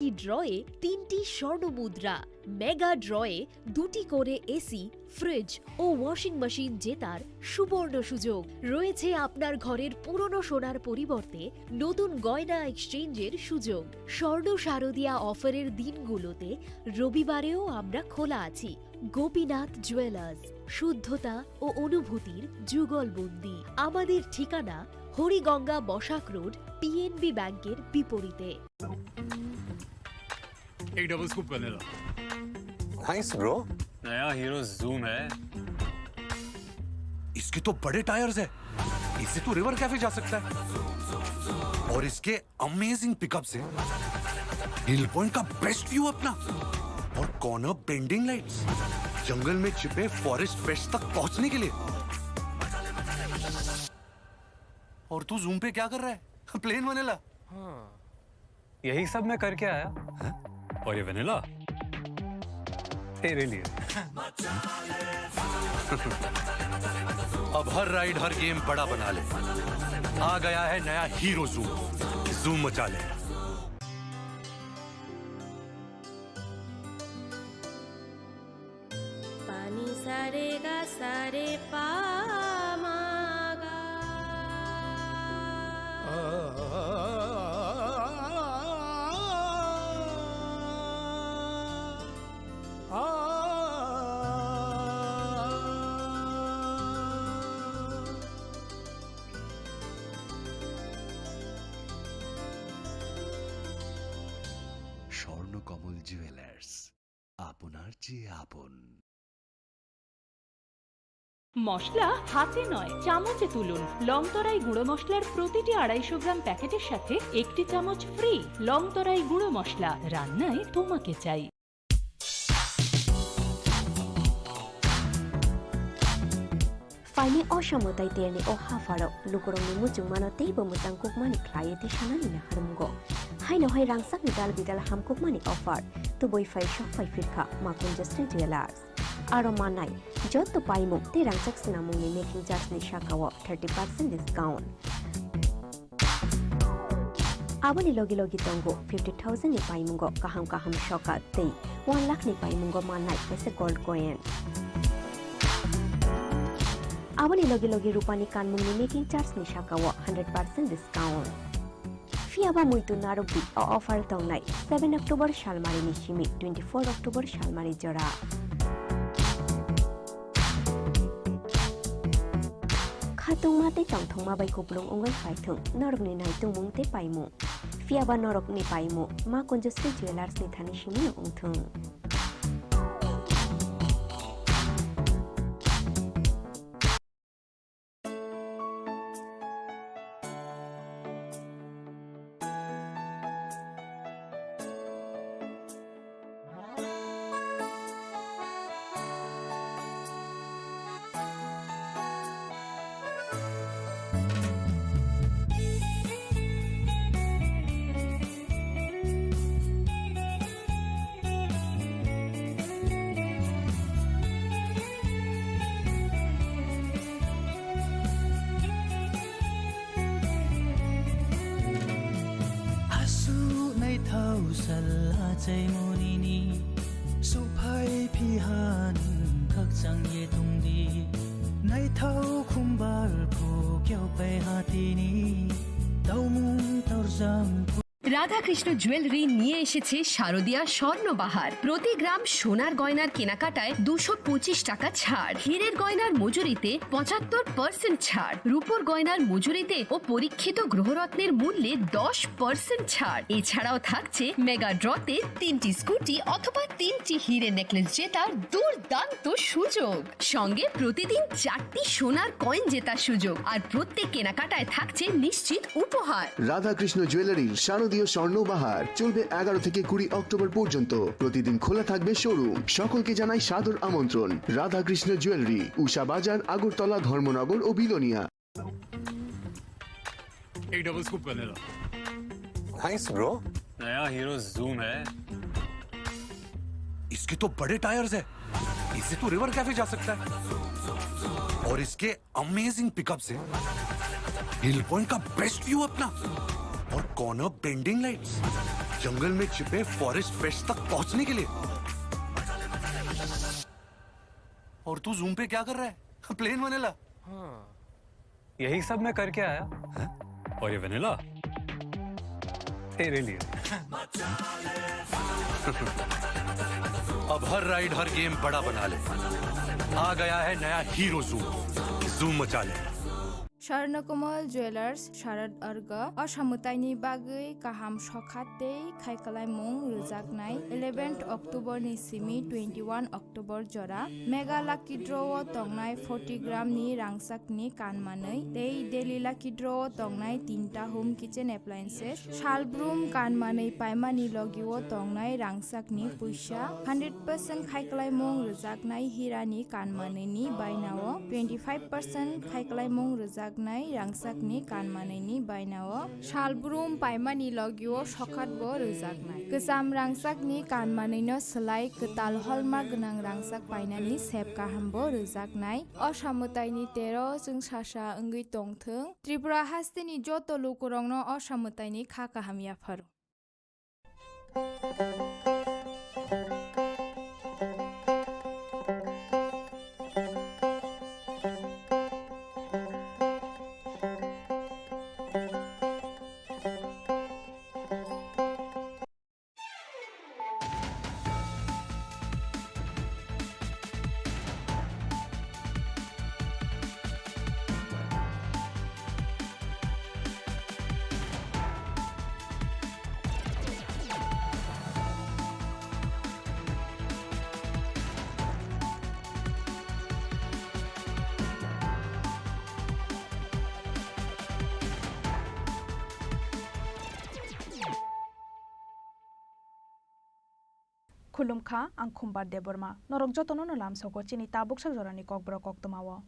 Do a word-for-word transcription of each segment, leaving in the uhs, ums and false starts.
একটি ড্রয়ে তিনটি স্বর্ণ মুদ্রা, মেগা ড্রয়ে দুটি করে এসি, ফ্রিজ ও ওয়াশিং মেশিন জেতার সুবর্ণ সুযোগ। রয়েছে আপনার ঘরের পুরনো সোনার পরিবর্তে নতুন গয়না এক্সচেঞ্জের সুযোগ। স্বর্ণ শারদিয়া অফারের দিনগুলোতে রবিবারেও আমরা খোলা আছি। গোপীনাথ জুয়েলার্স, শুদ্ধতা ও অনুভূতির যুগলবন্দি। আমাদের ঠিকানা হরিগঙ্গা বসাক রোড, পিএনবি ব্যাংকের বিপরীতে। एक double scoop vanilla. Thanks, bro। नया हीरो जूम है। इसके तो बड़े टायर्स है, इसे तो रिवर कैफे जा सकता है। और इसके अमेजिंग पिकअप्स हैं। हिल पॉइंट का बेस्ट व्यू अपना। और कॉर्नर बेंडिंग लाइट्स। जंगल में छिपे फॉरेस्ट फिश तक पहुंचने के लिए। और तू जूम पे क्या कर रहा है? Plane vanilla. हाँ। यही सब मैं करके आया। हैं? और ये वनीला तेरे लिए। अब हर राइड, हर गेम बड़ा बना ले। आ गया है नया हीरो जूम। जूम मचा ले। Pani sa re ga sa re pa ma ga. Swarnakamal jewellers, আপনার চেয়ে আপন। মশলা হাতে নয়, চামচে তুলুন। লংতরাই গুঁড়ো মশলার প্রতিটি আড়াইশো গ্রাম প্যাকেটের সাথে একটি চামচ ফ্রি। লংতরাই গুঁড়ো মশলা, রান্নায় তোমাকে চাই। Phaini o samo tei terni o hapharo lukurokni muchungmano teibo mwtang kukmani khlaiwi tisanani naharmungo. Haino hai rangchakni dal bidal hamkukmani offer tubui phai sok phai phirkha Makunjasri Jewellers. Aro mannai joto paimung tei rangchak swnamungni making charge ni sakao thirty percent discount. Aboni logi logi tongo fifty thousand ni paimungo kaham kaham sokat tei one lakh ni paimungo mannai kaisa gold coin. Aboni logi logi rupani kanmungni making charge ni sakao hundred percent discount. Phiyaba muitu narwkdi, o offer tongnai seven October salmarini simi twenty-four October salmari jora. Khatungma tei tongthokma bai kupulung wngwi phaithwng norokni naitungmung tei paimung. Phiyaba norokni paimung Makunjasri Jewellers ni thani simi wngthwng. Aswk naithao sal achai monini, suphai phiha nwng khakchang ye tongdi. Naithao khumbar phukyao pai hatini, taumung torjang. Radhakrishna jewellery নিয়ে এসেছে শারদিয়া স্বর্ণবাহার। প্রতি গ্রাম সোনার গয়নার কেনাকাটায় দুশো পঁচিশ টাকা ছাড়, হীরের গয়নার মজুরিতে পঁচাত্তর পার্সেন্ট ছাড়, রূপোর গয়নার মজুরিতে ও পরীক্ষিত গ্রহরত্নের মূল্যে দশ পার্সেন্ট ছাড়। এছাড়াও থাকছে মেগা ড্রতে তিনটি স্কুটি অথবা তিনটি হীরে নেকলেস জেতার দুর্দান্ত সুযোগ। সঙ্গে প্রতিদিন চারটি সোনার কয়েন জেতার সুযোগ, আর প্রত্যেক কেনাকাটায় থাকছে নিশ্চিত উপহার। রাধাকৃষ্ণ জুয়েলারির শারদীয় স্বর্ণ বাহার চলবে এগারো থেকে কুড়ি অক্টোবর পর্যন্ত। প্রতিদিন খোলা থাকবে শোরুম। সকলকে জানাই সাদর আমন্ত্রণ। রাধাকৃষ্ণ জুয়েলারি, উষা বাজার, আগরতলা, ধর্মনগর ও বিলোনিয়া। एक double scoop vanilla. Thanks, bro। नया हीरो जूम है। इसके तो बड़े टायर्स है, इससे तो रिवर कैफे जा सकता है। और इसके अमेजिंग पिकअप्स हैं, हिल पॉइंट का बेस्ट व्यू अपना, और कॉर्नर बेंडिंग लाइट्स। जंगल में छिपे फॉरेस्ट पेट्स तक पहुंचने के लिए। और तू जूम पे क्या कर रहा है? प्लेन वनेला। यही सब मैं करके आया। हैं? और ये वनीला? तेरे लिए। अब हर राइड, हर गेम बड़ा बना ले। आ गया है नया हीरो जूम। जूम मचा ले। Swarnakomal Jewelers, Sharad Arga, o samwtaini bagwi kaham sokhat tei khaikhlaimung rwjaknai eleventh October ni simi twenty-one October jora Mega Lucky Draw o tongnai forty gram ni rangchak ni kan manwi tei Daily Lucky Draw o tongnai tinta home kitchen appliances, salbrum kan manwi paimani logi o tongnai rangchak ni puisa, hundred percent khaikhlaimung rwjaknai hira ni kan manwi ni baina o twenty five percent khaikhlaimung rwjaknai rangchak ni kan manwi ni baina o salbrum paimani logi o sokhat bo rwjaknai. Kwcham rangchak ni kan manwi no swlai kwtal hallmark gwnang rangchak painani sep kaham bo rwjaknai. O samwtai ni tero chwng sasa wngwi tongthwng. Tripura haste ni joto lukurok no o samwtai ni kha kaham yapharo. Khulumkha, ang Khumbar Debbarma. Norok jotono no lamsogo chini tabuksa jorani kokborok koktwmao.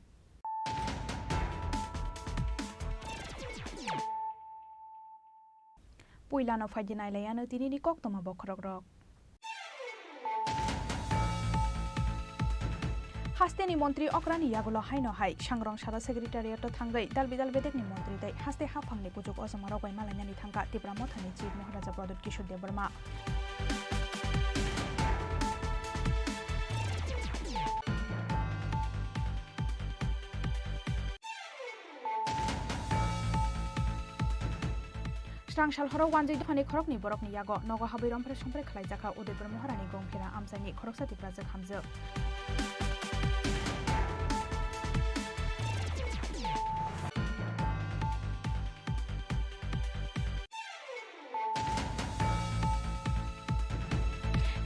Puilano phaidi nailaiano tinini koktwma bokhorokrok. Hasteni montri okrani yagulo haino hai Sangrong salo secretariat-o thangwi dalbidal bedekni montri tei haste haphangni kuchuk ojomarok bai malainani thangkha Tipra Mothani Chief Maharaja Pradyut Kishore Debbarma. Srang sal horo wanjwi dophani khoroknwi borokni yago nogo habwi romphre somphre khlaijakha Udaipur Moharani Gongphira amchaini khoroksa Tiprajwk hamjwk.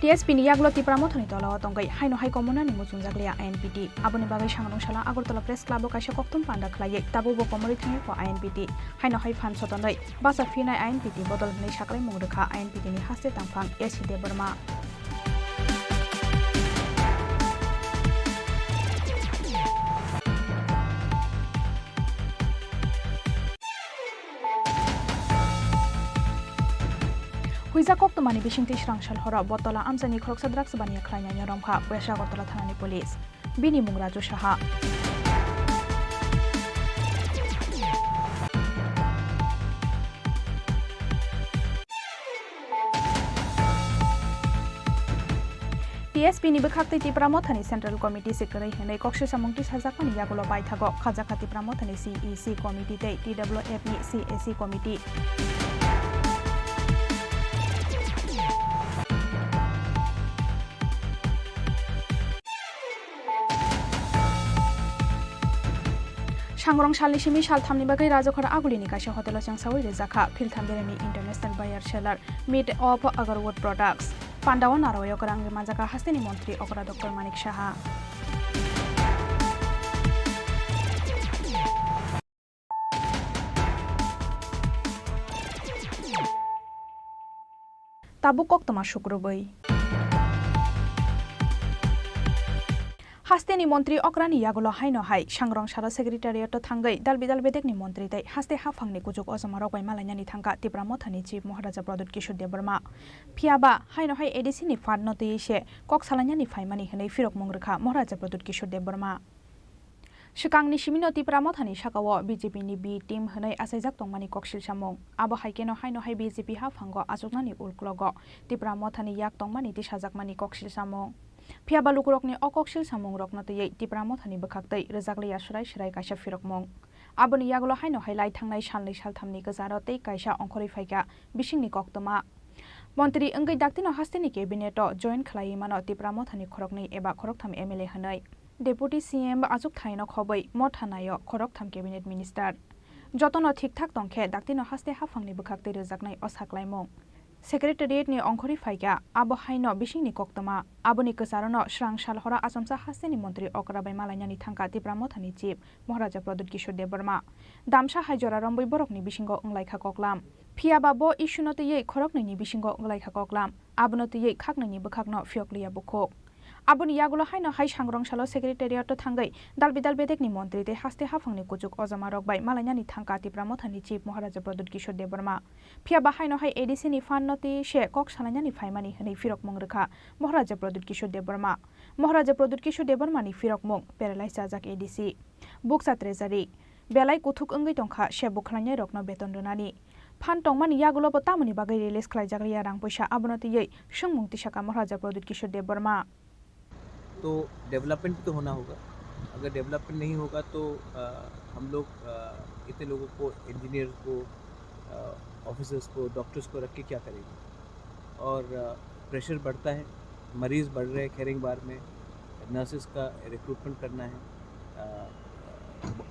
T S P ni yagulo Tipra Mothani tolao tongwi haino hai komonani muchungjak liya I N P T. Aboni bagwi Sangrong salo Agartala Press Club o kaisa kokthum panda khlaiwi tabukbo komorwi thangya kho I N P T. Haino hai phan sotonwi basa phinai I N P T bodol hwnwi saklaimung rwkha I N P T ni haste tangphang A C Debbarma. Huijak koktwmani bisingtwi srang sal horo Botola amchaini khoroksa drugs baniya khlainai romkha West Agartala thanani police. Bini mung Raju Saha. T S P ni bwkhaktwi Tipra Mothani Central Committee se kwrwi hwnwi kok sisamung tisajakmani yagulo paithago khajakha Tipra Mothani C E C Committee tei T W F ni C A C Committee. Sangrong salni simi salthamni bagwi Rajakhor Agulini kaisa hotelo chengsaui rijak kha Philtham Beremni International Buyer Seller Meet of Agarwood Products. Pandao narwio kwrwngwi manjakha hasteni montri okra Doctor Manik Saha. Tabuk koktwma sukrubwi. Hasteni montri okrani yagulo haino hai Sangrong salo secretariat-o thangwi dalbidal bedekni montri tei haste haphangni kuchuk ojomarok bai malainani thangkha Tipra Mothani Chief Maharaja Pradyut Kishore Debbarma. Phiyaba haino hai A D C ni phatno twiwi se kok salainani phaimani hwnwi phirokmung rwkha Maharaja Pradyut Kishore Debbarma. Swkangni simino Tipra Mothani sakao B J P ni B team hwnwi achaijak tongmani koksil samung. Abo hai kheno haino hai B J P haphango achuknani uklogo Tipra Mothani yak tongmani tisajakmani koksil samung. Phiyaba lukurokni o koksil samungrokno twiwi Tipra Mothani bwkhaktwi rwjakliya swrai swrai kaisa phirokmung. Aboni yagulo haino hai lai thangnai salnwi salthamni kwcharo tei kaisa ongkhorwi phaikha bisingni koktwma. Montri wngwi daktino hasteni cabinet-o join khlaiwi mano Tipra Mothani khoroknwi eba khoroktham M L A hwnwi. Deputy C M achukthai-no khobwi Motha naio khoroktham cabinet minister. Jotono thik thak tongkhe daktino haste haphangni bwkhaktwi rwjaknai o saklaimung. Secretariat-ni ongkhorwi phaikha, abo haino bisingni koktwma. Aboni kwcharono swrang sal horo achomsa hasteni montri okra bai malainani thangkha Tipra Mothani chief Maharaja Pradyut Kishore Debbarma. Damsa hai jora romwi borokni bisingo wnglaikha koklam. Phiyaba bo issue-no twiwi khoroknwini bisingo wnglaikha koklam. Abono twiwi khaknwini bwkhakno phiyokliya bukhuk. Aboni yagulo haino hai sangrong salo secretariat-o thangwi dalbi dal bedekni montri tei haste haphangni kuchuk ojamarok bai malainani thangkha Tipra Mothani chief Maharaja Pradyut Kishore Debbarma. Phiyaba haino hai A D C ni fund-no twi se kok salainani phaimani hwnwi phirokmung rwkha Maharaja Pradyut Kishore Debbarma. Maharaja Pradyut Kishore Debbarmani phirokmung paralyze chajak A D C. Bukcha treasury. Belai kuthuk wngwi tongkha se bwkhwlainairokno beton rwnani. Phan tongmani yagulobo tamoni bagwi release khlaijakliya rang poisa, abono twiwi swngmung tisakha Maharaja Pradyut Kishore Debbarma. तो डेवलपमेंट भी तो होना होगा। अगर डेवलपमेंट नहीं होगा तो अ, हम लोग अ, इतने लोगों को, इंजीनियर को, ऑफिसर्स को, डॉक्टर्स को रख के क्या करेंगे? और प्रेशर बढ़ता है, मरीज बढ़ रहे हैं खेरेंगबार में, नर्सेज का रिक्रूटमेंट करना है। अ,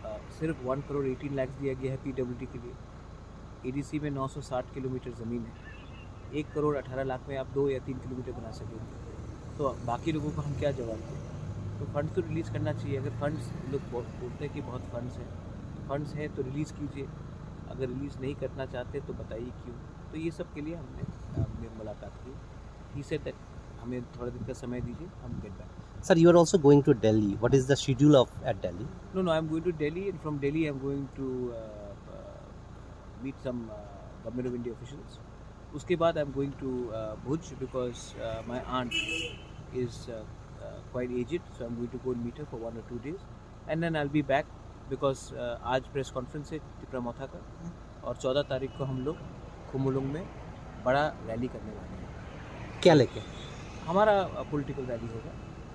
अ, सिर्फ वन करोड़ एटीन लाख दिया गया है पीडब्ल्यूडी के लिए। एडीसी में नौ सौ साठ किलोमीटर ज़मीन है, एक करोड़ अठारह लाख में आप दो या तीन किलोमीटर बना सकेंगे, तो बाकी लोगों को हम क्या जवाब दें? तो फंड्स तो रिलीज करना चाहिए। अगर फंड्स लोग बो-, बोलते हैं कि बहुत फंड्स हैं, तो फंड्स हैं तो रिलीज कीजिए, अगर रिलीज नहीं करना चाहते तो बताइए क्यों। तो ये सब के लिए हमने अ, हमने मुलाकात की। ही सेड दैट हमें थोड़ा दिन का समय दीजिए, हम get back. Sir, you are also going to Delhi. What is the schedule of at Delhi? No, no, I am going to Delhi, and from Delhi I am going to uh, uh, meet some uh, Government of India officials. उसके बाद I am going to uh, Bhuj because uh, my aunt is uh, uh, quite aged, so I am going to go and meet her for one or two days, and then I'll be back because uh, आज press conference है तिपरा मोथा का, और चौदह तारीख को हम लोग खुमुलुंग में बड़ा रैली करने वाले हैं। क्या लेके? हमारा पॉलिटिकल रैली होगा,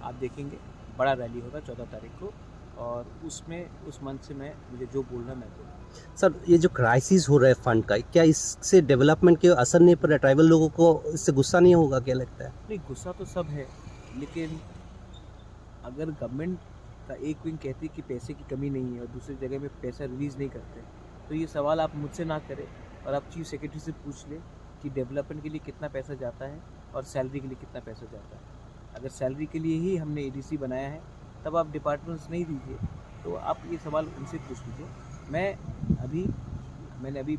आप देखेंगे, बड़ा रैली होगा चौदह तारीख को, और उसमें उस मंच से मैं मुझे जो बोलना मैं बोलूँगा। सर, ये जो क्राइसिस हो रहा है फंड का, क्या इससे डेवलपमेंट के असर नहीं पड़ रहा? ट्राइबल लोगों को इससे गुस्सा नहीं होगा, क्या लगता है? नहीं, गुस्सा तो सब है, लेकिन अगर गवर्नमेंट का एक विंग कहती है कि पैसे की कमी नहीं है और दूसरी जगह में पैसा रिलीज नहीं करते, तो ये सवाल आप मुझसे ना करें और आप चीफ सेक्रेटरी से पूछ लें कि डेवलपमेंट के लिए कितना पैसा जाता है और सैलरी के लिए कितना पैसा जाता है। अगर सैलरी के लिए ही हमने एडीसी बनाया है, तब आप डिपार्टमेंट्स नहीं दीजिए, तो आप ये सवाल उनसे पूछ लीजिए। मैं अभी, मैंने अभी अ,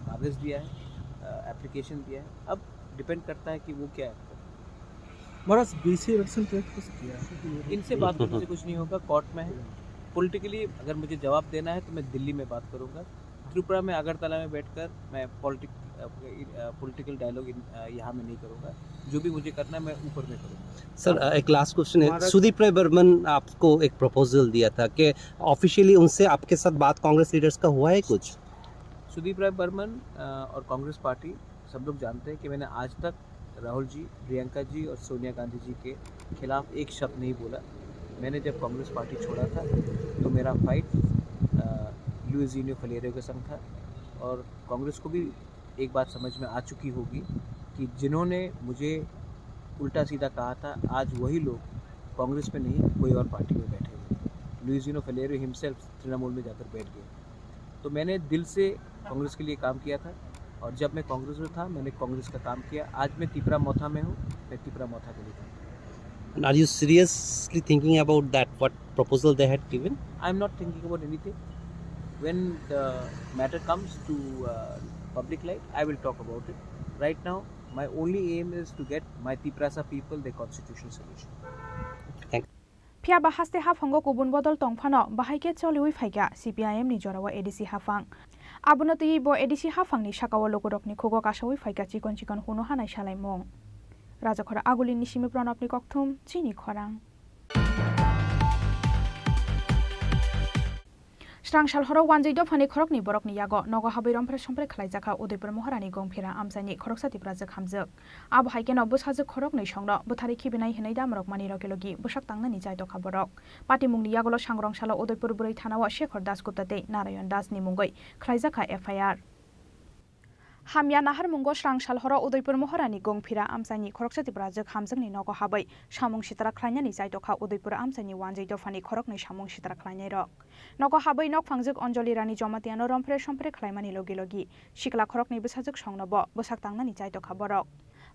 कागज़ दिया है, एप्लीकेशन दिया है, अब डिपेंड करता है कि वो क्या एक्ट करते हैं। महाराज, बीसी इलेक्शन ट्रैक कैसे किया? इनसे बात करने से कुछ नहीं होगा, कोर्ट में है। पॉलिटिकली अगर मुझे जवाब देना है तो मैं दिल्ली में बात करूंगा। त्रिपुरा में, अगरतला में बैठकर मैं पॉलिटिक पॉलिटिकल डायलॉग यहाँ में नहीं करूंगा। जो भी मुझे करना है मैं ऊपर में करूंगा। सर, एक लास्ट क्वेश्चन है। सुदीप राय बर्मन आपको एक प्रपोजल दिया था कि ऑफिशियली उनसे आपके साथ बात कांग्रेस लीडर्स का हुआ है कुछ? सुदीप राय बर्मन अ, और कांग्रेस पार्टी, सब लोग जानते हैं कि मैंने आज तक राहुल जी, प्रियंका जी और सोनिया गांधी जी के खिलाफ एक शब्द नहीं बोला। मैंने जब कांग्रेस पार्टी छोड़ा था तो मेरा फाइट अ, लुइस जूनियो फलेरियो के संग था, और कांग्रेस को भी एक बात समझ में आ चुकी होगी कि जिन्होंने मुझे उल्टा सीधा कहा था, आज वही लोग कांग्रेस में नहीं, कोई और पार्टी में बैठे हुए हैं। लुइस जूनियो फलेरियो हिमसेल्फ तृणमूल में जाकर बैठ गए। तो मैंने दिल से कांग्रेस के लिए काम किया था, और जब मैं कांग्रेस में था, मैंने कांग्रेस का काम किया। आज मैं तिपरा मोथा में हूँ, मैं तिपरा मोथा के लिए काम करता हूँ। And are you seriously thinking about that, what proposal they had given? I am not thinking about anything. When the matter comes to uh, public light, I will talk about it. Right now, my only aim is to get my Tiprasa people their constitutional solution. Phiya ba haste haphango kubun bodol tong phano, bahai khe choliwi phaikha C P I M ni jorao A D C haphang. Abono twiwi bo A D C haphangni sakao lukurokni khugo kasawi phaikha chikon chikon hunu hanai salaimung. Rajakhora Agulini simi Pranabni kokthum, Chini Khorang. Srang sal horo wanjwi dophani khoroknwi borokni yago nogo habwi rompre sompre khlaijakha Udaipur Mohorani Gongphira amchaini khoroksa Tiprajwk hamjwk. Abo hai kheno bwsajwk khoroknwi songno bwtharwi khibinai hwnwi damrok mani logi logi bwsak tangnani chaitokha borok. Patimungni yagulo sangrong salo Udaipur Bwrwi Thanao Shekhar Das Gupta tei Narayan Das ni mungwi khlaijakha F I R. Hamya naharmungo srang sal horo Udaipur Mohorani Gongphira amchaini khoroksa Tiprajwk hamjwkni nogo habwi samung sitra khlainani chaitokha Udaipur amchaini wanjwi dophani khoroknwi samung sitra khlainairok. Nogo habwi nok phangjwk Anjali Rani Jomatiano rompre sompre khlaimani logi logi sikla khoroknwi bwsajwk songno bo bwsak tangnani chaitokha borok.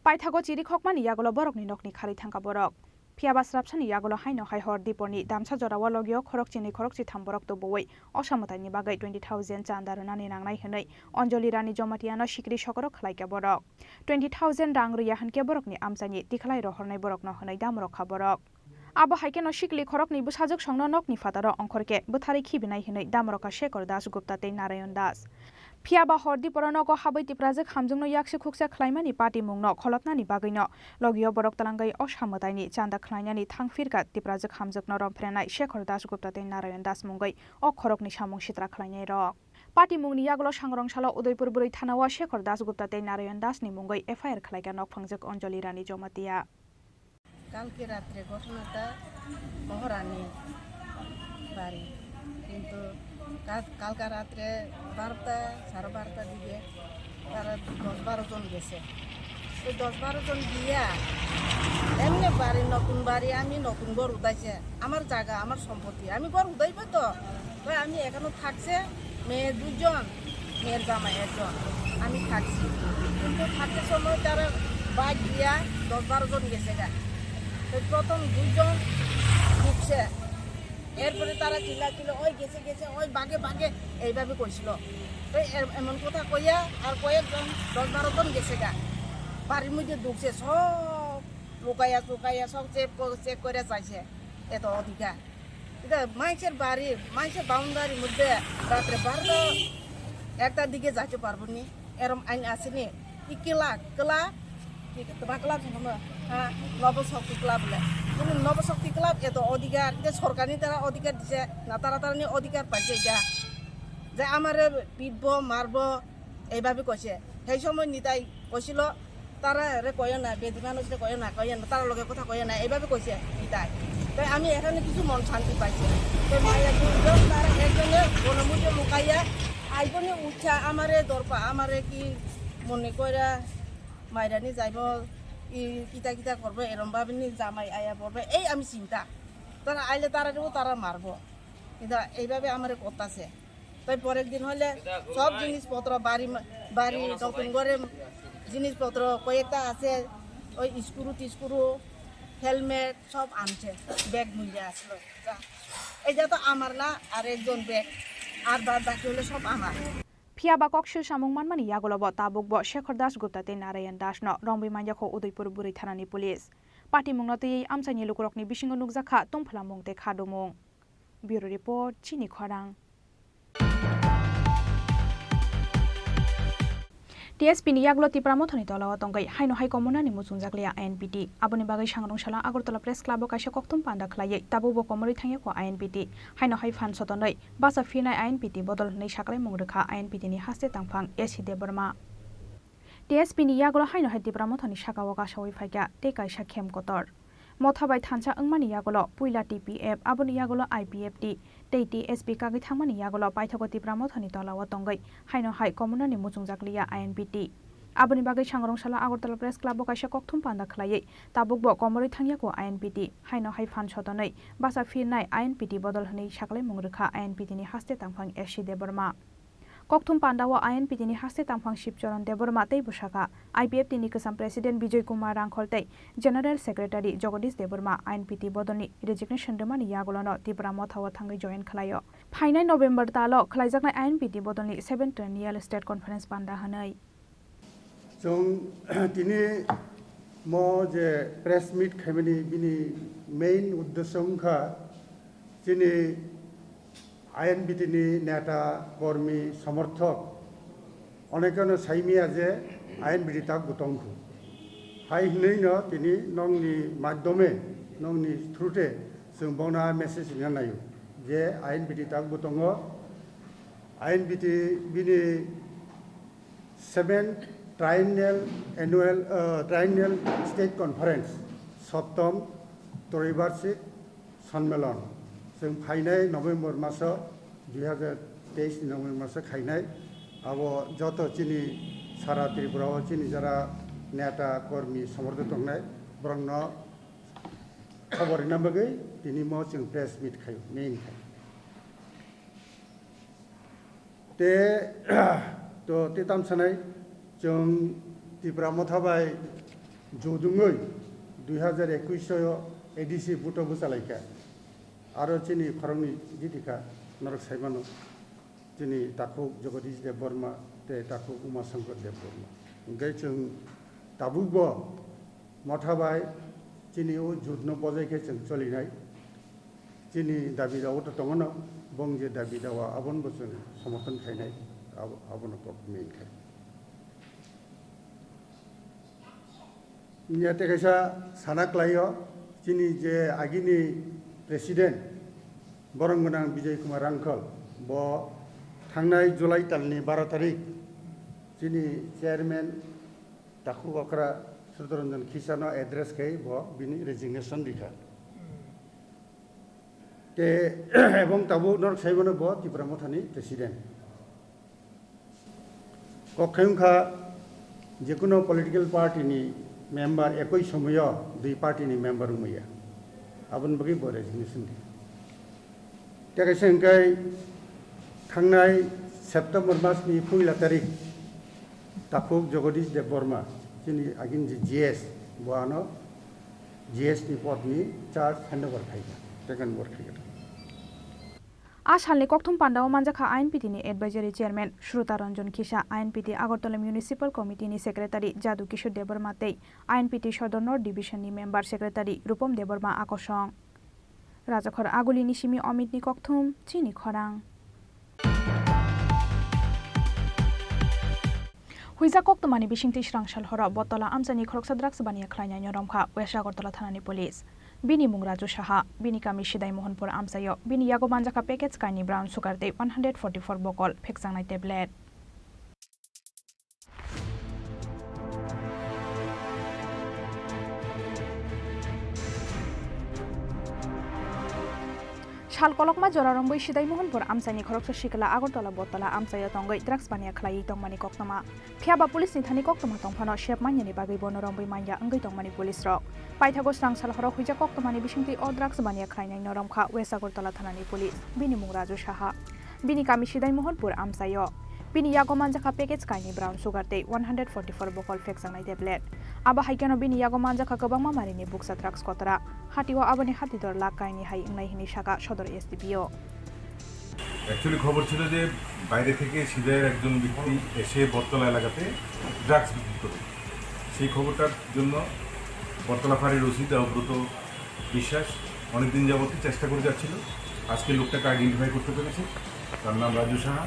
Paithago chirikhokmani yagulo borokni nokni kharwi thangkha borok. Phiya ba srapsani yagulo haino hai hor diporni damsa jorao logio khorok chini khorok chitham borok tubuwi osa mwtaini bagwi twenty thousand chanda rwnani nangnai hwnwi Anjali Rani Jomatiano sikri sokorok khlaikha borok. Twenty thousand rang rwya hwnkhe borokni amchaini tikhlai rohornai borokno hwnwi damrokha borok. Abo hai kheno sikli khoroknwi bwsajwk songno nokni phataro ongkhorkhe bwtharwi khibinai hwnwi damrokha Shekhar Das Gupta tei Narayan Das. Phiya ba hor diporo nogo habwi Tiprajwk hamjwkno yaksi khuksa khlaimani patimungno kholopnani bagwino logio borok twlangwi osa mwtaini chanda khlainani thang phirkha Tiprajwk hamjwkno romprenai Shekhar Das Gupta tei Narayan Das mungwi o khoroknwi samung sitra khlainairok. Patimungni yagulo sangrong salo Udaipur Bwrwi Thanao Shekhar Das Gupta tei Narayan Das ni mungwi F I R khlaikha nokphangjwk Anjali Rani Jamatia. কালকে রাত্রে ঘটনাটা মহারানী বাড়ি, কিন্তু কাল-, কালকা রাত্রে বারোটা, সাড়ে বারোটার দিকে তারা দশ বারো জন গেছে। ওই দশ বারো জন গিয়া এমনি বাড়ি, নতুন বাড়ি, আমি নতুন ঘর উঠাইছে, আমার জায়গা, আমার সম্পত্তি, আমি ঘর উঠাইবো তো। তো আমি এখানে থাকছে মেয়ে দুজন, মেয়ের জামাই একজন, আমি থাকছি। কিন্তু থাকতে সময় তারা বাইক দিয়া দশ বারো জন গেছে গা। তো প্রথম দুইজন ঢুকছে, এরপরে তারা চিল্লা চিল্লা, "ওই গেছে, গেছে, ওই বাগে, বাগে", এইভাবে কইছিল। তো এর-, এমন কথা কইয়া আর কয়েকজন দশ বারো জন গেছে গা, বাড়ির মধ্যে ঢুকছে, সব লুকাইয়া চুকাইয়া সব চেক কর-, চেক করে চাইছে এত অধিকার। এটা মানুষের বাড়ি, মানুষের বাউন্ডারির মধ্যে রাত্রে বারোটা, একটার দিকে যাইতে পারবো নি, এরম আইন আছে নি? কি ক্লাব, ক্লাব, কি তোমার ক্লাব ছিল না? হ্যাঁ, নবশক্তি ক্লাব বলে। কিন্তু নবশক্তি ক্লাব এত অধিকার, এটা সরকারি তারা অধিকার দিছে না, তারা তারা নিয়ে অধিকার পাইছে এটা। যে আমারে পিটবো, মারবো, এইভাবে কইছে। সেই সময় নিতাই কইছিল, তারা রে কইও না, বেদি মানুষ রে কইও না, কইও না, তারা লগে কথা কইও না, এইভাবে কইছে নিতাই। তাই আমি এখানে কিছু মন শান্তি পাইছি। তো মাইয়া দুইজন, তারা একজনে বনমুজে লুকাইয়া আইবনি উঠা আমারে দরপা, আমারে কি মনে কইরা মাইরানি যাইব, ই কিতা কিতা করবো, এরম ভাবে নি জামাই আয়া পড়বে, এই আমি চিন্তা। তারা আইলে তারা দেবো, তারা মারবো, কিন্তু এইভাবে আমারে করতাছে। তাই পরের দিন হইলে সব জিনিসপত্র বাড়ি মা-, বাড়ি নতুন করে জিনিসপত্র কয়েকটা আছে, ওই স্ক্রু টিস্ক্রু, হেলমেট সব আনছে, ব্যাগ মূল্যে আসলো। যা। এটা তো আমার না, আর একজন ব্যাগ, আর বাদ বাকি হলো সব আমার। Phiya ba kok sil samung manmani yagulo bo tabuk bo Shekhar Das Gupta tei Narayan Das no romwi manya kho Udaipur Bwrwi Thanani police. Patimungno twiwi amchaini lukurokni bisingo nukjakha tongphalamung tei khadumung. Bureau Report, Chini Khorang. T S P ni yagulo Tipra Mothani tolao tongwi haino hai komonani muchungjak liya I N P T. Aboni bagwi sangrong salo Agartala Press Club o kaisa kokthum panda khlaiwi tabukbo komorwi thangya kho I N P T. Haino hai phan sotonwi basa phinai I N P T bodol hwnwi saklaimung rwkha I N P T ni haste tangphang A C Debbarma. T S P ni yagulo haino hai Tipra Mothani sakao kasawi phaikha tei kaisa khem kotor. Motha bai thansa wngmani yagulo puila T P F, aboni yagulo I P F T tei T S P kagwi thangmani yagulo paithago Tipra Mothani tolao tongwi haino hai komonani muchungjak liya I N P T. Aboni bagwi sangrong salo Agartala Press Club o kaisa kokthum panda khlaiwi tabukbo komorwi thangya kho I N P T. Haino hai phan sotonwi basa phinai I N P T bodol hwnwi saklaimung rwkha I N P T ni haste tangphang A C Debbarma. Kokthum pandao I N P T ni haste tangphang Shivcharan Debbarma tei bwsakha I P F T ni kwcham President Bijoy Kumar Rangkhol tei General Secretary Jagadish Debbarma I N P T bodolni resignation rwmani yagulono Tipra Mothao thangwi join khlaio. Phainai November talo khlaijaknai I N P T bodolni seventh Triennial State Conference panda hwnwi. Chwng tini mo je press meet khaimani bini main uddesyo wngkha chini I N P T ni neta, kormi, somorthok onekeno saimaya je I N P T tak bo tongkhu. Hai hwnwi no tini nokni madhyome, nokni through te chwng bono message rwna naio je I N P T tak bo tongo, I N P T bini seven Triennial Annual, uh, Triennial State Conference, Soptom Troibashik Sonmelon. Chwng phainai November maso, dui hazar teis ni November maso khainai. Abo joto chini sara Tripura o chini jara neta, kormi, somorthok tongnai, borokno khobor rina bagwi tini mo chwng press meet khai, main khai. Te, to te tam sanai, chwng Tipra Motha bai jodungwi dui hazar ekush o A D C vote o bwchalaikha. Aro chini khoroknwi jitikha, norok saimano, chini takhuk Jagadish Debbarma tei takhuk Uma Shankar Debbarma. Hwnkhe chwng tabukbo Motha bai chini o jotno bojai khe chwng cholinai. Chini dabi dawa to tongo no, bong je dabi dawa aboni bo chwng somorthon khainai, abo, abono kok main khai. Nya te kaisa sana klaio, chini je agini president, borong gwnang Bijoy Kumar Rangkhol, bo thangnai July talni baro tarik, chini chairman takhuk okra Sudharanjan Khisano address khai bo bini resignation rikha. Te, ebong tabuk norok saimano bo Tipra Mothani president. Kok khai wngkha, jekuno political party ni member ekoi somoyo dui party ni member wngmaya. Aboni bagwi bo resignation di. Tei kaisa hwnkhe thangnai September mas ni puila tarik takhuk Jagadish Debbarma, chini agin je G S, bo ano G S ni pod ni charge handover khaikha, take over khaikha. A salni kokthum pandao manjakha I N P T ni Advisory Chairman Shruta Ranjan Khisa, I N P T Agartala Municipal Committee ni Secretary Jadu Kishore Debbarma tei I N P T Sodor North Division ni Member Secretary Rupam Debbarma akosong. Rajakhor Aguli ni simi Omit ni kokthum, chini khorang. Huijak koktwmani bisingtwi swrangsalhoro Bottola amchaini khoroksa drugs baniya khlainai noromkha West Agartala thanani police. Bini mung Raju Saha, bini kami Sidai Mohanpur amchaio, bini yago manjakha package kainwi brown sugar tei one hundred forty-four bokol phekchangnai tablet. Sal kolokma jora romwi Sidai Mohanpur amchaini khoroksa sikla Agartala Bottola amchaio tongwi drugs baniya khlaiwi tongmani koktwma. Phiyaba police ni thani koktwma tongphano sep manyani bagwi bono romwi manya wngwi tongmani police rok. Paithago swrangsalhoro huijak koktwmani bisingtwi o drugs baniya khlainai noromkha West Agartala thanani police. Bini mung Raju Saha. Bini kami Sidai Mohanpur amchaio. Bini yago manjakha package kainwi brown sugar tei one hundred forty-four bokol phekchangnai tablet. Abo hai kheno bini yago manjakha kwbangma marini bukcha drugs kotora. Hatio aboni hati dor lakh kainwi hai wngnai hwnwi saka Sodor S D P O. Actually খবর ছিল যে বাইরে থেকে সিদাইয়ের একজন ব্যক্তি এসে বটতলা এলাকাতে ড্রাগস বিক্রি করে। সেই খবরটার জন্য বটতলা ফাঁড়ির ওসি দেবব্রত বিশ্বাস অনেকদিন যাবতই চেষ্টা করে যাচ্ছিল। আজকে লোকটাকে আইডেন্টিফাই করতে পেরেছে, তার নাম রাজু সাহা।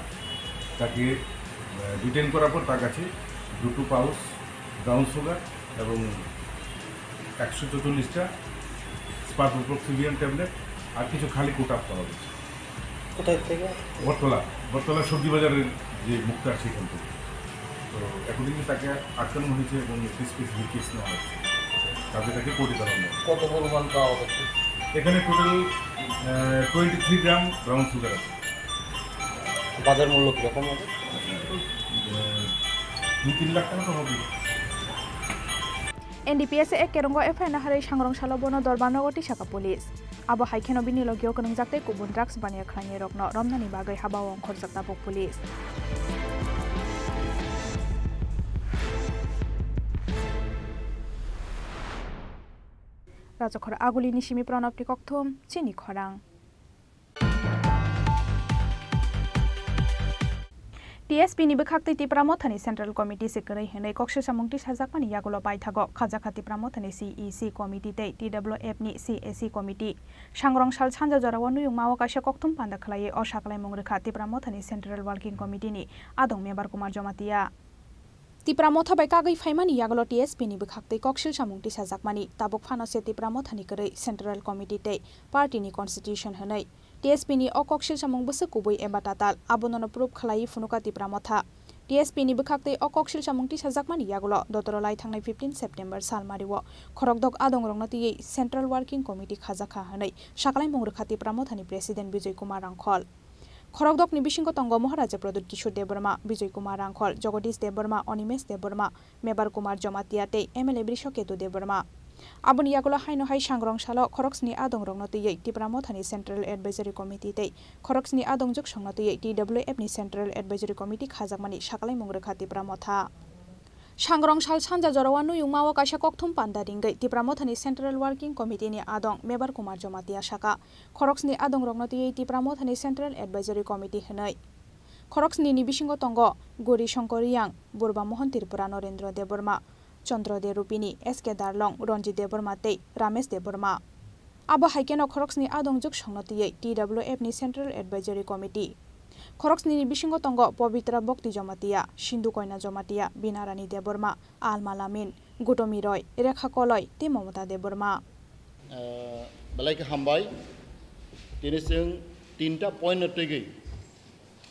তাকে, আহ, ডিটেইন করার পর তার কাছে দুটো পাউচ ব্রাউন সুগার এবং একশো চৌচল্লিশটা স্পার্পোফ্লোক্সিবিয়ান ট্যাবলেট আর কিছু খালি কুটাপ পাওয়া গেছে। কোথায় থেকে? বটতলা, বটতলা সবজি বাজারের যে মুখটা আছে এখান থেকে। তো অ্যাকর্ডিংলি তাকে আটকানো হয়েছে এবং একটি স্পেসিফিক কেস নেওয়া হয়েছে। তারপরে তাকে কোর্টে দেওয়া হবে। কত পরিমাণ পাওয়া গেছে? এখানে total, ah, twenty three gram brown sugar আছে। বাজার মূল্য কিরকম হবে? আহ, দুই তিন লাখ টাকা তো হবে। N D P S A Kerongo F I R naharwi sangrong salo bono Dorbar nogo tisaka police. Abo hai kheno bini logio kwnwngjak tei kubun drugs baniya khlainai rokno romnani bagwi habao ongkhorjak tabuk police. Rajakhor Aguli ni simi Pranab ni kokthum, chini khorang. T S P ni bwkhaktwi Tipra Mothani Central Committee se kwrwi hwnwi koksilsamung tisajakmani yagulo paithago khajakha Tipra Mothani C E C Committee tei T W F ni C A C Committee. Sangrong sal sanja jorao nuyungmao kaisa kokthum panda khwlaiwi o saklaimung rwkha Tipra Mothani Central Working Committee ni adong Member Kumar Jamatia. Tipra Motha bai kagwi phaimani yagulo T S P ni bwkhaktwi koksil samung tisajakmani, tabuk phano se Tipra Mothani kwrwi Central Committee tei party ni constitution hwnwi T S P ni o kok silsamung bwswk kubui eba tatal, abono no proof khlaiwi phunuka Tipra Motha. T S P ni bwkhaktwi o kok silsamung tisajakmani yagulo dotoro lai thangnai fifteen September salmario khorokdok adongrokno twiwi Central Working Committee khajakha hwnwi sakalaimung rwkha Tipra Mothani President Bijoy Kumar Rangkhol. Khorokdokni bisingo tongo Maharaja Pradyut Kishore Debbarma, Bijoy Kumar Rangkhol, Jagadish Debbarma, Animesh Debbarma, Mebar Kumar Jomatia tei M L A Brishaketu Debbarma. Aboni yagulo haino hai sangrong salo khoroksni adongrokno twiwi Tipra Mothani Central Advisory Committee tei khoroksni adongjwk songno twiwi T W F ni Central Advisory Committee khajakmani sakalaimung rwkha Tipra Motha. Sangrong sal sanja jorao nuyungmao kaisa kokthum panda ringwi Tipra Mothani Central Working Committee ni adong Mebar Kumar Jomatia saka, khoroksni adongrokno twiwi Tipra Mothani Central Advisory Committee hwnwi. Khoroksni ni bisingo tongo Gori Shankar Riyang, Burba Mohan Tripura, Norendra Debbarma, Chandra De Rupini, S K Darlong, Ranjit Debbarma tei Ramesh Debbarma. Abo hai kheno khoroksni adongjwk songno twiwi T W F ni Central Advisory Committee. Khoroksni ni bisingo tongo Pabitra Bhakti Jamatia, Sindhu Koina Jamatia, Binarani Debbarma, Alma Lamin, Gotomi Roy, Rekha Koloi tei Mamata Debbarma. Ah, belai khe hambai. Tini chwng tinta point no twiwi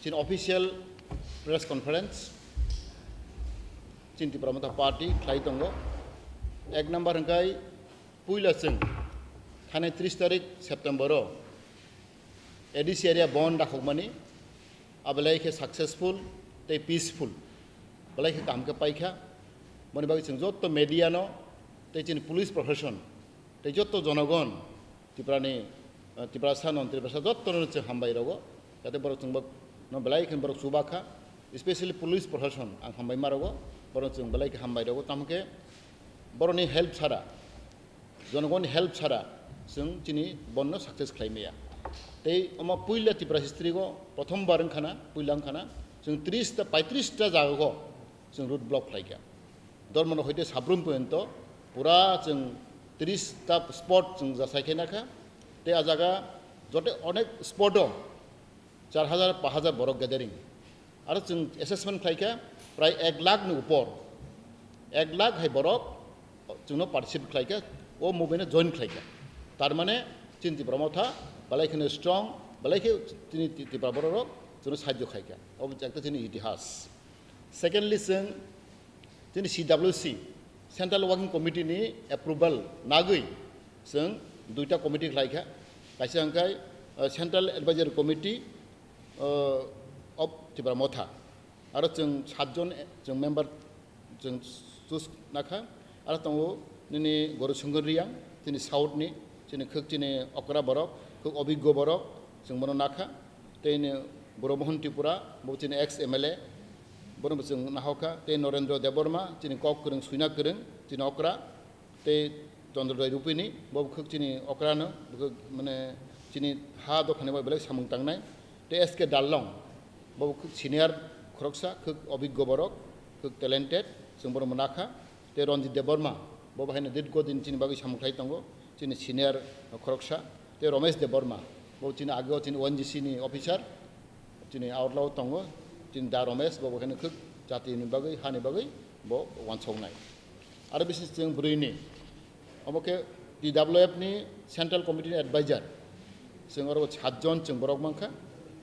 chini official press conference chini Tipra Motha Party khlai tongo. Ek number hwnkhe puila chwng thanai tris tarik September o A D C area bon dakhokmani, abelai khe successful tei peaceful, belai khe kaham khe paikha. Boni bagwi chwng jotto media no tei chini police profession tei jotto jonogon Tiprani, eh, Tiprasa non Tiprasa jotto no chwng hambai rogo, jate borok chwng bo no belai khe borok chubakha, especially police profession ang hambai ma rogo, borok chwng belai khe hambai rogo, tamo khe borokni help sara, jonogonni help sara chwng chini bonno success khlai maya. Tei omo puila Tipra history go prothom bar wngkhana, puila wngkhana chwng tris ta, paitris ta jaga go chwng road block khlaikha. Dormono hoite Sabrum poyonto pura chwng tris ta spot chwng jasai khe nakha. Tei a jaga jote onek spot o char hajar, pa hajar borok gathering. Aro chwng assessment khlaikha prai ek lakh ni upor. Ek lakh hai borok chwngno participate khlaikha, o movement no join khlaikha. Tar mane chini Tipra Motha belai kheno strong, belai khe chini Ti-, Tipra borok rok chwngno sahajyo khaikha. Obo ekta chini itihas. Secondly, chwng chini C W C, Central Working Committee ni approval nagwi chwng duita committee khlaikha. Kaisa hwnkhe, uh, Central Advisory Committee, uh, of Tipra Motha. Aro chwng satjon chwng member chwng choose nakha. Aro tongo nini Gori Shankar Riyang, chini South ni, chini khwk chini okra borok, khwk obiggo borok, chwng bono nakha. Tei ni Burba Mohan Tripura, bo chini ex M L A, bono bo chwng nahokha. Tei Norendra Debbarma, chini kok kwrwng, swina kwrwng, chini okra. Tei Chandra De Rupini, bo khwk chini okrano, bo khwk mane chini ha dophani bai belai samung tangnai. Tei S K Darlong, bo khwk senior khoroksa, khwk obiggo borok, khwk talented, chwng bono nakha. Tei Ranjit Debbarma, bo haino dirgo din chini bagwi samung khlai tongo, chini senior khoroksa. Tei Ramesh Debbarma, bo chini ageo chini O N G C ni officer, chini aorlao tongo, chini Da Ramesh, bo bo haino khwk jatini bagwi, hani bagwi bo wansoknai. Aro bisi chwng bwrwini, omo khe T W F ni Central Committee ni advisor, chwng oro satjon chwng borok mankha,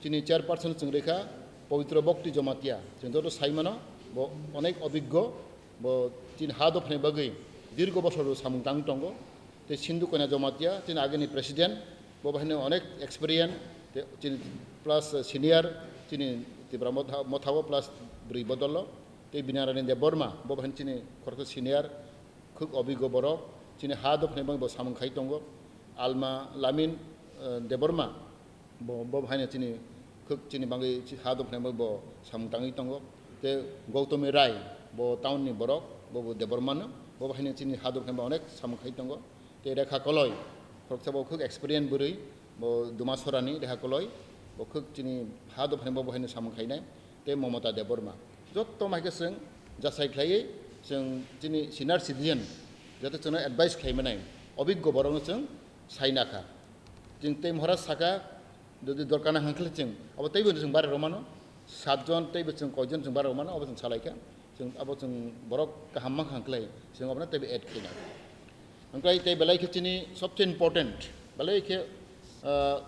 chini chairperson chwng rikha Pabitra Bhakti Jomatia, chwng joto saimano, bo onek obiggo, bo chini ha dophani bagwi dirgo bosor samung tang tongo. Tei Sindhu Koina Jomatia, chini agini president, bo bahaino onek experience, tei chini plus senior, chini Tipra Motha, Mothao plus bwrwi bodolo, tei Binarani Debbarma, bo bahaino chini khoroksa senior, khwk obiggo borok, chini ha dophani bagwi bo samung khai tongo. Alma Lamin, eh, Debbarma, Bo, bo haino chini khwk chini bagwi chi ha dophani bagwi bo samung tangwi tongo. Tei Gautami Rai, bo town ni borok, bo, bo Debbarma no, bo haino chini ha dophani bagwi onek samung khai tongo. Tei Rekha Koloi, khoroksa bo khwk experience bwrwi, bo Dumasora ni Rekha Koloi, bo khwk chini ha dophani bagwi bo haino samung khainai. Tei Mamata Debbarma. Jotto mai khe chwng jasai khlaiwi chwng chini senior citizen, jotto chwngno advice khlai manai, obiggo borokno chwng sai nakha. Chwng tei Maharaj saka, jodi dorkar nang khe chwng, abo teibo chwng bare rw mano, satjon teibo chwng koijon chwng bare rw mano, abo chwng salai kha. Chwng abo chwng borok kaham mang kha khlai, chwng abono teibo add khaina. Hwnkhe tei belai khe chini sobse important, belai khe, ah,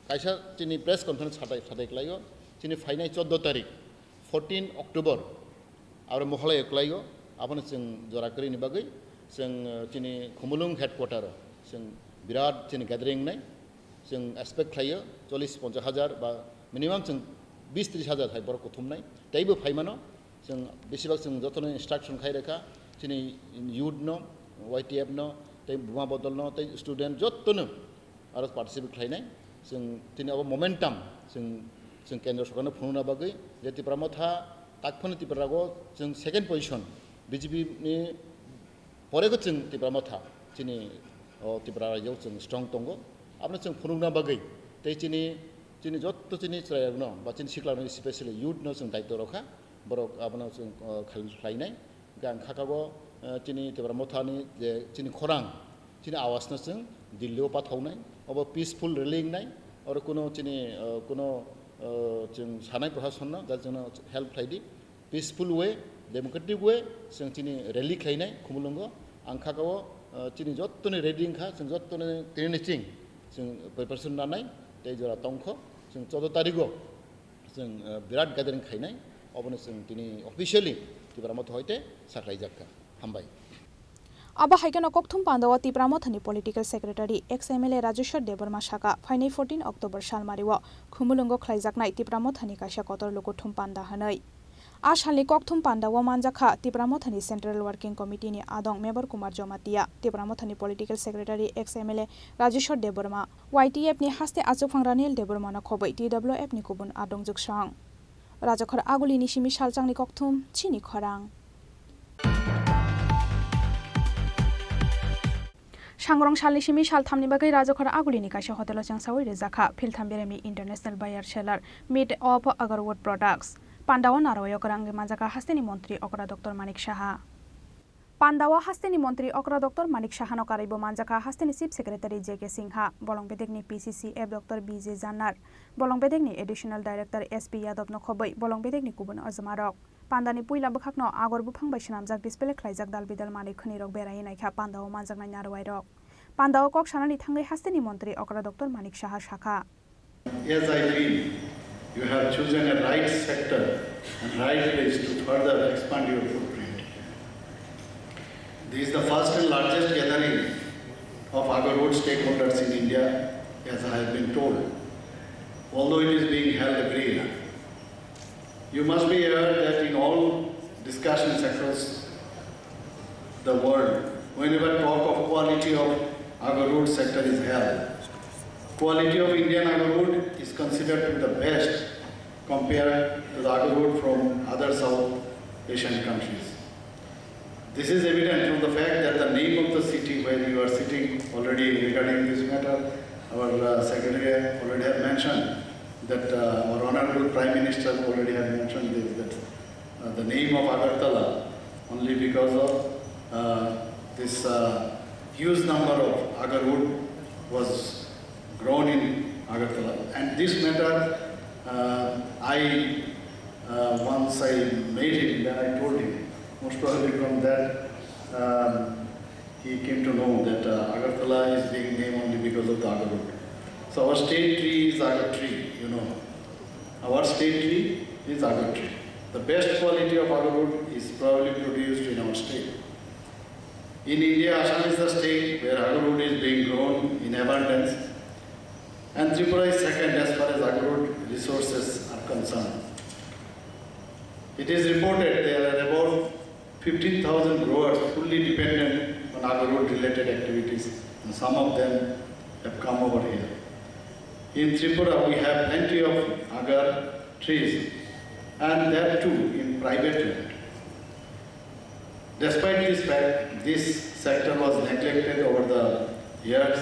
Kaisa chini press conference satai satai khlaio, chini phainai chordo tarik, fourteen October, aro Meghalaya khlaio, abono chwng jora kwrwini bagwi chwng, eh, chini Khumulwng headquarter o chwng birat chini gathering nai, chwng expect khlaio chollish ponchash hajar ba minimum chwng bis tris hajar hai borok kuthumnai, teibo phaimano. Chwng besibak chwng jotono instruction khai rwkha, chini youth no, Y T F no, tei buma bodol no, tei student jotono aro participate khlainai. Chwng tini abo momentum chwng, chwng kendra sorkarno phunukna bagwi je Tipra Motha takphano Tripura rago chwng second position, B J P ni porego chwng Tipra Motha chini o Tripura rajyo chwng strong tongo. Abono chwng phunukna bagwi tei chini, chini jotto chini chwrairokno ba chini siklano specially youth no chwng daitw rokha, borok abono chwng, o, khal-, khlainai. Hwnkhe ang kha kago, eh, chini Tipra Mothani je chini khorang, chini awasno chwng Delhi o pathaunai, obo peaceful rally wngnai, oro kuno chini, eh, kuno, eh, chwng sanai proshasonno, jat jano help khlai di, peaceful way, democratic way, chwng chini rally khlainai Khumulwngo, ang kha kago, eh, chini jottoni ready wngkha, chwng jottoni tini ni ching, chwng preparation nanai, tei jora tongkho, chwng chordo tarigo. Chwng, eh, birat gathering khainai, obono chwng tini officially Tipra Motha hoite sakhlaijakha. Hambai. Abo hai kheno kokthum pandao Tipra Mothani Political Secretary, ex M L A Rajeshwar Debbarma sakha, phainai fourteen October salmario Khumulwngo khlaijaknai Tipra Mothani kaisa kotor lukuthum panda hwnwi. A salni kokthum pandao manjakha Tipra Mothani Central Working Committee ni adong Mebar Kumar Jamatia, Tipra Mothani Political Secretary, ex M L A Rajeshwar Debbarma, Y T F ni haste achukphang Raniel Debbarmano khobwi T W F ni kubun adongjwksong. Rajakhor Agulini simi salchangni kokthum chini khorang. Sangrong salni simi salthamni bagwi Rajakhor Agulini kaisa hotelo chengsaui rijak kha Philtham Beremni International Buyer Seller Meet of Agarwood Products. Pandao narwio kwrwngwi manjakha hasteni montri okra Doctor Manik Saha. Pandao hasteni montri okra Doctor Manik Sahano karwibo manjakha hasteni Chief Secretary J K Singha, bolong bedekni P C C F Doctor B J Jannar, bolong bedekni Additional Director S P Yadovno khobwi bolong bedekni kubun ojmarok. Pandani puila bwkhakno agor buphang bai swnamjak display khlaijak dal bidal manwi khwnwirok beraiwi naikha pandao manjaknai narwairok. Pandao kok sanani thangwi hasteni montri okra Doctor Manik Saha sakha. As I feel, you have chosen a right sector and right place to further expand your footprint. This is the first and largest gathering of agarwood stakeholders in India, as I have been told, although it is being held every year. You must be aware that in all discussions across the world, whenever talk of quality of agarwood sector is held, quality of Indian agarwood is considered to be the best compared to the agarwood from other South Asian countries. This is evident from the fact that the name of the city where you are sitting already regarding this matter, our, uh, secretary already have mentioned that, uh, our honorable Prime Minister already have mentioned this, that, uh, the name of Agartala only because of, uh, this, uh, huge number of agarwood was grown in Agartala. And this matter, uh, I, uh, once I met him, then I told him. Most probably from that, um, he came to know that, uh, Agartala is being named only because of the agarwood. So our state tree is agar tree, you know. Our state tree is agar tree. The best quality of agarwood is probably produced in our state. In India, Assam is the state where agarwood is being grown in abundance, and Tripura is second as far as agarwood resources are concerned. It is reported there are about fifteen thousand growers fully dependent on agarwood related activities, and some of them have come over here. In Tripura, we have plenty of agar trees, and that too in private land. Despite this fact, this sector was neglected over the years.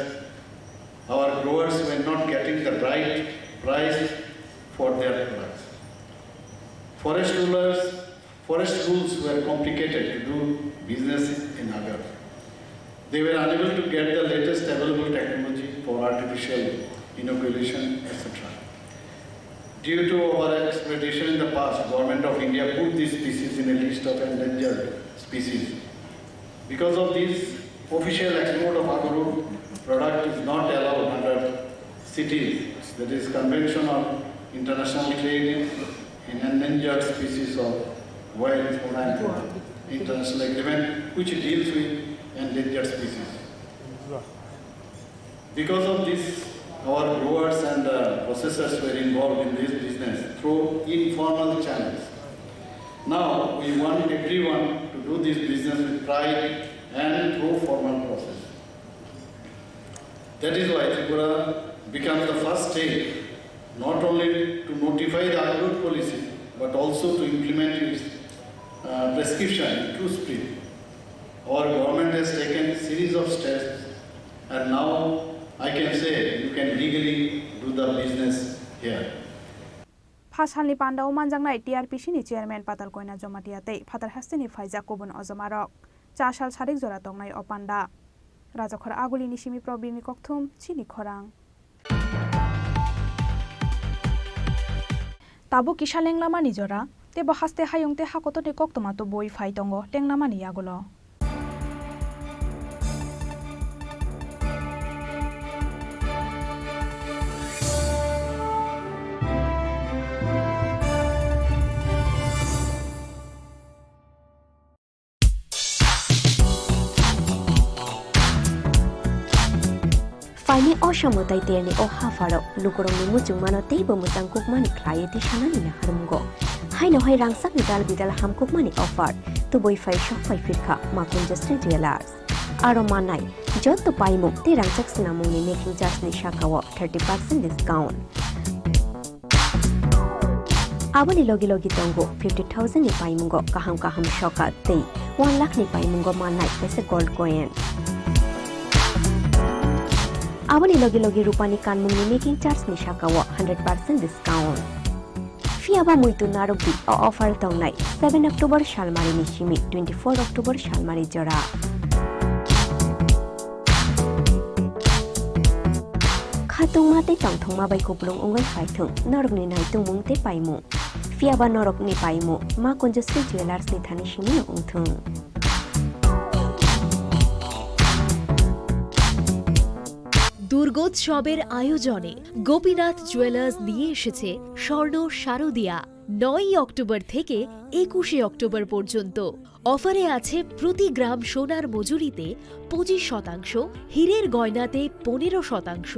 Our growers were not getting the right price for their products. Forest rulers, forest rules were complicated to do business in agar. They were unable to get the latest available technology for artificial inoculation, et cetera. Due to over exploitation in the past, Government of India put this species in a list of endangered species. Because of this, official export of agarwood product is not allowed under CITES, that is Convention of International Trade in Endangered Species of Wild Fauna and Flora, international agreement which deals with endangered species. Because of this, our growers and, uh, processors were involved in this business through informal channels. Now, we want everyone to do this business with pride and through formal process. That is why Tripura becomes the first state not only to notify the Agarud policy but also to implement its, uh, prescription in true spirit. Our government has taken series of steps, and now I can say you can legally do the business here. Pha salni pandao manjaknai TRPC ni chairman Patal Koina Jomatia tei phatar hasteni phaijak kubun ojomarok. Cha sal sarik jora tongnai o panda. Rajakhor Agulini simi Probirni Kokthum, chini khorang. Tabuk kisa lenglamani jora, tebo haste hayung tei hakotorni koktwma tubui phai tongo lenglamani yagulo. Phaini o samo tai terni o hapharo lukurokni muchungmano teibo mwchang kukmani khlaiwi tisanani naharmungo. Haino hai rangchakni dal bidal hamkukmani offer tubui phai sok phai phirkha Makunjasri Jewellers. Aro manai jotto paimung tei rangchak swnamungni making charge ni sakao thirty percent discount. Aboni logi logi tongo fifty thousand ni paimungo kaham kaham soka tei one lakh ni paimungo mannai kaisa gold coin. Aboni logi logi rupani kanmungni making charge ni sakao hundred percent discount. Phiya ba muitu narwkdi, o offer tongnai seven October salmari ni simi twenty four October salmari jora. Khatungma tei tongthokma bai kupulung wngwi phaithung norokni naitungmung tei paimung. Phiya ba norokni paimung Ma Kunjasri Jewellers ni thani simino wngthung. দুর্গোৎসবের আয়োজনে গোপীনাথ জুয়েলার্স নিয়ে এসেছে স্বর্ণ শারদিয়া। নয়ই অক্টোবর থেকে একুশে অক্টোবর পর্যন্ত অফারে আছে প্রতি গ্রাম সোনার মজুরিতে পঁচিশ শতাংশ, হীরের গয়নাতে পনেরো শতাংশ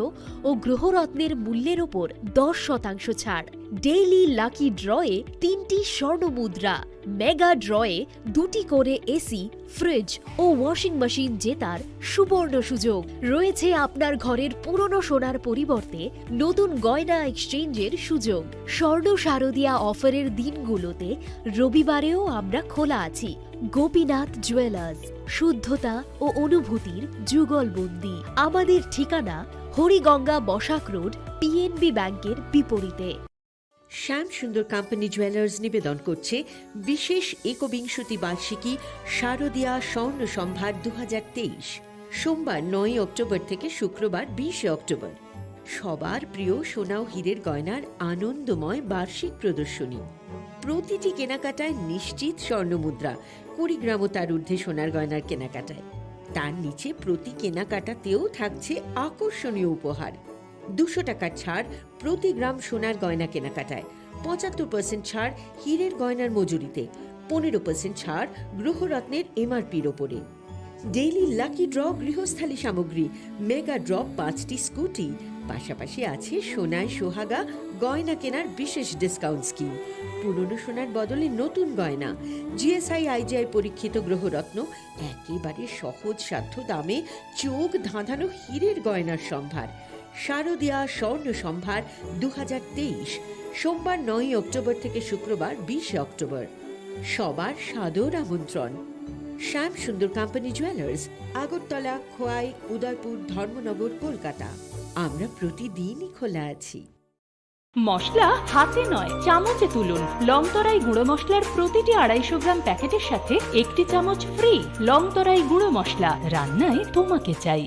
ও গ্রহরত্নের মূল্যের ওপর দশ শতাংশ ছাড়। ডেইলি লাকি ড্রয়ে তিনটি স্বর্ণ মুদ্রা, মেগা ড্রয়ে দুটি করে এসি, ফ্রিজ ও ওয়াশিং মেশিন জেতার সুবর্ণ সুযোগ। রয়েছে আপনার ঘরের পুরনো সোনার পরিবর্তে নতুন গয়না এক্সচেঞ্জের সুযোগ। স্বর্ণ শারদিয়া অফারের দিনগুলোতে রবিবারেও আমরা খোলা আছি। গোপীনাথ জুয়েলার্স, শুদ্ধতা ও অনুভূতির যুগলবন্দি। আমাদের ঠিকানা হরিগঙ্গা বসাক রোড, পিএনবি ব্যাংকের বিপরীতে। শ্যাম সুন্দর কোম্পানি জুয়েলার্স নিবেদন করছে বিশেষ একবিংশতি বার্ষিকী শারদিয়া স্বর্ণ সম্ভার দু হাজার তেইশ, সোমবার নয়ই অক্টোবর থেকে শুক্রবার বিশে অক্টোবর। সবার প্রিয় সোনা ও হীরের গয়নার আনন্দময় বার্ষিক প্রদর্শনী। প্রতিটি কেনাকাটায় নিশ্চিত স্বর্ণ মুদ্রা, কুড়ি গ্রাম ও তার ঊর্ধ্বে সোনার গয়নার কেনাকাটায়। তার নিচে প্রতি কেনাকাটাতেও থাকছে আকর্ষণীয় উপহার। দুশো টাকার ছাড় প্রতি গ্রাম সোনার গয়না কেনাকাটায়, পঁচাত্তর পার্সেন্ট ছাড় হীরের গয়নার মজুরিতে, পনেরো পার্সেন্ট ছাড় গ্রহরত্নের এমআরপির ওপরে। ডেইলি লাকি ড্র গৃহস্থালী সামগ্রী, মেগা ড্র পাঁচটি স্কুটি, পাশাপাশি আছে সোনায় সোহাগা গয়না কেনার বিশেষ ডিসকাউন্ট স্কিম। পুরনো সোনার বদলে নতুন গয়না, জিএসআই আইজিআই পরীক্ষিত গ্রহরত্ন, একেবারে সহজসাধ্য দামে চোখ ধাঁধানো হীরের গয়নার সম্ভার। শারদিয়া স্বর্ণ সম্ভার দু হাজার তেইশ, সোমবার নয়ই অক্টোবর থেকে শুক্রবার বিশে অক্টোবর। সবার সাদর আমন্ত্রণ। শ্যাম সুন্দর কোম্পানি জুয়েলার্স, আগরতলা, খোয়াই, উদয়পুর, ধর্মনগর, কলকাতা। আমরা প্রতিদিনই খোলা আছি। মশলা হাতে নয়, চামচে তুলুন। লংতরাই গুঁড়ো মশলার প্রতিটি আড়াইশো গ্রাম প্যাকেটের সাথে একটি চামচ ফ্রি। লংতরাই গুঁড়ো মশলা, রান্নায় তোমাকে চাই।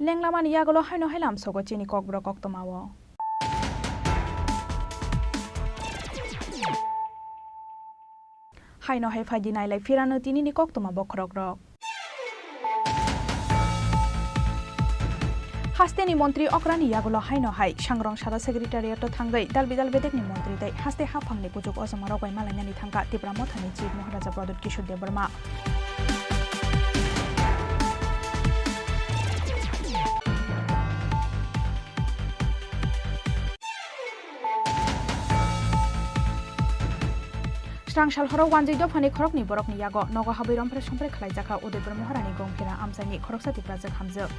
Lenglamani yagulo haino hai lamsogo chini kokborok koktwmao. Haino hai phaidi nailai phirano tinini koktwma bokhorokrok. Hasteni montri okrani yagulo haino hai Sangrong salo secretariat-o thangwi dalbidal bedekni montri tei haste haphangni kuchuk ojomarok bai malainani thangkha Tipra Mothani Chief Maharaja Pradyut Kishore Debbarma. Srang sal horo wanjwi dophani khoroknwi borokni yago nogo habwi romphre somphre khlaijakha Udaipur Moharani Gongphira amchaini khoroksa Tiprajwk hamjwk.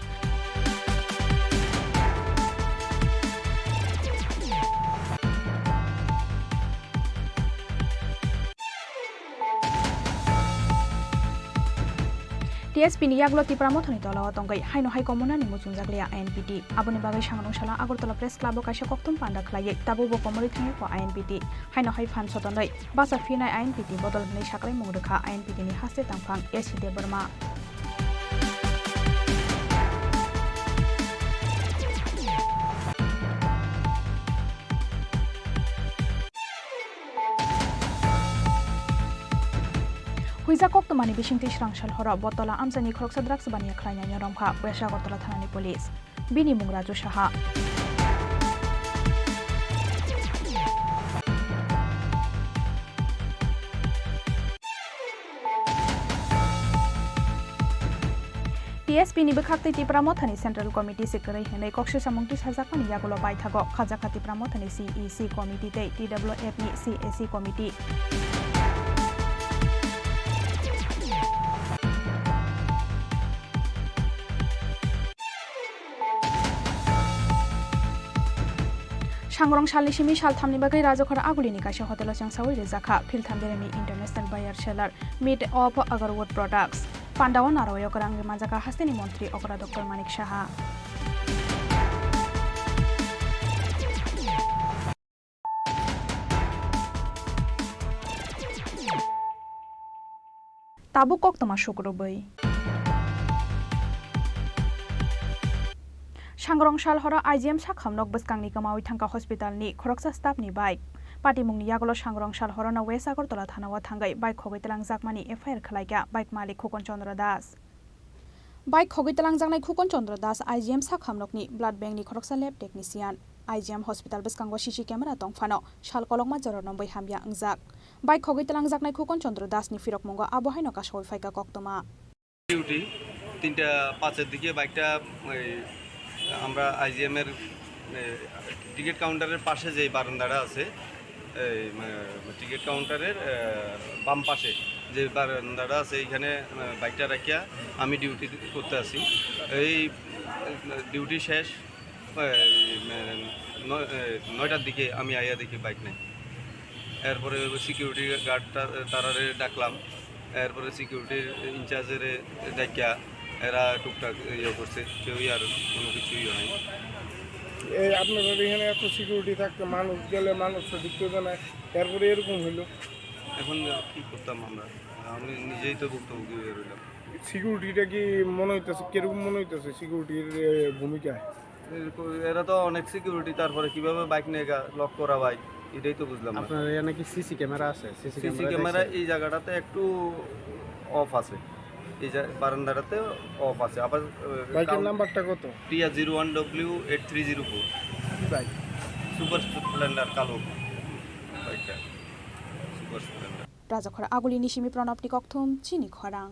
T S P ni yagulo Tipra Mothani tolao tongwi haino hai komunani muchungjak liya I N P T. Aboni bagwi Sangrong salo Agartala Press Club o kaisa kokthum panda khlaiwi tabukbo komorwi thangwi kho I N P T. Haino hai phan sotonwi basa phinai I N P T bodol hwnwi saklaimung rwkha I N P T ni haste tangphang A C Debbarma. Huijak koktwmani bisingtwi srang sal horo Botola amchaini khoroksa drugs baniya khlainani romkha West Agartala thanani police. Bini mung Raju Saha. T S P ni bwkhaktwi Tipra Mothani Central Committee se kwrwi hwnwi koksilsamung tisajakmani yagulo baithago khajakha Tipra Mothani C E C Committee tei T W F ni C A C Committee. Sangrong salni simi salthamni bagwi Rajakhor Agulini kaisa hotelo chengsaui rijak kha Philtham Beremni International Buyer Seller Meet of Agarwood Products. Pandao narwio kwrwngwi manjakha hasteni montri okra Doctor Manik Saha. Tabuk koktwma sukrubwi. Sangrong sal horo I G M sakhamnok bwskangni kwmaui thangkha hospitalni khoroksa staffni bike. Patimungni yagulo Sangrong sal horono West Agartala thanao thangwi bike khogwi twlangjakmani F I R khwlaikha bike malik Khukon Chandra Das. Bike khogwi twlangjaknai Khukon Chandra Das I G M sakhamnokni blood bankni khoroksa lab technician. I G M hospital bwskango C C camera tongphano sal kolokma jorano bui hamya wngjak. Bike khogwi twlangjaknai Khukon Chandra Dasni phirokmungo abo haino kasaui phaikha koktwma. Duty তিনটা পাঁচের দিকে বাইকটা ওই আমরা আইজিএম এর, এ, টিকিট কাউন্টারের পাশে যে বারান্দাটা আছে, এই, এ, টিকিট কাউন্টারের, এ, বাম পাশে যে বারান্দাটা আছে, এইখানে, এ, বাইকটা রাখিয়া আমি ডিউটি করতে আসি। এই, এ, ডিউটি শেষ, এই, এ, নয়-, এ, নয়টার দিকে আমি আইয়া দেখি বাইক নাই। এরপরে সিকিউরিটি গার্ডটা, তারারে ডাকলাম। এরপরে সিকিউরিটির ইনচার্জেরে ডাকিয়া এরা টুকটাক ইয়ে করছে, কেউই আর কোনো কিছু ইয়ে নাই। এই আপনাদের এখানে এত সিকিউরিটি থাকতে মানুষ গেলে মানুষ তো ঢুকতে দেয় না, এরপরে এরকম হইলো। এখন কি করতাম আমরা? আমি নিজেই তো ভুক্তভোগী হয়ে রইলাম। সিকিউরিটিটা কি মনে হইতেছে, কিরকম মনে হইতেছে সিকিউরিটির, এ, ভূমিকা? এরকম, এরা তো অনেক সিকিউরিটি, তারপরে কিভাবে বাইক নিয়ে গা-, লক করা বাইক, এটাই তো বুঝলাম না। আপনার এখানে কি সিসি ক্যামেরা আছে? সিসি সিসি ক্যামেরা ক্যামেরা দেখছেন? এই জায়গাটাতে একটু অফ আছে, এই জা-, বারান্দাটাতে অফ আছে। আবার, আহ, বাইকের কাউন্ট নাম্বারটা কত? টিয়া zero one W eight three zero four. কি বাইক? সুপার স্প্লেন্ডার কালো বাইকটা, super Splendor. Rajakhor Agulini simi Pranabni kokthum chini khorang.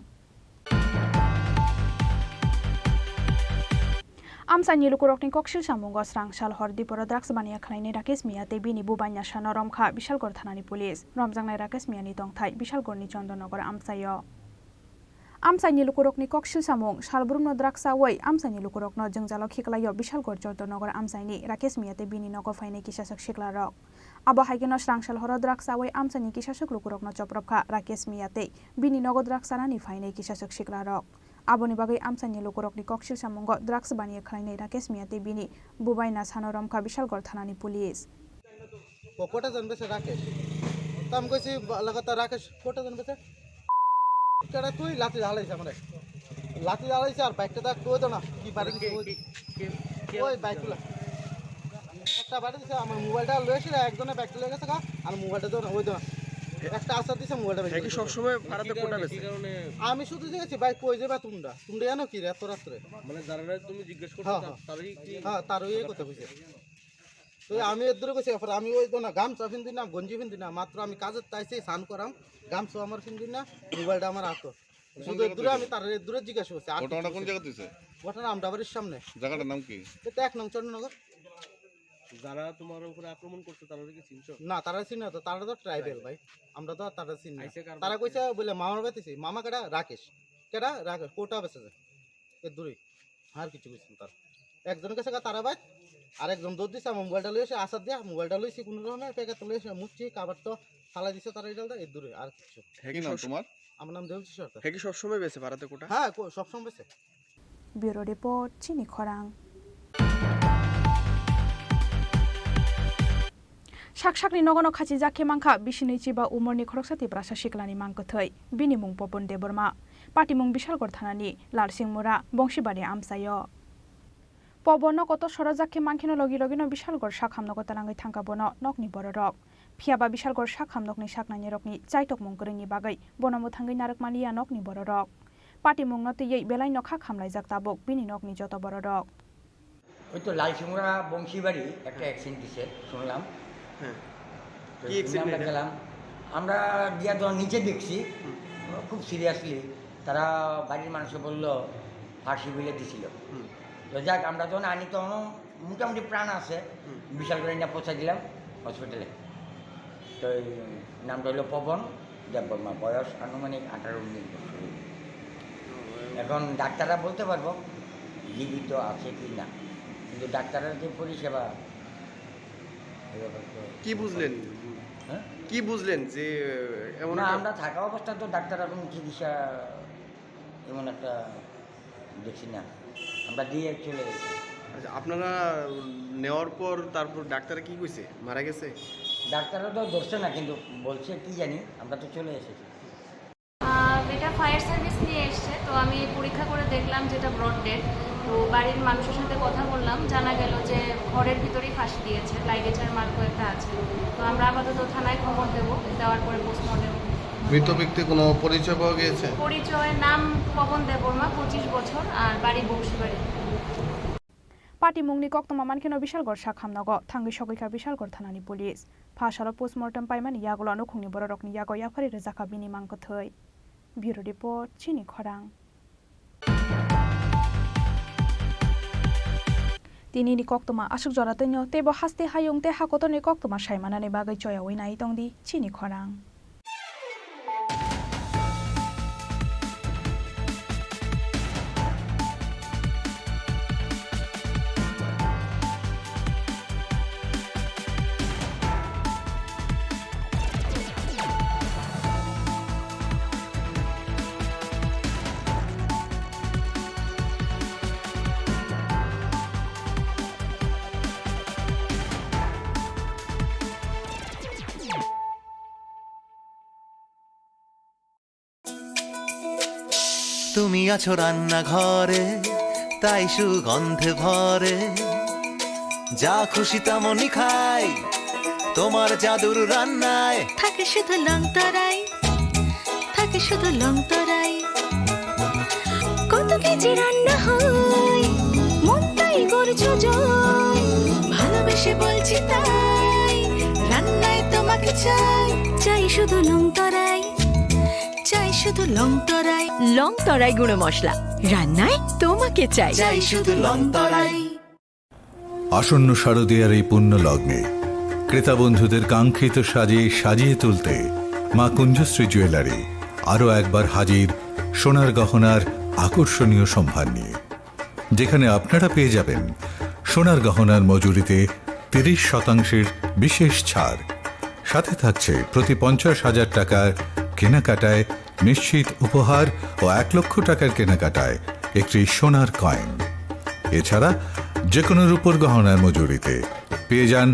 Amchaini lukurokni koksil samungo srang sal hor diporo drugs baniya khwlainai Rakesh Miya tei bini bubaina sano romkha Bishalgor thanani police. Romjaknai Rakesh Miyani tongthai Bishalgorni Chandanagar amchaio. Amchaini lukurokni koksil samung, salbrumno drugs chaui amchaini lukurokno jwngjalo khiklaio Bishalgor Chandanagar amchaini Rakesh Miya tei bini nogo phainai kisaswk siklarok. Abo hai kheno srang sal horo drugs chaui amchaini kisaswk lukurokno chopropkha Rakesh Miya tei bini nogo drugs chanani phainai kisaswk siklarok. Aboni bagwi amchaini lukurokni koksil samungo drugs baniya khwlainai Rakesh Miya tei bini bubaina sano romkha Bishalgor thanani police. ক-, কটা জন বেচে রাকেশ? তো আমি কইছি, বা-, লাগাতার রাকেশ, কটা জন বেচে? কেডা তুই লাঠি জ্বালাইছে আমারে। লাঠি জ্বালাইছে আর বাইকটা দেখ, কই তো না, কি বাড়ি দিছে, ওই, ওই বাইকগুলা। একটা বাড়ি দিছে, আমার মোবাইলটা লয়ে এসে একজনে বাইকটা লয়ে গেছে গা, আর মোবাইলটা তো না, ওই তো না। একটা আশা দিছে মোবাইলটা বের হ্যাঁ, কি করে দিবে। সবসময় পাড়াতে কোটা বেচে? আমি শুধু জিজ্ঞেস করছি, "ভাই, কই যাবা তোমরা? তোমরা জানো কি রে এত রাত্রে?" মানে যারা তুমি জিজ্ঞেস করছো, হ্যাঁ, তা-, হ্যাঁ। তারাই কি হ্যাঁ, তারও এই কথা কইছে। তো আমি এর দূরে কইছি, এরপরে আমি ওই তো না, গামছা পিন্দি না, গঞ্জি পিন্দি না, মাত্র আমি কাজের তাইছি, স্নান করাম, গামছা আমার পিন্দি না, মোবাইলটা আমার হাতো। শুধু এর দূরে আমি তার এর দূরে জিজ্ঞাসা করছি, আর ঘটনাটা কিছু কোন না। জায়গা দিছে? ঘটনা আমডাবাড়ির সামনে। জায়গাটার নাম কি? এটা এক নং চন্দ্রনগর। যারা তোমার উপরে আক্রমণ করছে, তারা কি চিনছো? না, তারা চিনি না তো, তারা তো ট্রাইবেল ভাই। আমরা তো আর তারা চিনি না। আইসে কার তারা বাড়িতে? কইছে বলে মামার বাড়িতে, মামা কেডা? রাকেশ। কেডা? রাকেশ। কোটা বেচে যায়। এর দূরেই। আর কিছু কইছে না তারা। একজনের কাছে তারা বাইত, আর একজন দৌড় দিছে, আমার মোবাইলটা লইছে, আসার দিয়া, মোবাইলটা লইছি কোনো রকমে, প্যাকেট লইছে, মুচ্ছি, কাবার তো ফালাই দিছে তারা এটা, এর দূরে, আর কিছু। হ্যাঁ, কি কি নাম সব-, তোমার? আমার নাম দেবজিৎ সরকার। হ্যাঁ, কি সবসময় বেচে পাড়াতে কোটা? হ্যাঁ, কো-, সবসময় বেচে। Bureau Report, Chini Khorang. Sak sakni nogono khachijak khe mankha, bisinwi chiba umorni khoroksa Tiprasa siklani mang kwthwi. Bini mung Popon Debbarma. Patimung Bishalgarh thanani Lalsingmura, Bongsibari amchaio. Pobonno kotor sorajak khe mankhe no logi logi no Bishalgarh sak hamnogo talangwi thangkha bono nokni bororok. Phiyaba Bishalgarh sak hamnokni saknainirokni chaitokmung kwrwini bagwi bono mwthangwi narwkmani ya nokni bororok. Patimungno twiwi belaino kha khamlaijak tabuk bini nokni joto bororok. ওই তো লালসিংড়া বংশীবাড়ি একটা অ্যাক্সিডেন্ট দিছে, শুনলাম। হ্যাঁ। তো কি শুনে অ্যাক্সিডেন্ট আমরা এটা? গেলাম, আমরা গিয়া তো নিচে দেখছি, হুম। খুব সিরিয়াসলি। তারা বাড়ির মানুষে বলল, ফাঁসি বলে দিছিল। হুম। তো যাক, আমরা তো আনি তো মোটামুটি প্রাণ আছে, হুম। বিশাল করে নিয়ে পৌঁছে দিলাম হসপিটালে। তো এই নামটা হলো পবন দেববর্মা, বয়স আনুমানিক আঠারো উনিশ বছর। ও, এখন ডাক্তাররা বলতে পারবো জীবিত আছে কি না, কিন্তু ডাক্তারের যে পরিষেবা, এই ব্যাপারে তো কি বুঝলেন? হ্যাঁ? কি বুঝলেন যে এমন না, একটা আমরা থাকা অবস্থায় তো ডাক্তার এখন চিকিৎসা এমন একটা দেখছি না, আমরা দিয়ে চলে গেছি। আচ্ছা, আপনারা নেওয়ার পর তারপর ডাক্তারে কি কইছে? মারা গেছে? ডাক্তাররা তো ধরছে না, কিন্তু বলছে কি জানি, আমরা তো চলে এসেছি। আহ, এটা ফায়ার সার্ভিস নিয়ে এসছে, তো আমি পরীক্ষা করে দেখলাম যেটা ব্রড ডেড। তো বাড়ির মানুষের সাথে কথা বললাম, জানা গেল যে ঘরের ভিতরেই ফাঁসি দিয়েছে, লাইগেচার মার্কও একটা আছে। তো আমরা আপাতত থানায় খবর দেবো, দেওয়ার পরে পোস্টমর্টেম। মৃত ব্যক্তির কোনো পরিচয় পাওয়া গিয়েছে? পরিচয়, নাম পবন দেববর্মা, পঁচিশ বছর, আর বাড়ি বংশীবাড়ি। Patimungni koktwma mankheno Bishalgarh sak hamnogo thangwi sogwikha Bishalgarh thanani police. Phasalo postmortem paimani yagulo nukhungni bororokni yago yaphari rwjakha bini mang kwthwi. Bureau Report, Chini Khorang. Tinini koktwma aswk jora twino teibo haste hayung tei hakotorni koktwma saimanani bagwi choyaui nai tongdi Chini Khorang. তুমি আছো রান্নাঘরে, তাই সুগন্ধে ভরে। যা খুশি তেমনই খাই, তোমার জাদুর রান্নায়। থাকে শুধু লং তরাই, থাকে শুধু লং তরাই। কত কেজি রান্না হয়, মনটাই করছো জয়। ভালোবেসে বলছি তাই, রান্নায় তোমাকে চাই। চাই শুধু লং তরাই, চাই শুধু লং তরাই। লং তরাই গুঁড়ো মশলা, রান্নায় তোমাকে চাই। চাই শুধু লং তরাই। আসন্ন শারদীয়ার এই পুণ্য লগ্নে ক্রেতা বন্ধুদের কাঙ্ক্ষিত সাজে সাজিয়ে তুলতে মা কুঞ্জশ্রী জুয়েলারি আরও একবার হাজির সোনার গহনার আকর্ষণীয় সম্ভার নিয়ে, যেখানে আপনারা পেয়ে যাবেন সোনার গহনার মজুরিতে তিরিশ শতাংশের বিশেষ ছাড়। সাথে থাকছে প্রতি পঞ্চাশ হাজার টাকার কেনাকাটায় নিশ্চিত উপহার ও এক লক্ষ টাকার কেনাকাটায় একটি সোনার কয়েন। এছাড়া যে কোনো রূপোর গহনার মজুরিতে পেয়ে যান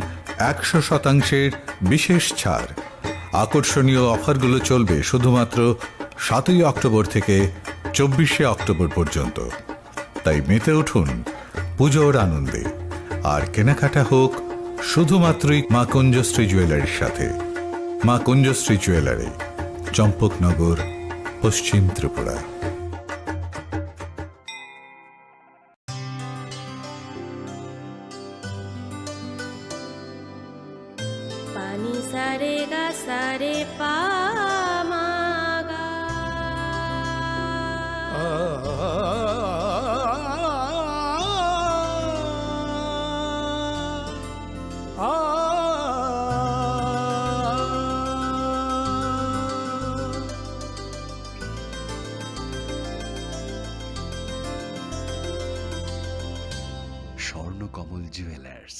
একশো শতাংশের বিশেষ ছাড়। আকর্ষণীয় অফারগুলো চলবে শুধুমাত্র সাতই অক্টোবর থেকে চব্বিশে অক্টোবর পর্যন্ত। তাই মেতে উঠুন পুজোর আনন্দে, আর কেনাকাটা হোক শুধুমাত্রই মা কুঞ্জশ্রী জুয়েলারির সাথে। মা কুঞ্জশ্রী জুয়েলারি, চম্পকনগর, পশ্চিম Tripura. Pani sare ga sare pa ma ga. Swarnakamal jewellers,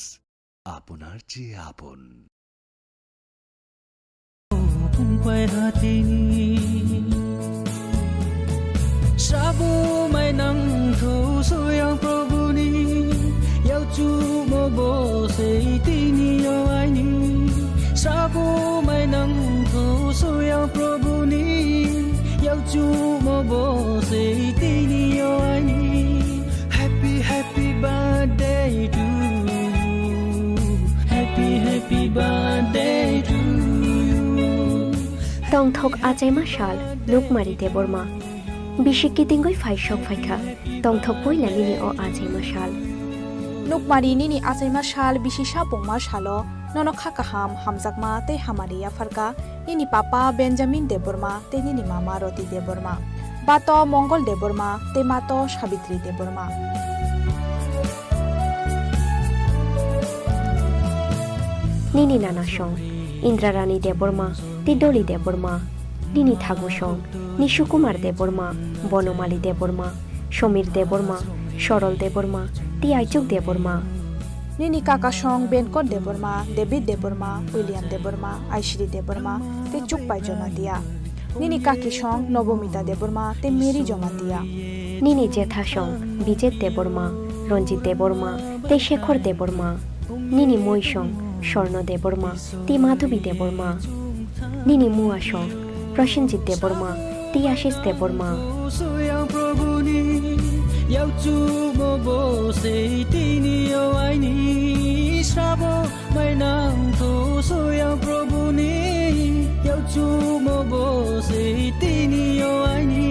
আপনার যে আপন। Srabo mai nang tho soyang Prabhu ni, yau chu mo bo sei tini yo ai ni. Srabo mai nang tho soyang Prabhu ni, yau chu mo bo sei tini yo ai ni. Happy, happy birthday to you. Happy, happy birthday to you. Tongthok achaima sal, Nukmari Debbarma. Bisi kitingwi phai sok phaikha, tongthok poila nini o achaima sal. Nukmari, nini achaima sal, bisi sapungma salo, nono kha kaham, hamjakma tei hamari yapharkha, nini papa Benjamin Debbarma tei nini mama Roti Debbarma, bato Mongol Debbarma tei mato Sabitri Debbarma. Nini nana song, Indrarani Debbarma tei Doli Debbarma. Nini thagu song, Nishu Kumar Debbarma, Bonomali Debbarma, Somir Debbarma, Sorol Debbarma tei Aichuk Debbarma. Nini kaka song, Benkot Debbarma, David Debbarma, William Debbarma, Aishri Debbarma tei Chukpai Jamatia. Nini kaki song, Nobomita Debbarma tei Mary Jamatia. Nini jetha song, Bijet Debbarma, Ranjit Debbarma tei Shekhar Debbarma. Nini moi song, Swarno Debbarma tei Madhubi Debbarma. Nini mua song, Prosenjit Debbarma tei Ashish Debbarma. Soyang Prabhu ni, yau chu mo bo sei tini yo ai ni. Srabo mai nang tho soyang Prabhu ni, yau chu mo bo sei tini yo ai ni.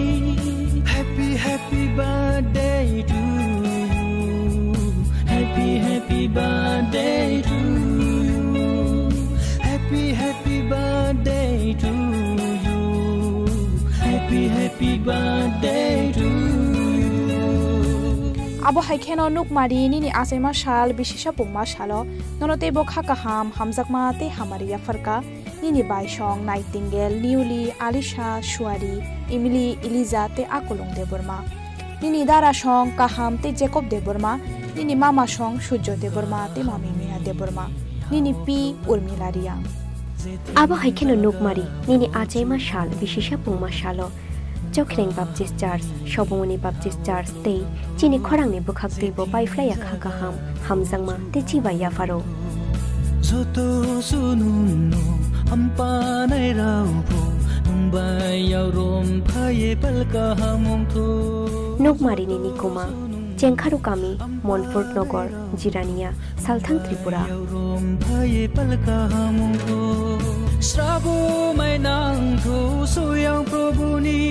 Happy, happy birthday to you. Happy, happy birthday to you. Happy, happy birthday to you. Happy, happy birthday to you. Abo hai kheno Nukmari, nini achaima sal, bisi sapungma salo, nono teibo kha kaham, hamjakma tei hamari yapharkha. Nini bai song Nightingale, Niuli, Alisha, Suari, Emily, Eliza tei Akolong Debbarma. Nini dara song Kaham tei Jacob Debbarma. Nini mama song Surjo Debbarma tei mami Mina Debbarma. Nini pi Urmila Riang. Abo hai kheno Nukmari, nini achaima sal, bisi sapungma salo. Chokhreng Baptist Church, Sobongoni Baptist Church tei chini khorangni bwkhak twibo paiphlaiya kha kaham, hamjakma tei chibai yapharo. Joto sunungno hampanai raubo, nwng bai yau rom phaiye pal kaham wngtho. Nukmarini nikuma, Chengkharu kami, Monfort Nogor, Jirania, Salthang Tripura. Srabo mai nangtho soyang Prabhuni,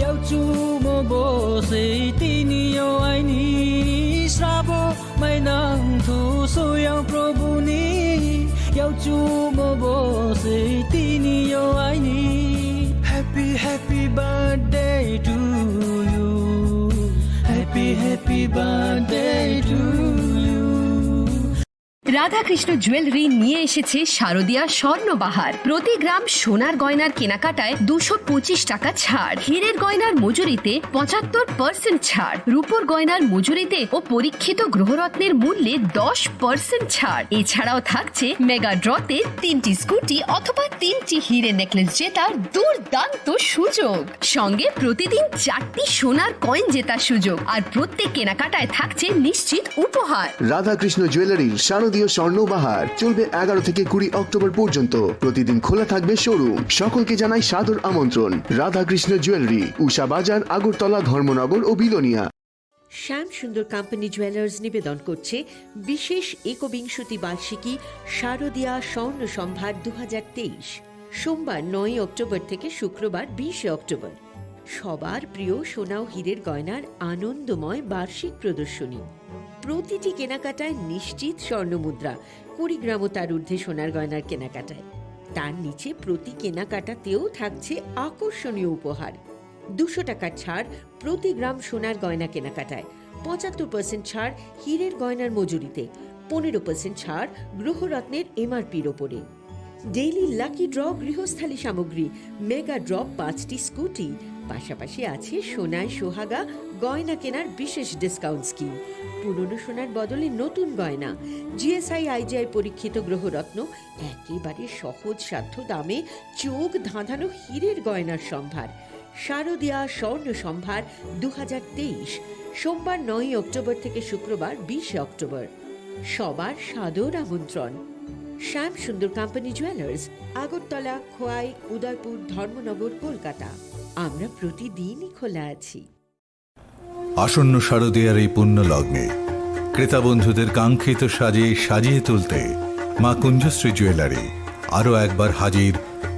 yau chumo bo sei tini yo aini. Srabo mai nangtho soyang Prabhuni, yau chumo bo sei tini yo aini. Happy, happy birthday to you. Happy, happy birthday to you. Radhakrishna jewellery নিয়ে এসেছে শারদিয়া স্বর্ণবাহার। প্রতি গ্রাম সোনার গয়নার কেনাকাটায় দুশো পঁচিশ টাকা ছাড়, হীরের গয়নার মজুরিতে পঁচাত্তর পার্সেন্ট ছাড়, রূপোর গয়নার মজুরিতে ও পরীক্ষিত গ্রহরত্নের মূল্যে দশ পার্সেন্ট ছাড়। এছাড়াও থাকছে মেগা ড্রতে তিনটি স্কুটি অথবা তিনটি হীরে নেকলেস জেতার দুর্দান্ত সুযোগ। সঙ্গে প্রতিদিন চারটি সোনার কয়েন জেতার সুযোগ, আর প্রত্যেক কেনাকাটায় থাকছে নিশ্চিত উপহার। রাধাকৃষ্ণ জুয়েলারির শারদীয় স্বর্ণ বাহার চলবে এগারো থেকে কুড়ি অক্টোবর পর্যন্ত। প্রতিদিন খোলা থাকবে শোরুম। সকলকে জানাই সাদর আমন্ত্রণ। রাধাকৃষ্ণ জুয়েলারি, উষা বাজার, আগরতলা, ধর্মনগর ও বিলোনিয়া। শ্যাম সুন্দর কোম্পানি জুয়েলার্স নিবেদন করছে বিশেষ একবিংশতি বার্ষিকী শারদীয়া স্বর্ণ সম্ভার দু হাজার তেইশ। সোমবার নয়ই অক্টোবর থেকে শুক্রবার বিশে অক্টোবর। সবার প্রিয় সোনা ও হীরের গয়নার আনন্দময় বার্ষিক প্রদর্শনী। প্রতিটি কেনাকাটায় নিশ্চিত স্বর্ণমুদ্রা, কুড়ি গ্রাম ও তার ঊর্ধ্বে সোনার গয়নার কেনাকাটায়। তার নিচে প্রতি কেনাকাটাতেও থাকছে আকর্ষণীয় উপহার। দুশো টাকার ছাড় প্রতি গ্রাম সোনার গয়না কেনাকাটায়, পঁচাত্তর পার্সেন্ট ছাড় হীরের গয়নার মজুরিতে, পনেরো পার্সেন্ট ছাড় গ্রহরত্নের এমআরপির ওপরে। ডেইলি লাকি ড্র গৃহস্থালী সামগ্রী, মেগা ড্রপ পাঁচটি স্কুটি, পাশাপাশি আছে সোনায় সোহাগা গয়না কেনার বিশেষ ডিসকাউন্ট স্কিম। পুরনো সোনার বদলে নতুন গয়না, জিএসআই আইজিআই পরীক্ষিত গ্রহরত্ন, একেবারে সহজসাধ্য দামে চোখ ধাঁধানো হীরের গয়নার সম্ভার। শারদীয়া স্বর্ণ সম্ভার দু হাজার তেইশ, সোমবার নয়ই অক্টোবর থেকে শুক্রবার বিশে অক্টোবর। সবার সাদর আমন্ত্রণ। শ্যাম সুন্দর কোম্পানি জুয়েলার্স, আগরতলা, খোয়াই, উদয়পুর, ধর্মনগর, কলকাতা। আমরা প্রতিদিনই খোলা আছি। আসন্ন শারদীয়ার এই পুণ্য লগ্নে ক্রেতা বন্ধুদের কাঙ্ক্ষিত সাজে সাজিয়ে তুলতে মা কুঞ্জশ্রী জুয়েলারি আরও একবার হাজির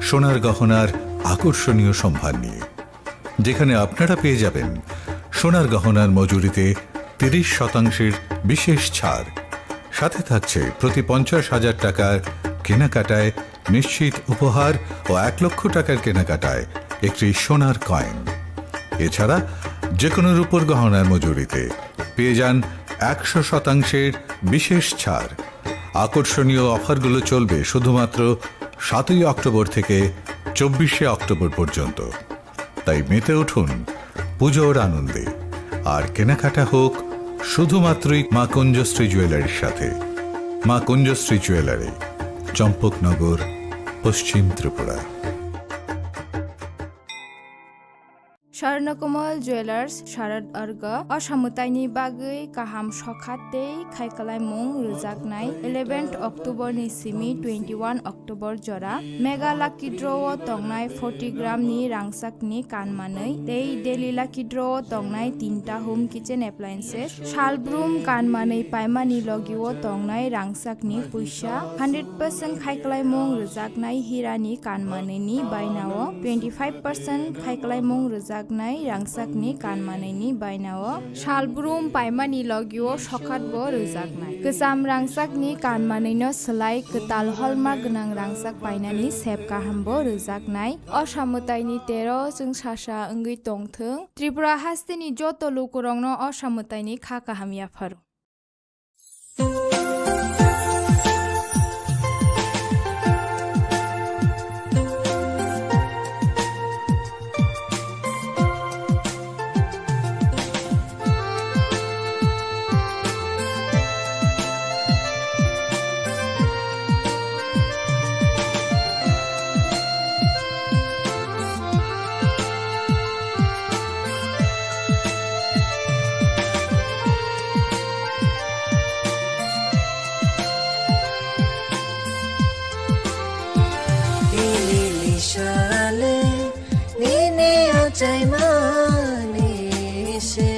সোনার গহনার আকর্ষণীয় সম্ভার নিয়ে, যেখানে আপনারা পেয়ে যাবেন সোনার গহনার মজুরিতে তিরিশ শতাংশের বিশেষ ছাড়। সাথে থাকছে প্রতি পঞ্চাশ হাজার টাকার কেনাকাটায় নিশ্চিত উপহার ও এক লক্ষ টাকার কেনাকাটায় একটি সোনার কয়েন। এছাড়া যে কোনো রূপোর গহনার মজুরিতে পেয়ে যান একশো শতাংশের বিশেষ ছাড়। আকর্ষণীয় অফারগুলো চলবে শুধুমাত্র সাতই অক্টোবর থেকে চব্বিশে অক্টোবর পর্যন্ত। তাই মেতে উঠুন পুজোর আনন্দে, আর কেনাকাটা হোক শুধুমাত্রই মা কুঞ্জশ্রী জুয়েলারির সাথে। মা কুঞ্জশ্রী জুয়েলারি, চম্পকনগর, পশ্চিম ত্রিপুরা। স্বর্ণকমল জুয়েলার্স শারদ অর্ঘ, o samwtaini bagwi kaham sokha tei khaikwlaimung rwjaknai eleventh October ni simi twenty-one October jora Mega Lucky Draw o tongnai forty gram ni rangchak ni kan manwi tei Daily Lucky Draw o tongnai tinta home kitchen appliances, salbrum kan manwi paimani logi o tongnai rangchak ni puisa, hundred percent khaikwlaimung rwjaknai hira ni kan manwi ni baina o, twenty five percent khaikwlaimung rwjaknai rangchak ni kan manwi ni baina o, salbrum paimani logi o sokhat bo rwjaknai. Kwcham rangchak ni kan manwi no swlai kwtal holma gwnang rangchak painani sep kaham bo rwjaknai. O samwtai ni tero chwng sasa wngwi tongthwng. Tripura hasteni joto lukurokno o samwtaini kha kaham yapharo. Nini sale, nini achaimani se.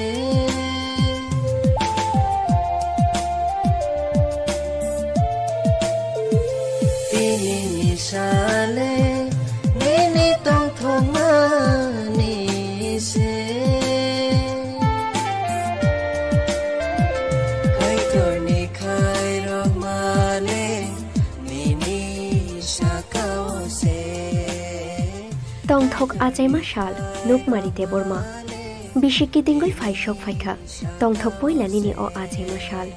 Tini ni sale, nini tongthokmani se. Kaitorni khairokmale, nini sakao se. Tongthok achaima sal, Nukmari Debbarma. Bisi kitingwi phaisok phaikha, tongthok poila nini o achaima sal.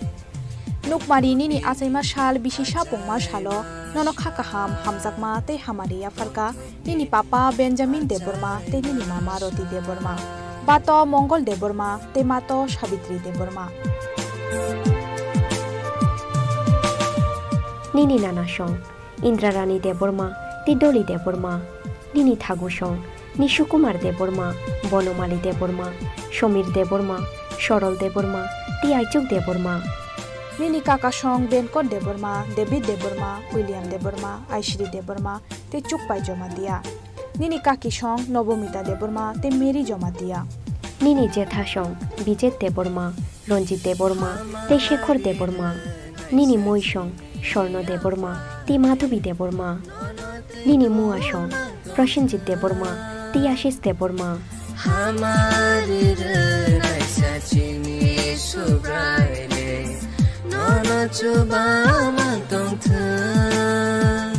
Nukmari, nini achaima sal bisi sapungma salo nono kha kaham, hamjakma tei hamari yapharkha nini papa Benjamin Debbarma tei nini mama Roti Debbarma, bato Mongol Debbarma tei mato Sabitri Debbarma. Nini nana song Indrarani Debbarma tei Doli Debbarma, nini thagusong Nishu Kumar Debbarma, Bonomali Debbarma, Somir Debbarma, Sorol Debbarma tei Aichuk Debbarma. Nini kakasong Benkot Debbarma, David Debbarma, William Debbarma, Aishri Debbarma tei Chukpai Jomatia. Nini kakisong Nobomita Debbarma tei Mary Jomatia. Nini jethasong Bijet Debbarma, Ranjit Debbarma tei Shekhar Debbarma. Nini moisong Swarno Debbarma tei Madhubi Debbarma. Nini mua song Prosenjit Debbarma tei Ashish Debbarma. Hamari rwnai sa chini Subraile, nono chuba mang tongthwng.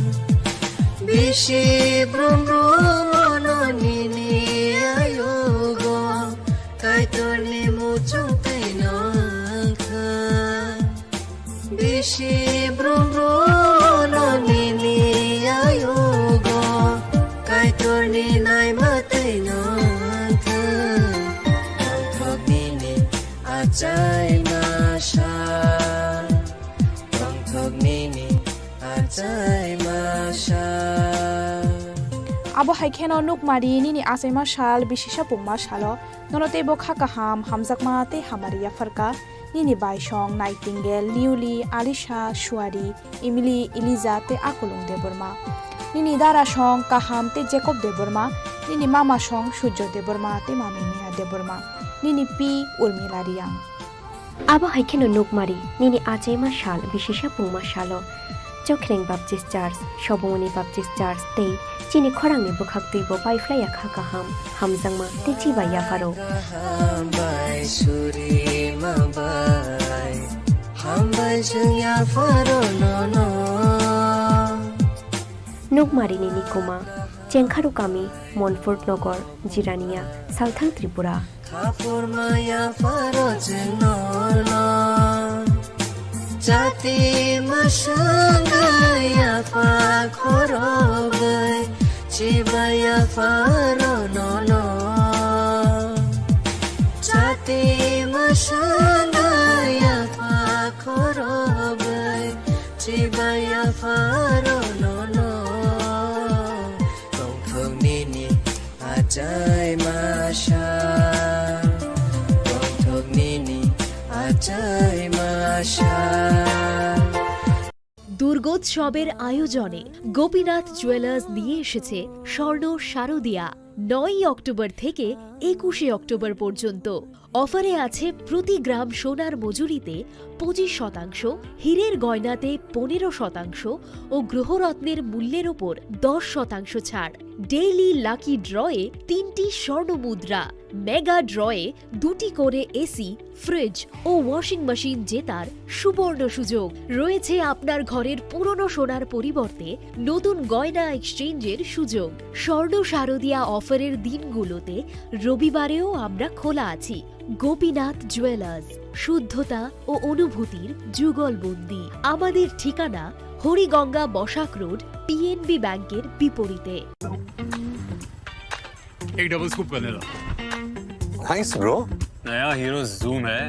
Bisi brum brum ono nini ayugo, Kaitorni muchung tei nongthwng. Bisi brum brum no nini ayugo, Kaitorni naima tei nongthwng. Tongthok nini achai masa, tongthok nini achai masa. Abo hai kheno nukmari nini achaima sal, bisi sapungma salo nono teibo kha kaham, hamjakma tei hamari yapharkha. Nini baisong Nightingale, Liuli, Alisha, Suari, Emily, Eliza tei Akolong Debbarma. Nini dara song Kaham tei Jacob Debbarma. Nini mama song Surjo Debbarma tei mami Mia Debbarma. Nini pi Urmila Riang. Abo hai kheno nukmari nini achaima sal, bisi sapungma salo. Chokhreng Baptist Church, Sobongoni Baptist Church tei chini khorangni bwkhak twibo paiphlaiya kha kaham, hamjakma tei chibai yapharo. Kaham bai suri ma bai, hambai chwng yapharo nono. Nukmari nini kuma, Chengkharu kami, Monfort Nogor, Jirania, Salthang Tripura. Khapur maya pharo chwng nono. Jati mwswngwi yapha khorogwi chibaya pharo nono. Jati mwswngwi yapha khorogwi chibaya pharo nono. Tongthok nini achai masa, tongthok nini achai masa. দুর্গোৎসবের আয়োজনে গোপীনাথ জুয়েলার্স নিয়ে এসেছে স্বর্ণ শারদিয়া। নয়ই অক্টোবর থেকে একুশে অক্টোবর পর্যন্ত। অফারে আছে প্রতি গ্রাম সোনার মজুরিতে পঁচিশ শতাংশ, হীরের গয়নাতে পনেরো শতাংশ ও গ্রহরত্নের মূল্যের ওপর দশ শতাংশ ছাড়। ডেইলি লাকি ড্রয়ে তিনটি স্বর্ণ মুদ্রা, মেগা ড্রয়ে দুটি করে এসি, ফ্রিজ ও ওয়াশিং মেশিন জেতার সুবর্ণ সুযোগ। রয়েছে আপনার ঘরের পুরনো সোনার পরিবর্তে নতুন গয়না এক্সচেঞ্জের সুযোগ। স্বর্ণ শারদিয়া অফারের দিনগুলোতে রবিবারেও আমরা খোলা আছি। গোপীনাথ জুয়েলার্স, শুদ্ধতা ও অনুভূতির যুগলবন্দি। আমাদের ঠিকানা হরিগঙ্গা বসাক রোড, পিএনবি ব্যাংকের বিপরীতে। एक double scoop vanilla. Thanks, bro। नया हीरो जूम है।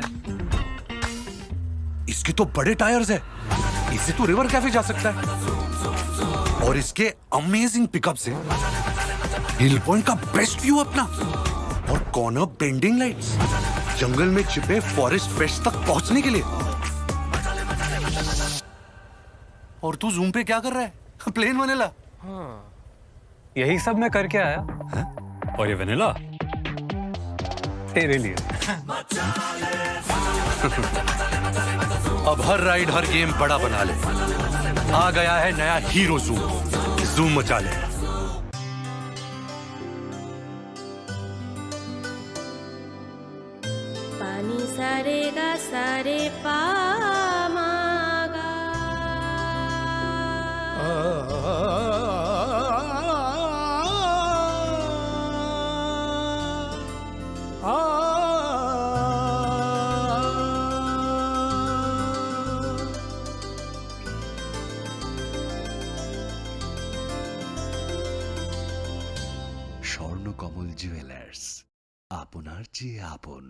इसके तो बड़े टायर्स है, इससे तो रिवर कैफे जा सकता है। और इसके अमेजिंग पिकअप्स है, हिल पॉइंट का बेस्ट व्यू अपना, और कॉर्नर बेंडिंग लाइट्स, जंगल में छिपे फॉरेस्ट फ्रेश तक पहुंचने के लिए। और तू जूम पे क्या कर रहा है? Plane vanilla. हाँ। यही सब मैं करके आया। हैं? और ये वनीला तेरे लिए। अब हर राइड, हर गेम बड़ा बना ले। आ गया है नया हीरो जूम। जूम मचा ले। Pani sare ga sare pa ma ga. Swarnakamal jewellers, আপনার চেয়ে আপন।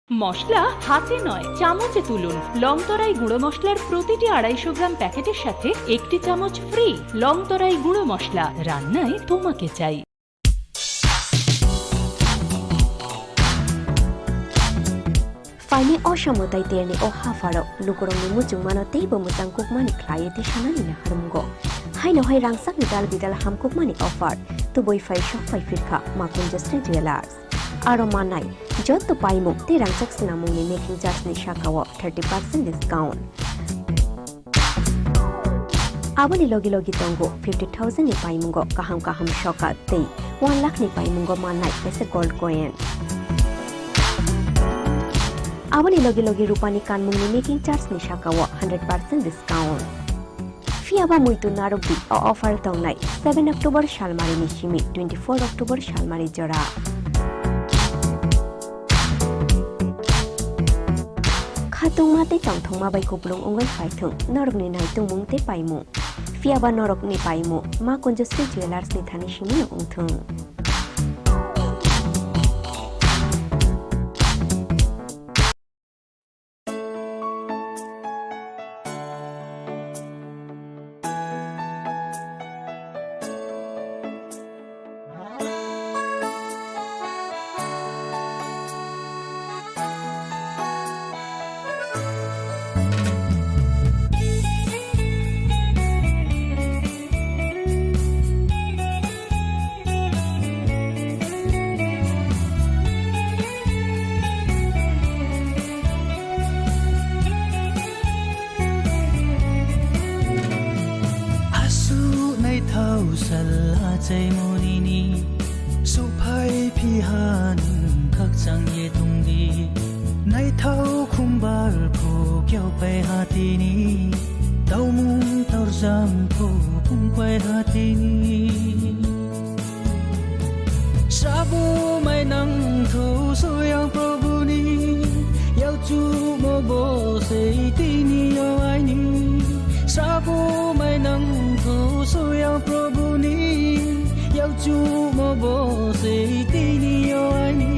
মশলা হাতে নয়, চামচে তুলুন। লংতরাই গুঁড়ো মশলার প্রতিটি আড়াইশো গ্রাম প্যাকেটের সাথে একটি চামচ ফ্রি। লংতরাই গুঁড়ো মশলা, রান্নায় তোমাকে চাই। Phaini o samwtai terni o hapharo lukurokni muchungmano teibo mwchangkukmani khlaiwi tisanani naharmungo. Haino hai rangchakni dal bidal hamkukmani offer, tubui phai sok phai phirkha Makunja Sri Jewellers. Aro manai jotto paimung tei rangchak swnamungni making charge ni sakao thirty percent discount. Aboni logi logi tongo fifty thousand ni paimungo kaham kaham sokat tei one lakh ni paimungo mannai kaisa gold coin. Aboni logi logi rupani kanmungni making charge ni sakao hundred percent discount. Phiya ba muitu narwk di, o offer tongnai seven October salmari ni simi twenty-four October salmari jora. Khatungma tei tongthokma bai kupulung wngwi phaithwng norokni naitungmung tei paimung. Phiya ba norokni paimung Ma Kunjasri Jewellers ni thani simi wngthwng. Aswk naithao sal achaimunini, suphai phiha nwng khakchang ye tongdi. Naithao khumbar kho kyaupai hatini, taumung torjang kho pungpai hatini. Srabo mai nangtho soyang Probhuni, yauchumo bo sei tini yo aini. Srabo mai nangtho soyang Probhuni, yauchumo bo sei tini yo aini.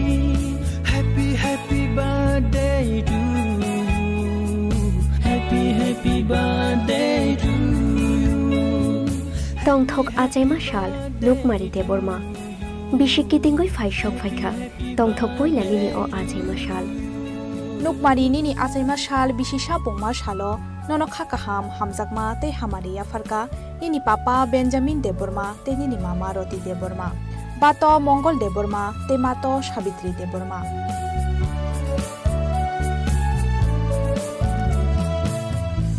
Happy, happy birthday to you. Happy, happy birthday to you. Tongthok achaima sal, Nukmari Debbarma. Bisi kitingwi phai sok phaikha, tongthok poila nini o achaima sal. Nukmari, nini achaima sal bisi sapungma salo, nono kha kaham, hamjakma tei hamari yapharkha nini papa Benjamin Debbarma tei nini mama Roti Debbarma. Bato Mongol Debbarma tei mato Sabitri Debbarma.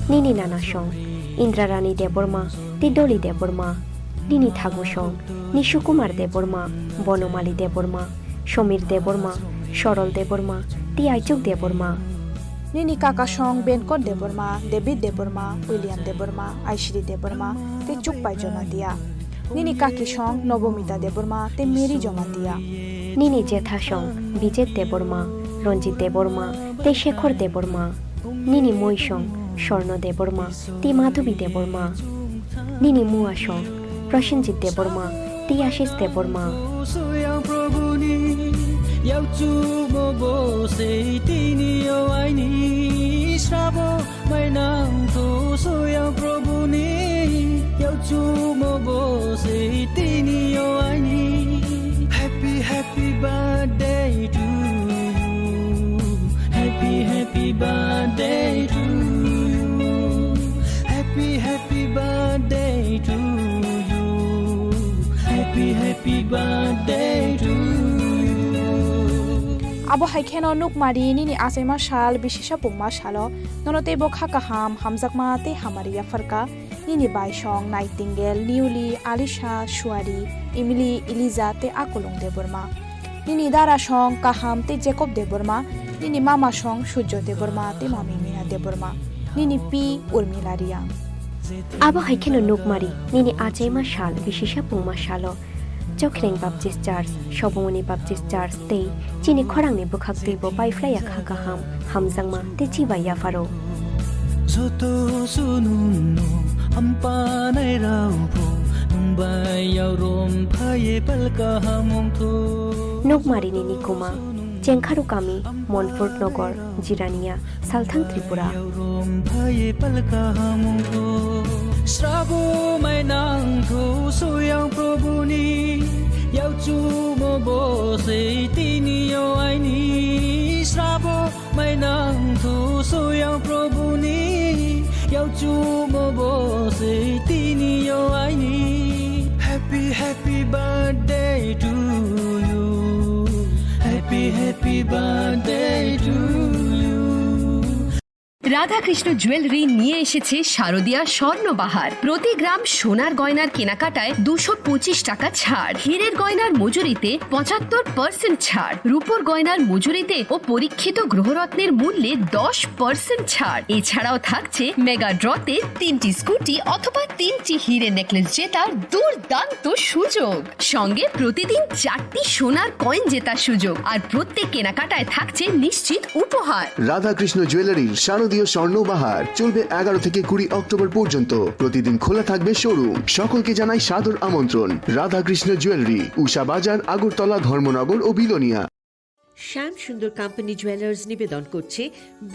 Nini nana song Indrarani Debbarma tei Doli Debbarma. Nini thagu song Nishu Kumar Debbarma, Bonomali Debbarma, Somir Debbarma, Sorol Debbarma tei Aichuk Debbarma. Nini kaka song Benkot Debbarma, David Debbarma, William Debbarma, Aishri Debbarma tei Chukpai Jomatia. Nini kaki song Nobomita Debbarma tei Mary Jomatia. Nini jetha song Bijet Debbarma, Ranjit Debbarma tei Shekhor Debbarma. Nini moi song Sorno Debbarma tei Madhubi Debbarma. Nini mua song Prosenjit Debbarma tei Ashish Debbarma. Soyang Probhuni, yauchumo bo sei tini yo aini. Srabo mai nangtho soyang Probhuni, yauchumo bo sei tini yo aini. Happy, happy birthday to you. Happy, happy birthday to you. Happy, happy birthday to you. Happy, happy birthday to you. Abo hai kheno Nukmari, nini achaima sal bisi sapungma salo, nono teibo kha kaham, hamjakma tei hamari yapharkha nini bai song Nightingale, Niuli, Alisha, Suari, Emily, Eliza tei Akolong Debbarma. Nini dara song Kaham tei Jacob Debbarma, nini mama song Surjo Debbarma tei mami Mina Debbarma, nini pi Urmila Riang. Abo hai kheno Nukmari, nini achaima sal, bisi sapungma salo, Chokhreng Baptist Church, Sobongoni Baptist Church tei chini khorangni bwkhak twibo paiphlaiya kha kaham, hamjakma tei chibai yapharo. Joto sunungno hampanai rao bo nwng bai yao rom phaiye pal kaham wngtho. Nukmarini nikuma, Chengkharu kami, Monfort Nogor, Jirania, Salthang Tripura. Srabo mai nangtho soyang Probhuni, yauchumo bo sei tini yo aini. Srabo mai nangtho soyang Probhuni, yauchumo bo sei tini yo aini. Happy, happy birthday to you. Happy, happy birthday to you. Radhakrishna jewellery নিয়ে এসেছে শারদিয়া স্বর্ণ বাহার। প্রতি গ্রাম সোনার গয়নার কেনাকাটায় দুশো পঁচিশ টাকা ছাড়, হীরের গয়নার মজুরিতে পঁচাত্তর পার্সেন্ট ছাড়, রূপোর গয়নার মজুরিতে ও পরীক্ষিত গ্রহরত্নের মূল্যে দশ পার্সেন্ট ছাড়। এছাড়াও থাকছে মেগা ড্রতে তিনটি স্কুটি অথবা তিনটি হীরে নেকলেস জেতার দুর্দান্ত সুযোগ। সঙ্গে প্রতিদিন চারটি সোনার কয়েন জেতার সুযোগ, আর প্রত্যেক কেনাকাটায় থাকছে নিশ্চিত উপহার। রাধাকৃষ্ণ জুয়েলারির শারদীয় স্বর্ণ বাহার চলবে এগারো থেকে কুড়ি অক্টোবর পর্যন্ত। প্রতিদিন খোলা থাকবে শোরুম। সকলকে জানাই সাদর আমন্ত্রণ। রাধাকৃষ্ণ জুয়েলারি, উষা বাজার, আগরতলা, ধর্মনগর ও বিলোনিয়া। শ্যাম সুন্দর কোম্পানি জুয়েলার্স নিবেদন করছে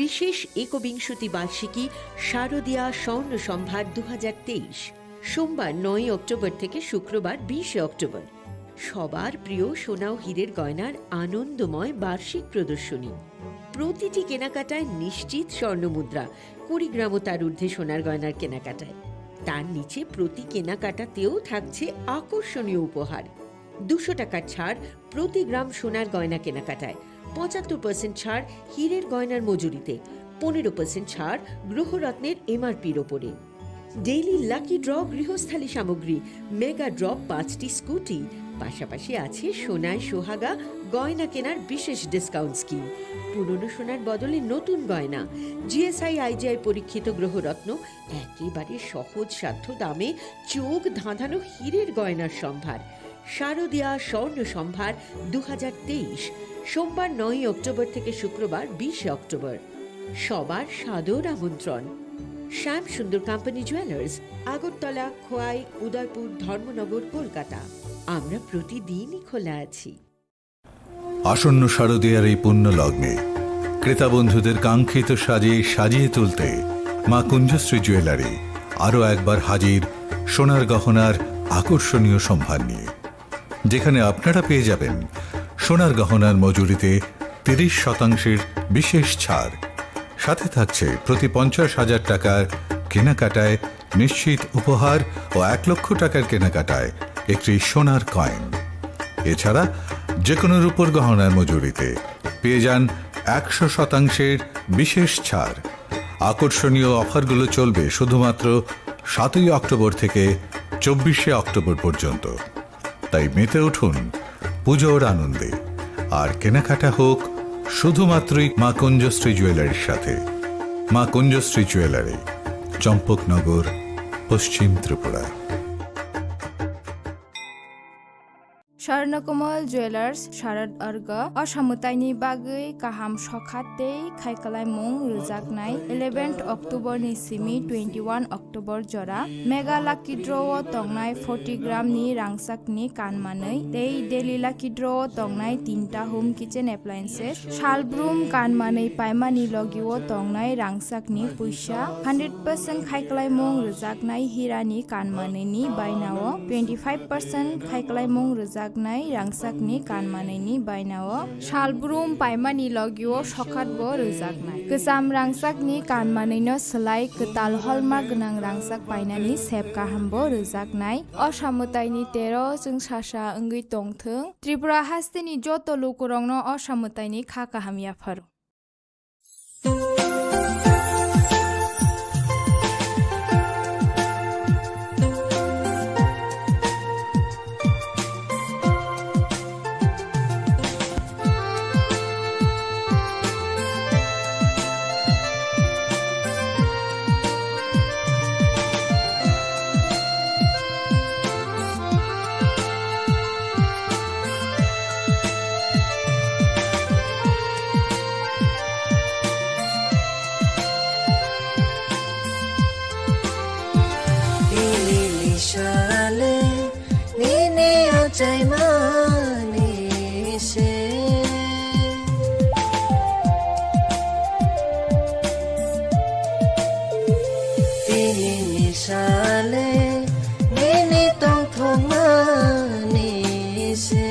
বিশেষ একবিংশতি বার্ষিকী শারদীয়া স্বর্ণ সম্ভার দু হাজার তেইশ, সোমবার নয়ই অক্টোবর থেকে শুক্রবার বিশে অক্টোবর। সবার প্রিয় সোনা ও হীরের গয়নার আনন্দময় বার্ষিক প্রদর্শনী। প্রতিটি কেনাকাটায় নিশ্চিত স্বর্ণ মুদ্রা, কুড়ি গ্রাম ও তার ঊর্ধ্বে সোনার গয়নার কেনাকাটায়। তার নিচে প্রতি কেনাকাটাতেও থাকছে আকর্ষণীয় উপহার। দুশো টাকার ছাড় প্রতি গ্রাম সোনার গয়না কেনাকাটায়, পঁচাত্তর পার্সেন্ট ছাড় হীরের গয়নার মজুরিতে, পনেরো পার্সেন্ট ছাড় গ্রহরত্নের এমআরপির ওপরে। ডেইলি লাকি ড্র গৃহস্থালী সামগ্রী, মেগা ড্র পাঁচটি স্কুটি, পাশাপাশি আছে সোনায় সোহাগা গয়না কেনার বিশেষ ডিসকাউন্ট স্কিম। পুরনো সোনার বদলে নতুন গয়না, জিএসআই আইজিআই পরীক্ষিত গ্রহরত্ন, একেবারে সহজসাধ্য দামে চোখ ধাঁধানো হীরের গয়নার সম্ভার। শারদীয়া স্বর্ণ সম্ভার দু হাজার তেইশ, সোমবার নয়ই অক্টোবর থেকে শুক্রবার বিশে অক্টোবর। সবার সাদর আমন্ত্রণ। শ্যাম সুন্দর কোম্পানি জুয়েলার্স, আগরতলা, খোয়াই, উদয়পুর, ধর্মনগর, কলকাতা। আমরা প্রতিদিনই খোলা আছি। আসন্ন শারদীয়ার এই পুণ্য লগ্নে ক্রেতা বন্ধুদের কাঙ্ক্ষিত সাজে সাজিয়ে তুলতে মা কুঞ্জশ্রী জুয়েলারি আরও একবার হাজির সোনার গহনার আকর্ষণীয় সম্ভার নিয়ে, যেখানে আপনারা পেয়ে যাবেন সোনার গহনার মজুরিতে তিরিশ শতাংশের বিশেষ ছাড়। সাথে থাকছে প্রতি পঞ্চাশ হাজার টাকার কেনাকাটায় নিশ্চিত উপহার ও এক লক্ষ টাকার কেনাকাটায় একটি সোনার কয়েন। এছাড়া যে কোনো রূপোর গহনার মজুরিতে পেয়ে যান একশো শতাংশের বিশেষ ছাড়। আকর্ষণীয় অফারগুলো চলবে শুধুমাত্র সাতই অক্টোবর থেকে চব্বিশে অক্টোবর পর্যন্ত। তাই মেতে উঠুন পুজোর আনন্দে, আর কেনাকাটা হোক শুধুমাত্রই মা কুঞ্জশ্রী জুয়েলারির সাথে। মা কুঞ্জশ্রী জুয়েলারি, চম্পকনগর, পশ্চিম Tripura. Swarnakomal Jewelers, Sharad Arga, o samwtaini bagwi kaham sokha tei khaikhlaimung rwjaknai eleventh October ni simi twenty-one October jora. Mega Lucky Draw o tongnai forty gram ni rangchak ni kan manwi tei Daily Lucky Draw o tongnai tinta home kitchen appliances. Salbrum kan manwi paimani logi o tongnai rangchak ni puisa. Hundred percent khaikhlaimung rwjaknai hira ni kan manwi ni baina o. Twenty five percent khaikhlaimung rwjaknai rangchak ni kan manwi ni baina o. Salbrum paimani logi o sokhat bo rwjaknai. Kwcham rangchak ni kan manwi no swlai kwtal holma gwnang rangchak painani sep kaham bo rwjaknai. O samwtai ni tero chwng sasa wngwi tongthwng. Tripura haste ni joto lukurok no o samwtai ni kha kaham yapharo. Nini sale, nini achaimani se. Nini sale, nini tongthokmani se.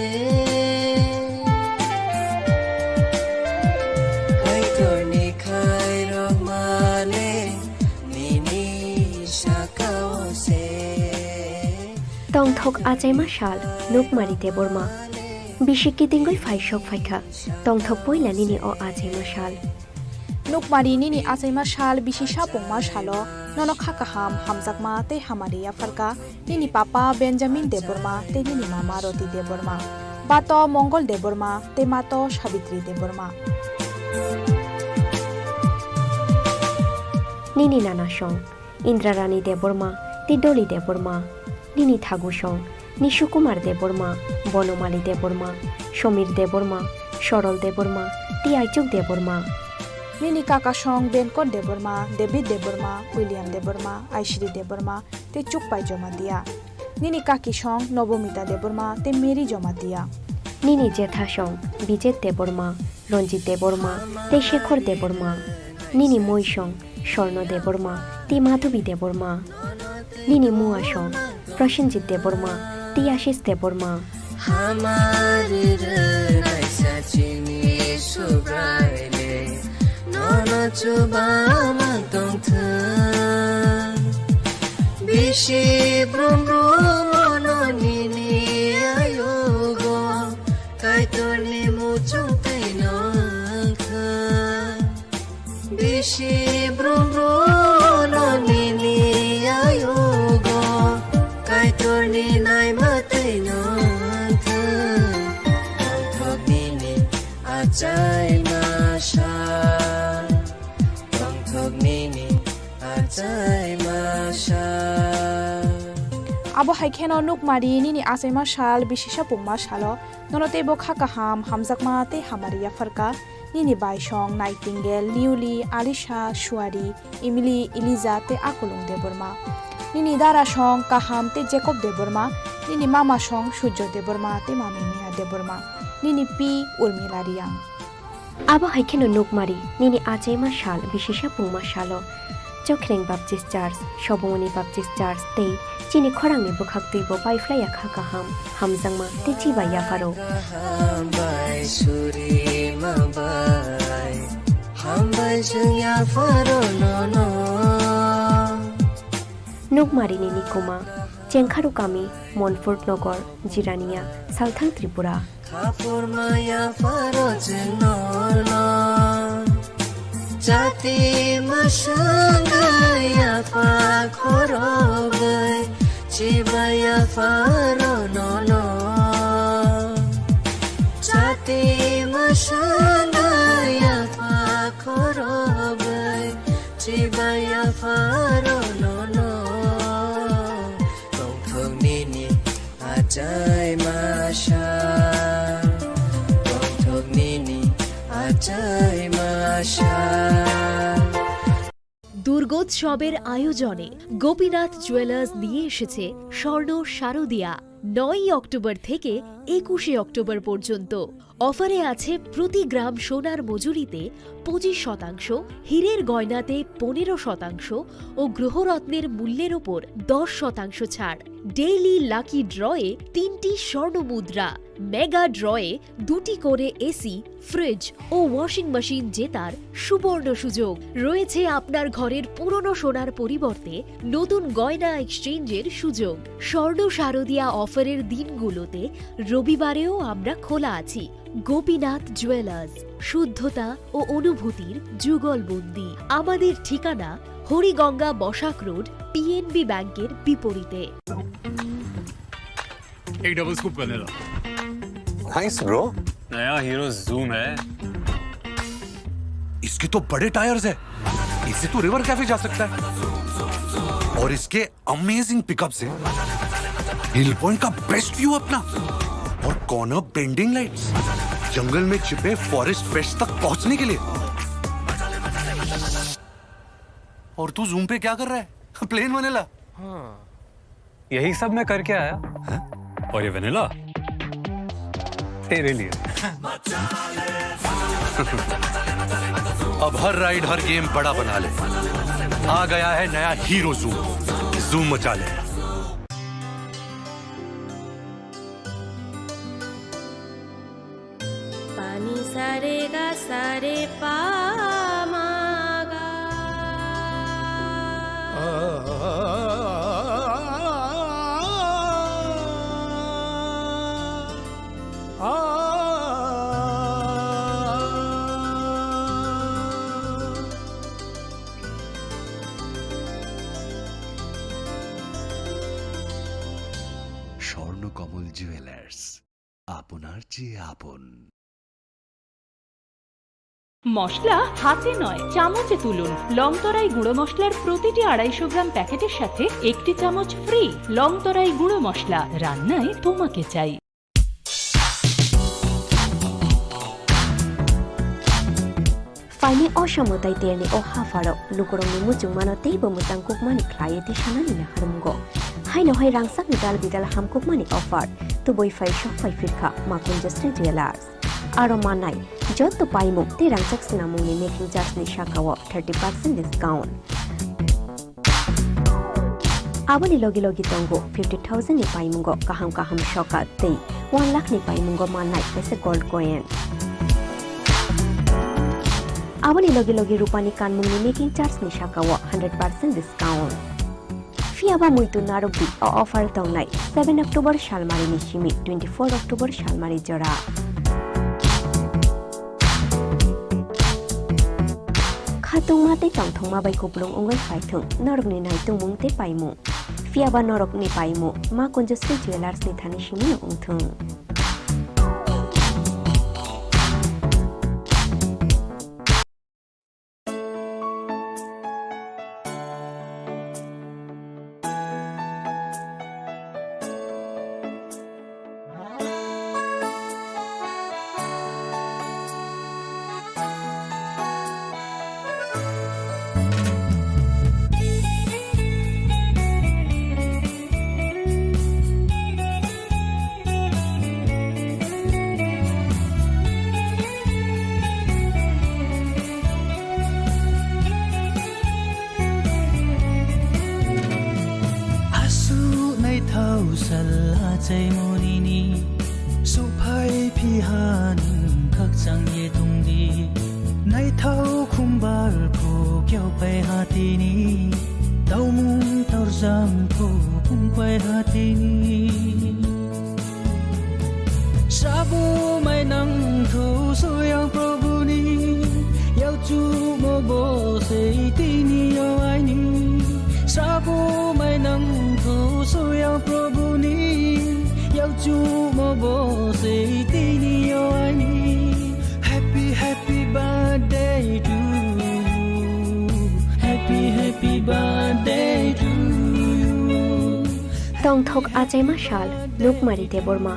Kaitorni khairokmale, nini sakao se. Tongthok achaima sal, Nukmari Debbarma. Bisi kitingwi phaisok phaikha, tongthok poila nini o achaima sal. Nukmari, nini achaima sal bisi sapungma salo nono kha kaham, hamjakma tei hamari yapharkha nini papa Benjamin Debbarma tei nini mama Roti Debbarma, bato Mongol Debbarma tei mato Sabitri Debbarma. Nini nana song Indrarani Debbarma tei Doli Debbarma. Nini thagu song Nishu Kumar Debbarma, Bonomali Debbarma, Somir Debbarma, Sorol Debbarma tei Aichuk Debbarma. Nini kaka song Benkot Debbarma, David Debbarma, William Debbarma, Aishri Debbarma tei Chukpai Jamatia. Nini kaki song Nobomita Debbarma tei Mary Jamatia. Nini jetha song Bijet Debbarma, Ranjit Debbarma tei Shekhar Debbarma. Nini moi song Swarno Debbarma tei Madhubi Debbarma. Nini mua song Prasenjit Debbarma tei Ashish Debbarma. Hamari rwnai sachini Subraile, nono chuba mantong thung. Bisi brum brum ono nini ayugo, Kaitorni muchung tei nongkha. Bisi brum brum no nini ayugo, Kaitorni naima tei nongkha. Tongthok nini achaima sa, tongthok nini achaima sa. Abo hai kheno Nukmari, nini achaima sal bisi sapungma salo nono teibo kha kaham, hamjakma tei hamari yapharkha. Nini bai song Nightingale, Liuli, Alisha, Suari, Emily, Eliza tei Akulung Debbarma. Nini dara song Kaham tei Jacob Debbarma. Nini mama song Surjo Debbarma tei mami Mia Debbarma. Nini pi Urmila Riang. Abo hai kheno Nukmari, nini achaima sal bisi sapungma salo Chokhreng Baptist Church, Sobongoni Baptist Church tei chini khorangni bwkhak twibo paiphlaiya kha kaham, hamjakma tei chibai yapharo. Hambai suri mabai, hambai chwng yapharo nono. Nukmarini nikuma, Chengkharu kami, Monfort Nogor, Jirania, Salthang Tripura. Khapor maya pharo chwng nono. Jati mwswngwi yapha khorogwi chibaya pharo nono. Jati mwswngwi yapha khorogwi chibaya pharo nono. Tongthok nini achaima sa, tongthok nini achaima sa. দুর্গোৎসবের আয়োজনে গোপীনাথ জুয়েলার্স নিয়ে এসেছে স্বর্ণ শারদিয়া। নয়ই অক্টোবর থেকে একুশে অক্টোবর পর্যন্ত। অফারে আছে প্রতি গ্রাম সোনার মজুরিতে পঁচিশ শতাংশ, হীরের গয়নাতে পনেরো শতাংশ ও গ্রহরত্নের মূল্যের ওপর দশ শতাংশ ছাড়। ডেইলি লাকি ড্রয়ে তিনটি স্বর্ণ মুদ্রা, মেগা ড্রয়ে দুটি করে এসি, ফ্রিজ ও ওয়াশিং মেশিন জেতার সুবর্ণ সুযোগ। রয়েছে আপনার ঘরের পুরনো সোনার পরিবর্তে নতুন গয়না এক্সচেঞ্জের সুযোগ। স্বর্ণ শারদিয়া অফারের দিনগুলোতে রবিবারেও আমরা খোলা আছি। গোপীনাথ জুয়েলার্স, শুদ্ধতা ও অনুভূতির যুগলবন্দি। আমাদের ঠিকানা হরিগঙ্গা বসাক রোড, পিএনবি ব্যাংকের বিপরীতে। एक double scoop vanilla. Nice, bro। नया हीरो जूम है। इसके तो बड़े टायर्स है, इससे तो रिवर कैफे जा सकता है। और इसके अमेजिंग पिकअप से हिल पॉइंट का बेस्ट व्यू अपना, और कॉर्नर बेंडिंग लाइट्स, जंगल में छिपे फॉरेस्ट पेट्स तक पहुंचने के लिए। और तू जूम पे क्या कर रहा है? Plane vanilla. हाँ। यही सब मैं करके आया। हैं? और ये वनीला? तेरे लिए। अब हर राइड, हर गेम बड़ा बना ले। आ गया है नया हीरो जूम। जूम मचा ले। Pani sare ga sare pa ma ga. কমল জুয়েলার্স, আপনার চেয়ে আপন। মশলা হাতে নয়, চামচে তুলুন। লংতরাই গুঁড়ো মশলার প্রতিটি আড়াইশো গ্রাম প্যাকেটের সাথে একটি চামচ ফ্রি। লংতরাই গুঁড়ো মশলা, রান্নায় তোমাকে চাই। Phaini o samo tei terni o hapharo lukurokni muchungmano teibo mwchang kukmani khlaiwi tisanani yaharmungo. Haino hai rangchakni dal bidal hamkukmani offer tubui phai sok phai phirkha Makunjasri Jewellers. Aro mannai jotto paimung tei rangchak swnamungni making charge ni sakao thirty percent discount. Aboni logi logi tongo fifty thousand ni paimungo kaham kaham sokat tei one lakh ni paimungo mannai kaisa gold coin. Aboni logi logi rupani kanmungni making charge ni sakao hundred percent discount. Phiya ba muitu narwkdi, o offer tongnai seven October salmarini simi twenty-four October salmari jora. Khatungma tei tongthokma bai kupulung wngwi phaithung norokni naitungmung tei paimung. Phiya ba norokni paimung Makunjasri Jewellers ni thani simino wngthung. Aswk naithao sal achai monini, suphai phiha nwng khakchang ye tongdi. Naithao khumbar kho kyao phai ha tini, taumung torjang kho phung phai ha tini. Sabo mai nang tho soyang Prabhu ni, yau chu mo bo sei tini yo aini. Sabo mai nang tho soyang Prabhu ni, yau chu mo bo sei tini yo aini. Happy, happy birthday to you. Happy, happy birthday to you. Tongthok achaima sal, Nukmari Debbarma.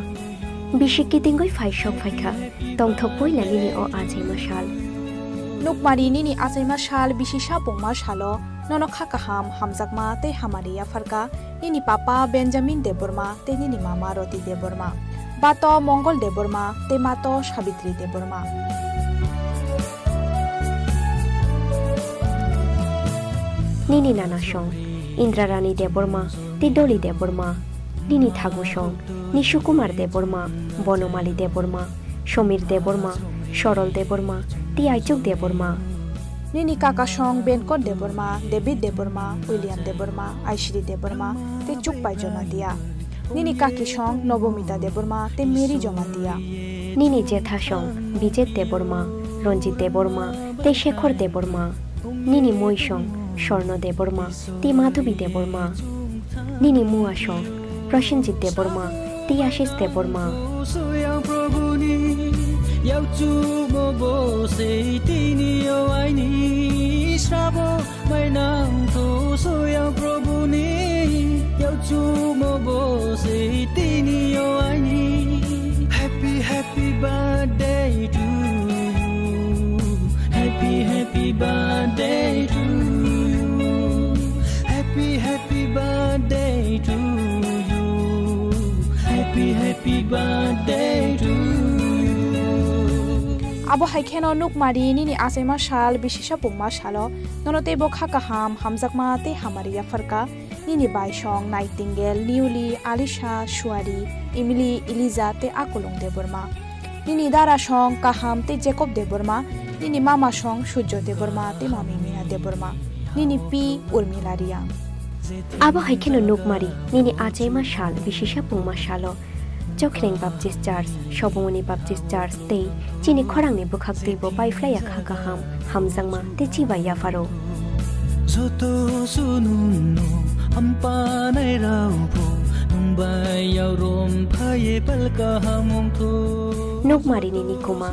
Bisi kitingwi phai sok phaikha, tongthok poila nini o achaima sal. Nukmari nini achaima sal, bisi sapungma salo, nono kha kaham, hamjakma tei hamari yapharkha, nini papa Benjamin Debbarma tei nini mama Roti Debbarma. Bato Mongol Debbarma tei mato Sabitri Debbarma. Nini nana song Indrarani Debbarma tei Doli Debbarma. Nini thagu song Nishu Kumar Debbarma, Bonomali Debbarma, Somir Debbarma, Sorol Debbarma tei Aichuk Debbarma. Nini kaka song Benkot Debbarma, David Debbarma, William Debbarma, Aishri Debbarma tei Chukpai Jamatia. Nini kaki song Nobomita Debbarma tei Mary Jamatia. Nini jetha song Bijet Debbarma, Ranjit Debbarma tei Shekhor Debbarma. Nini moi song Sorno Debbarma tei Madhubi Debbarma. Nini mua song Prosenjit Debbarma tei Ashish Debbarma. Soyang Prabhu ni, yau chu mo bo sei tini yo aini. Sabo mai nang tho soyang Prabhu ni, yau chu mo bo sei tini yo aini. Happy, happy birthday to you. Happy, happy birthday to you. Happy, happy birthday to you. Happy, happy birthday to you. Abo hai kheno Nukmari nini achaima sal, bisi sapungma salo, nono teibo kha kaham, hamjakma tei hamari yapharkha. Nini bai song Nightingale, Niuli, Alisha, Suari, Emily, Eliza tei Akulung Debbarma. Nini dara song Kaham tei Jacob Debbarma, nini mama song Surjo Debbarma tei mami Mina Debbarma, nini pi Urmila Riang. Abo hai kheno Nukmari, nini achaima sal, bisi sapungma salo, Chokhreng Baptist Church, Sobongoni Baptist Church tei chini khorangni bwkhak twibo paiphlaiya kha kaham, hamjakma tei chibai yapharo. Joto sunungno hampanai rao bo nwng Bayao rom phai pal kaham wngthu. Nukmarini Nikuma,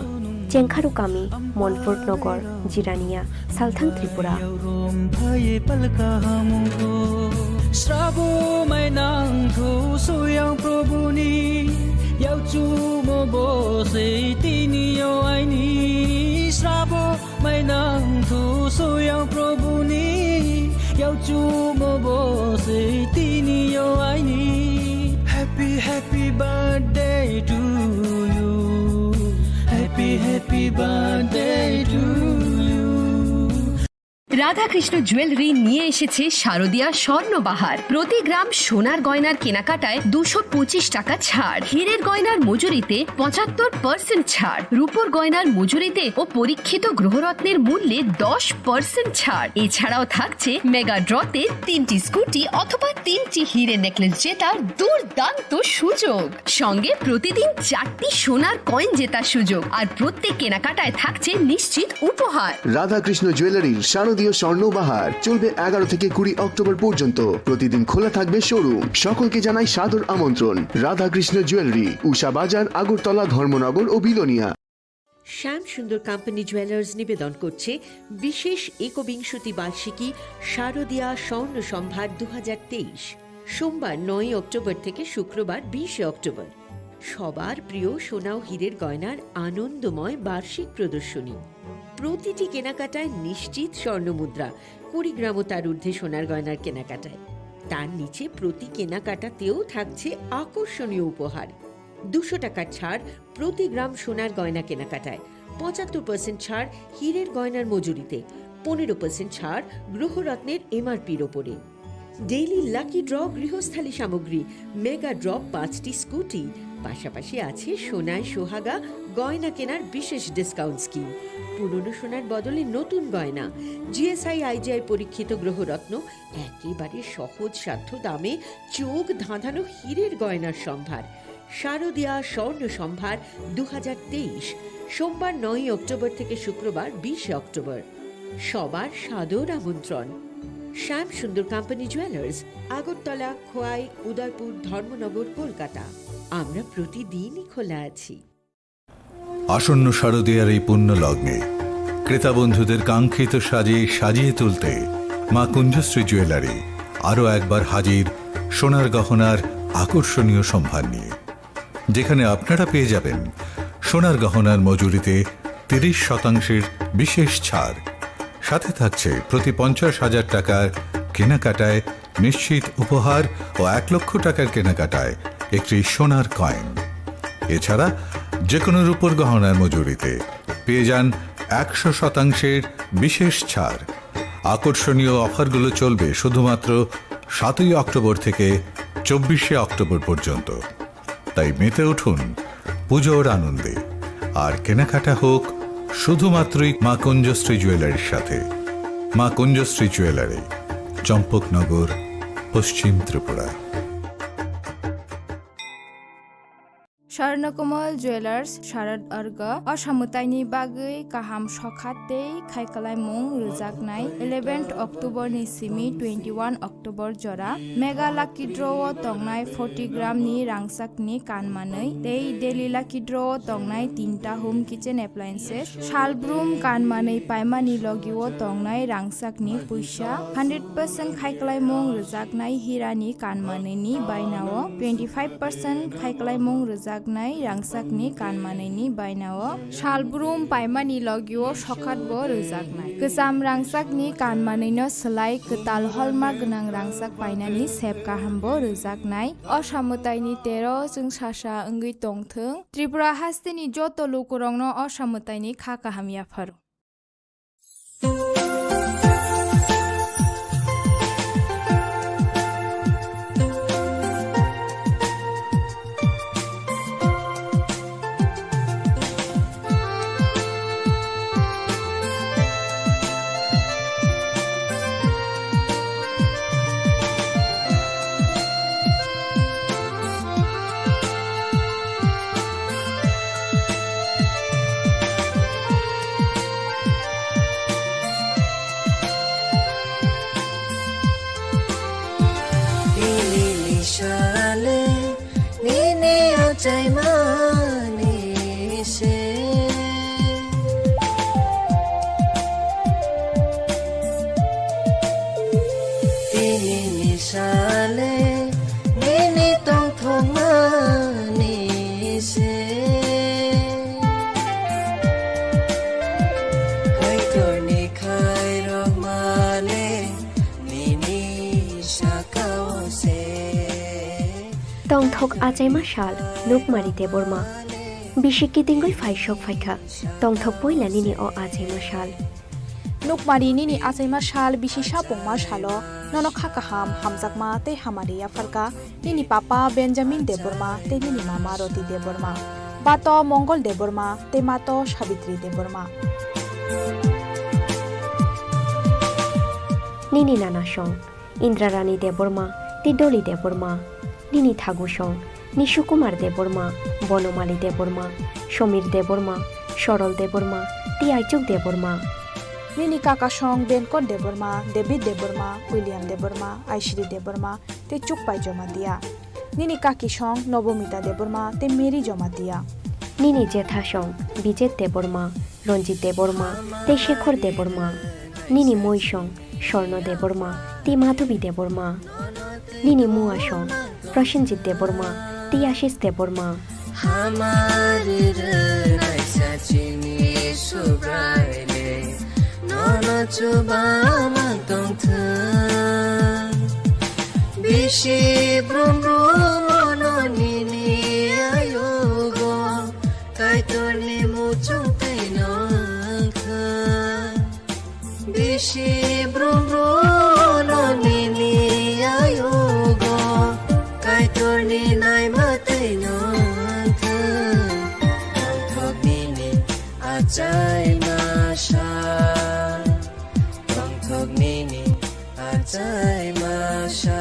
Chengkharu Kami, Monfort Nogor, Jirania, Salthang Tripura. Rom phai pal kaham wngthu. Srabo mai nangthu soyang Probhuni, yauchumo bo sei tini yo aini. Srabo mai nangthu soyang Probhuni, yauchumo bo sei tini yo aini. Happy, happy birthday to you. Happy, happy birthday to you. Radhakrishna jewellery নিয়ে এসেছে শারদিয়া স্বর্ণবাহার। প্রতি গ্রাম সোনার গয়নার কেনাকাটায় দুশো পঁচিশ টাকা ছাড়, হীরের গয়নার মজুরিতে পঁচাত্তর পার্সেন্ট ছাড়, রূপোর গয়নার মজুরিতে ও পরীক্ষিত গ্রহরত্নের মূল্যে দশ পার্সেন্ট ছাড়। এছাড়াও থাকছে মেগা ড্রতে তিনটি স্কুটি অথবা তিনটি হিরে নেকলেস জেতার দুর্দান্ত সুযোগ। সঙ্গে প্রতিদিন চারটি সোনার কয়েন জেতার সুযোগ, আর প্রত্যেক কেনাকাটায় থাকছে নিশ্চিত উপহার। রাধাকৃষ্ণ জুয়েলারির শারদীয় স্বর্ণ বাহার চলবে এগারো থেকে কুড়ি অক্টোবর পর্যন্ত। প্রতিদিন খোলা থাকবে শোরুম। সকলকে জানাই সাদর আমন্ত্রণ। রাধাকৃষ্ণ জুয়েলারি, উষা বাজার, আগরতলা, ধর্মনগর ও বিলোনিয়া। শ্যাম সুন্দর কোম্পানি জুয়েলার্স নিবেদন করছে বিশেষ একবিংশতি বার্ষিকী শারদীয়া স্বর্ণ সম্ভার দু হাজার তেইশ। সোমবার নয়ই অক্টোবর থেকে শুক্রবার বিশে অক্টোবর। সবার প্রিয় সোনা ও হীরের গয়নার আনন্দময় বার্ষিক প্রদর্শনী। প্রতিটি কেনাকাটায় নিশ্চিত স্বর্ণমুদ্রা, কুড়ি গ্রাম ও তার ঊর্ধ্বে সোনার গয়নার কেনাকাটায়। তার নিচে প্রতি কেনাকাটাতেও থাকছে আকর্ষণীয় উপহার। দুশো টাকার ছাড় প্রতি গ্রাম সোনার গয়না কেনাকাটায়, পঁচাত্তর পার্সেন্ট ছাড় হীরের গয়নার মজুরিতে, পনেরো পার্সেন্ট ছাড় গ্রহরত্নের এমআরপির ওপরে। ডেইলি লাকি ড্র গৃহস্থালী সামগ্রী, মেগা ড্র পাঁচটি স্কুটি, পাশাপাশি আছে সোনায় সোহাগা গয়না কেনার বিশেষ ডিসকাউন্ট স্কিম। পুরনো সোনার বদলে নতুন গয়না, জিএসআই আইজিআই পরীক্ষিত গ্রহরত্ন, একেবারে সহজ সাধ্য দামে চোখ ধাঁধানো হীরের গয়নার সম্ভার। শারদীয়া স্বর্ণ সম্ভার দু হাজার তেইশ, সোমবার নয়ই অক্টোবর থেকে শুক্রবার বিশে অক্টোবর। সবার সাদর আমন্ত্রণ। শ্যাম সুন্দর কোম্পানি জুয়েলার্স, আগরতলা, খোয়াই, উদয়পুর, ধর্মনগর, কলকাতা। আমরা প্রতিদিনই খোলা আছি। আসন্ন শারদীয়ার এই পুণ্য লগ্নে ক্রেতা বন্ধুদের কাঙ্ক্ষিত সাজে সাজিয়ে তুলতে মা কুঞ্জশ্রী জুয়েলারি আরও একবার হাজির সোনার গহনার আকর্ষণীয় সম্ভার নিয়ে, যেখানে আপনারা পেয়ে যাবেন সোনার গহনার মজুরিতে তিরিশ শতাংশের বিশেষ ছাড়, সাথে থাকছে প্রতি পঞ্চাশ হাজার টাকার কেনাকাটায় নিশ্চিত উপহার ও এক লক্ষ টাকার কেনাকাটায় একটি সোনার কয়েন। এছাড়া যে কোনো রূপোর গহনার মজুরিতে পেয়ে যান একশো শতাংশের বিশেষ ছাড়। আকর্ষণীয় অফারগুলো চলবে শুধুমাত্র সাতই অক্টোবর থেকে চব্বিশে অক্টোবর পর্যন্ত। তাই মেতে উঠুন পুজোর আনন্দে, আর কেনাকাটা হোক শুধুমাত্রই মা কুঞ্জশ্রী জুয়েলারির সাথে। মা কুঞ্জশ্রী জুয়েলারি, চম্পকনগর, পশ্চিম Tripura. Swarnakomal Jewelers, Sharad Arga, o samwtaini bagwi kaham sokha tei khaikwlaimung rwjaknai eleventh October ni simi twenty-one October jora Mega Lucky Draw o tongnai forty gram ni rangchak ni kan manwi tei Daily Lucky Draw o tongnai tinta home kitchen appliances, salbrum kan manwi paimani logi o tongnai rangchak ni puisa, hundred percent khaikwlaimung rwjaknai hira ni kan manwi ni baina o, twenty five percent khaikwlaimung rwjaknai rangchak ni kan manwi ni baina o, salbrum paimani logi o sokhat bo rwjaknai. Kwcham rangchak ni kan manwi no swlai kwtal holma gwnang rangchak painani sep kaham bo rwjaknai. O samwtai ni tero chwngsasa wngwi tongthwng. Tripura haste ni joto lukurok no o samwtai ni kha kaham yapharo. Sale nini tongthokmani se. Kaitorni khairokmale nini sakao se. Tongthok achaima sal, Nukmari Debbarma. Bisi kitingwi phaisok phaikha, tongthok poila nini o achaima sal. Nukmari nini achaima sal bisi sapungma salo, nono kha kaham, hamjakma tei hamari yapharkha nini papa Benjamin Debbarma tei nini mama Roti Debbarma, bato Mongol Debbarma tei mato Sabitri Debbarma. Nini nana song, Indrarani Debbarma tei Doli Debbarma, nini thagusong Nishu Kumar Debbarma, Bonomali Debbarma, Somir Debbarma, Sorol Debbarma tei Aichuk Debbarma. Nini kakasong Benkot Debbarma, David Debbarma, William Debbarma, Aishri Debbarma tei Chukpai Jomatia. Nini kakisong Nobomita Debbarma tei Mary Jomatia. Nini jethasong Bijet Debbarma, Ranjit Debbarma tei Shekhar Debbarma. Nini muisong Swarno Debbarma tei Madhubi Debbarma. Nini muasong Prasenjit Debbarma tei Ashish Debbarma. Hamari rwnai sachini Subraile, nono chuba mantongthwng. Bisi brum brum ono nini ayugo, Kaitorni muchung tei nongkha. Bisi brum brum no nini ayugo, Kaitorni naima tei nongkha. Tongthok nini achaima sa, tongthok nini achaima sa.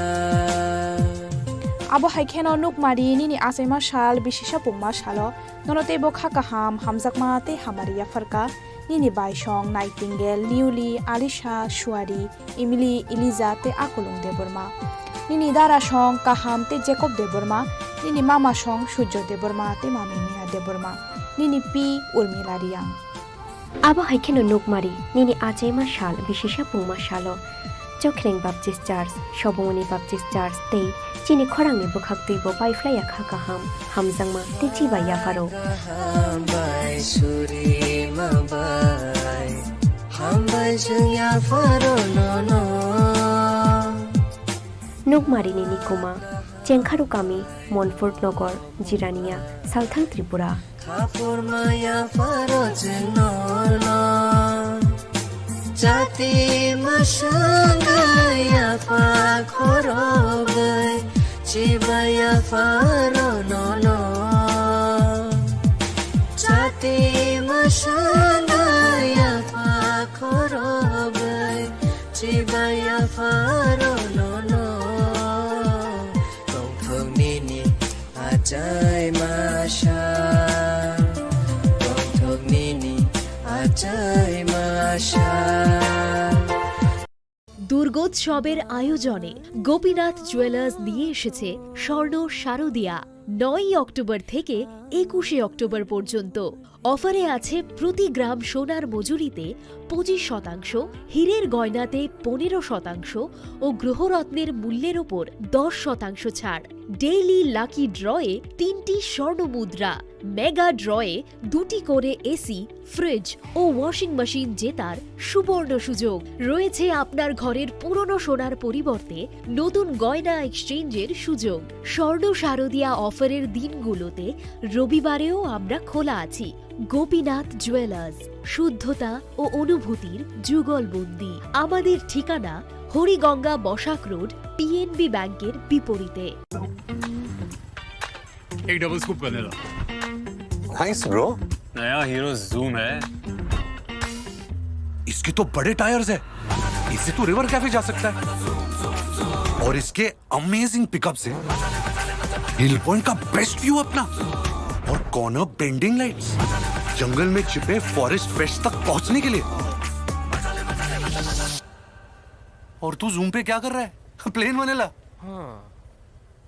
Abo hai kheno Nukmari nini achaima sal bisi sapungma salo, nono teibo kha kaham, hamjakma tei hamari yapharkha. Nini baisong Nightingale, Niuli, Alisha, Suari, Emily, Eliza tei Akolong Debbarma. Nini darasong Kaham tei Jacob Debbarma. Nini mamasong Surjo Debbarma tei mami Mia Debbarma. Nini pi Urmila Riang. Abo hai kheno Nukmari, nini achaima sal, bisi sapungma salo. Chokhreng Baptist Church, Sobongoni Baptist Church tei chini khorangni bwkhak twibo paiphlaiya kha kaham, hamjakma tei chibai yapharo. Kaham bai suri ma bai, hambai chwng yapharo nono. Nukmarini nikuma, Chengkharu kami, Monfort Nogor, Jirania, Salthang Tripura. Khapur maya pharo chwng nono. Jati mwswngwi yapha khorogwi chibai yapharo nono. Jati mwswngwi yapha khorogwi chibai yapharo nono. Tongthok nini achaima sa, tongthok nini achaima sa. দুর্গোৎসবের আয়োজনে গোপীনাথ জুয়েলার্স নিয়ে এসেছে স্বর্ণ শারদিয়া। নয়ই অক্টোবর থেকে একুশে অক্টোবর পর্যন্ত অফারে আছে প্রতি গ্রাম সোনার মজুরিতে পঁচিশ শতাংশ, হীরের গয়নাতে পনেরো শতাংশ ও গ্রহরত্নের মূল্যের ওপর দশ শতাংশ ছাড়। ডেইলি লাকি ড্রয়ে তিনটি স্বর্ণ মুদ্রা, মেগা ড্রয়ে দুটি করে এসি, ফ্রিজ ও ওয়াশিং মেশিন জেতার সুবর্ণ সুযোগ। রয়েছে আপনার ঘরের পুরনো সোনার পরিবর্তে নতুন গয়না এক্সচেঞ্জের সুযোগ। স্বর্ণ শারদিয়া অফারের দিনগুলোতে রবিবারেও আমরা খোলা আছি। গোপীনাথ জুয়েলার্স, শুদ্ধতা ও অনুভূতির যুগলবন্দি। আমাদের ঠিকানা হরিগঙ্গা বসাক রোড, পিএনবি ব্যাংকের বিপরীতে। एक double scoop vanilla. Thanks bro। नया हीरो जूम है। इसके तो बड़े टायर्स है, इससे तो रिवर कैफे जा सकता है। और इसके अमेजिंग पिकअप्स हैं। हिल पॉइंट का बेस्ट व्यू अपना। और कॉर्नर बेंडिंग लाइट्स। जंगल में छिपे फॉरेस्ट फ्रेश तक पहुंचने के लिए। और तू जूम पे क्या कर रहा है? Plane vanilla. हाँ।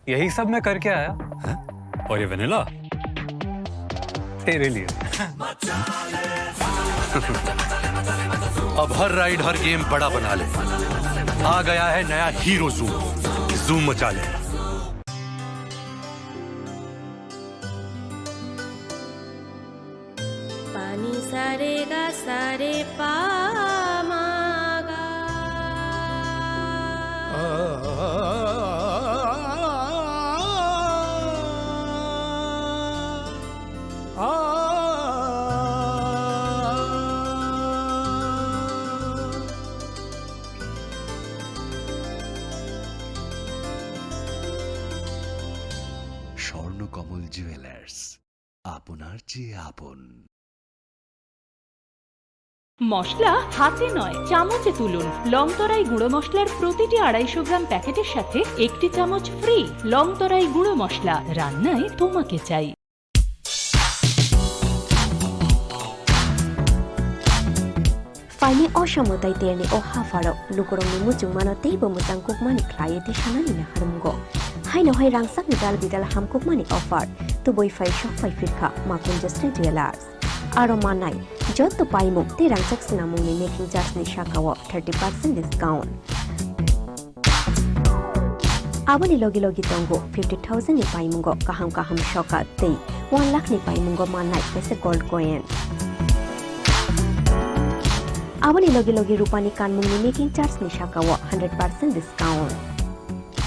यही सब मैं करके आया। हैं? और ये वनीला? तेरे लिए। अब हर राइड, हर गेम बड़ा बना ले। आ गया है नया हीरो जूम। धूम मचा ले। पानी सारे गा सारे पा मा गा। স্বর্ণকমল জুয়েলার্স, আপনার চেয়ে আপন। মশলা হাতে নয়, চামচে তুলুন। লংতরাই গুঁড়ো মশলার প্রতিটি আড়াইশো গ্রাম প্যাকেটের সাথে একটি চামচ ফ্রি। লংতরাই গুঁড়ো মশলা, রান্নায় তোমাকে চাই। Phaini o samo tei terni o hapharo lukurokni muchungmano teibo mwchang kukmani khlaiwi tisanani naharmungo. Haino hai rangchakni dal bidal hamkukmani offer tubui phai sok phai phirkha Makunjasri Jewellers. Aro mannai jotto paimung tei rangchak swnamungni making charge ni sakao thirty percent discount. Aboni logi logi tongo fifty thousand ni paimungo kaham kaham sokat tei one lakh ni paimungo mannai kaisa gold coin. Aboni logi logi rupani kanmungni making charge ni sakao hundred percent discount.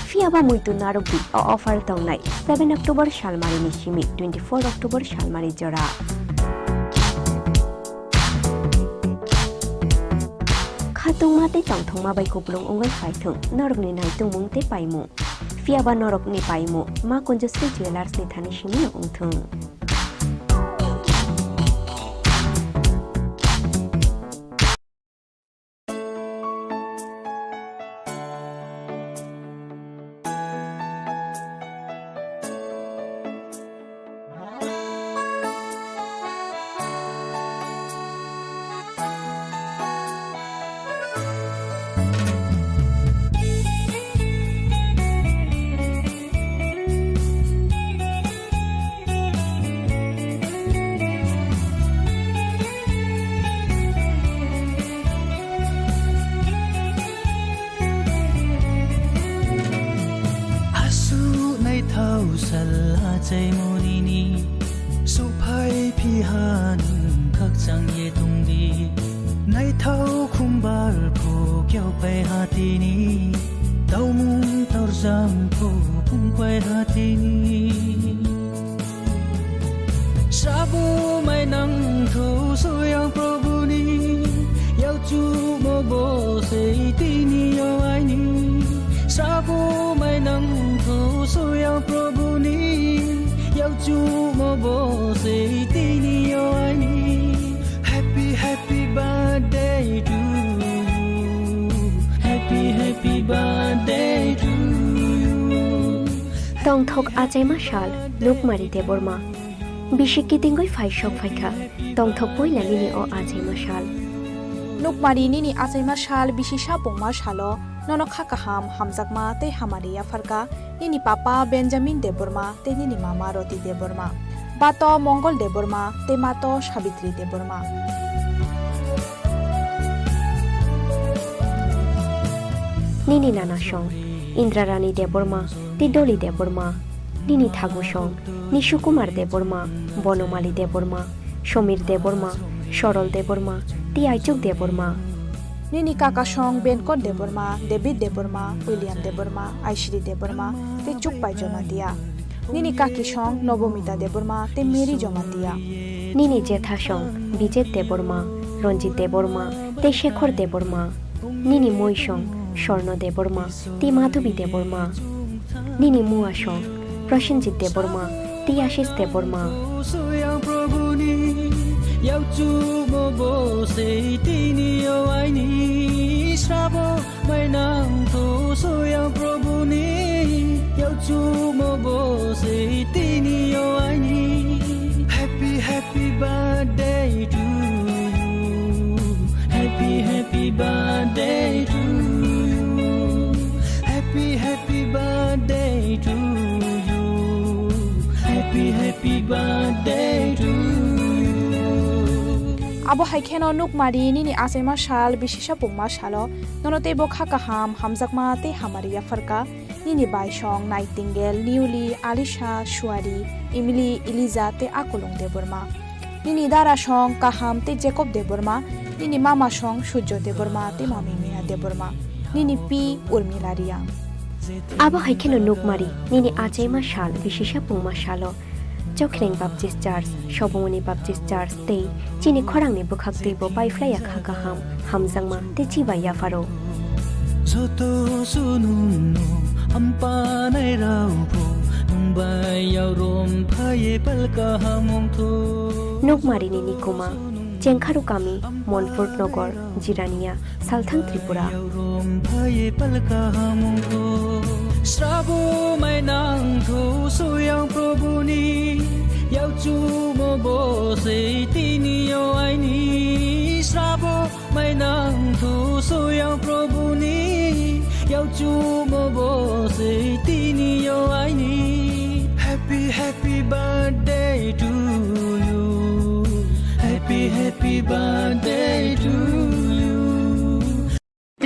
Phiya ba muitu narwkdi, o offer tongnai seven October salmari ni simi twenty four October salmari jora. Khatungma tei tongthokma bai kupulung wngwi phaithwng norokni naitungmung tei paimung. Phiya ba norokni paimung Makunjasri Jewellers ni thani simino wngthwng. Aswk naithao sal achaimunini, suphai phiha nwng khakchang ye tongdi. Naithao khumbar kho kyaupai hatini, taumung torjam kho phungpai hatini. Sabo mai nangtho soyang Prabhuni, yauchumo bo sei tini yo aini. Sabo mai nangtho soyang Prabhuni, yauchumo bo sei tini yo aini. Happy, happy birthday to you. Happy, happy birthday to you. Tongthok achaima sal, Nukmari Debbarma. Bisi kitingwi phai sok phaikha, tongthok poila nini o achaima sal. Nukmari, nini achaima sal, bisi sapungma salo, nono kha kaham, hamjakma tei hamari yapharkha nini papa Benjamin Debbarma tei nini mama Roti Debbarma, bato Mongol Debbarma tei mato Sabitri Debbarma. Nini nana song, Indrarani Debbarma tei Doli Debbarma. Nini thagu song, Nishu Kumar Debbarma, Bonomali Debbarma, Somir Debbarma, Sorol Debbarma tei Aichuk Debbarma. Nini kaka song, Benkot Debbarma, David Debbarma, William Debbarma, Aishri Debbarma tei Chukpai Jamatia. Nini kaki song, Nobomita Debbarma tei Mary Jamatia. Nini jetha song, Bijet Debbarma, Ranjit Debbarma tei Shekhar Debbarma. Nini moi song, Sorno Debbarma tei Madhubi Debbarma. Nini mua song, Prosenjit Debbarma tei Ashish Debbarma. Soyang Prabhuni, yauchumo bo sei tini yo aini srabo. Mainang tho soyang Prabhuni, yauchumo bo sei tini yo aini. Happy, happy birthday to you. Happy, happy birthday to you. Happy, happy birthday to you. Happy, happy birthday to you. Obo hai kheno nukmari nini achaima sal, bisi sapungma salo nono teibo kha kaham, hamjakma tei hamari yapharkha. Nini baisong, Nightingale, Newly, Alisha, Suari, Emily, Eliza tei Akolong Debbarma. Nini darasong, Kaham tei Jacob Debbarma. Nini mamasong, Surjo Debbarma tei mami Mia Debbarma. Nini pi, Urmila Riang. Abo hai kheno nukmari, nini achaima sal, bisi sapungma salo. Chokhreng Baptist Church, Sobongoni Baptist Church tei chini khorangni bwkhak twibo paiphlaiya kha kaham, hamjakma tei chibai yapharo. Joto sunungno hampanai rao bo nungbai yaorom phaiye pal kaham wngtho. Nukmarini nikuma, Chengkharu kami, Monfort Nogor, Jirania, Salthang Tripura. Srabo mainang thu soyang Prabhu ni, yauchu mo bo sei tini yo aini. Srabo mainang thu soyang Prabhu ni, yauchu mo bo sei tini yo aini. Happy, happy birthday to you. Happy, happy birthday to you.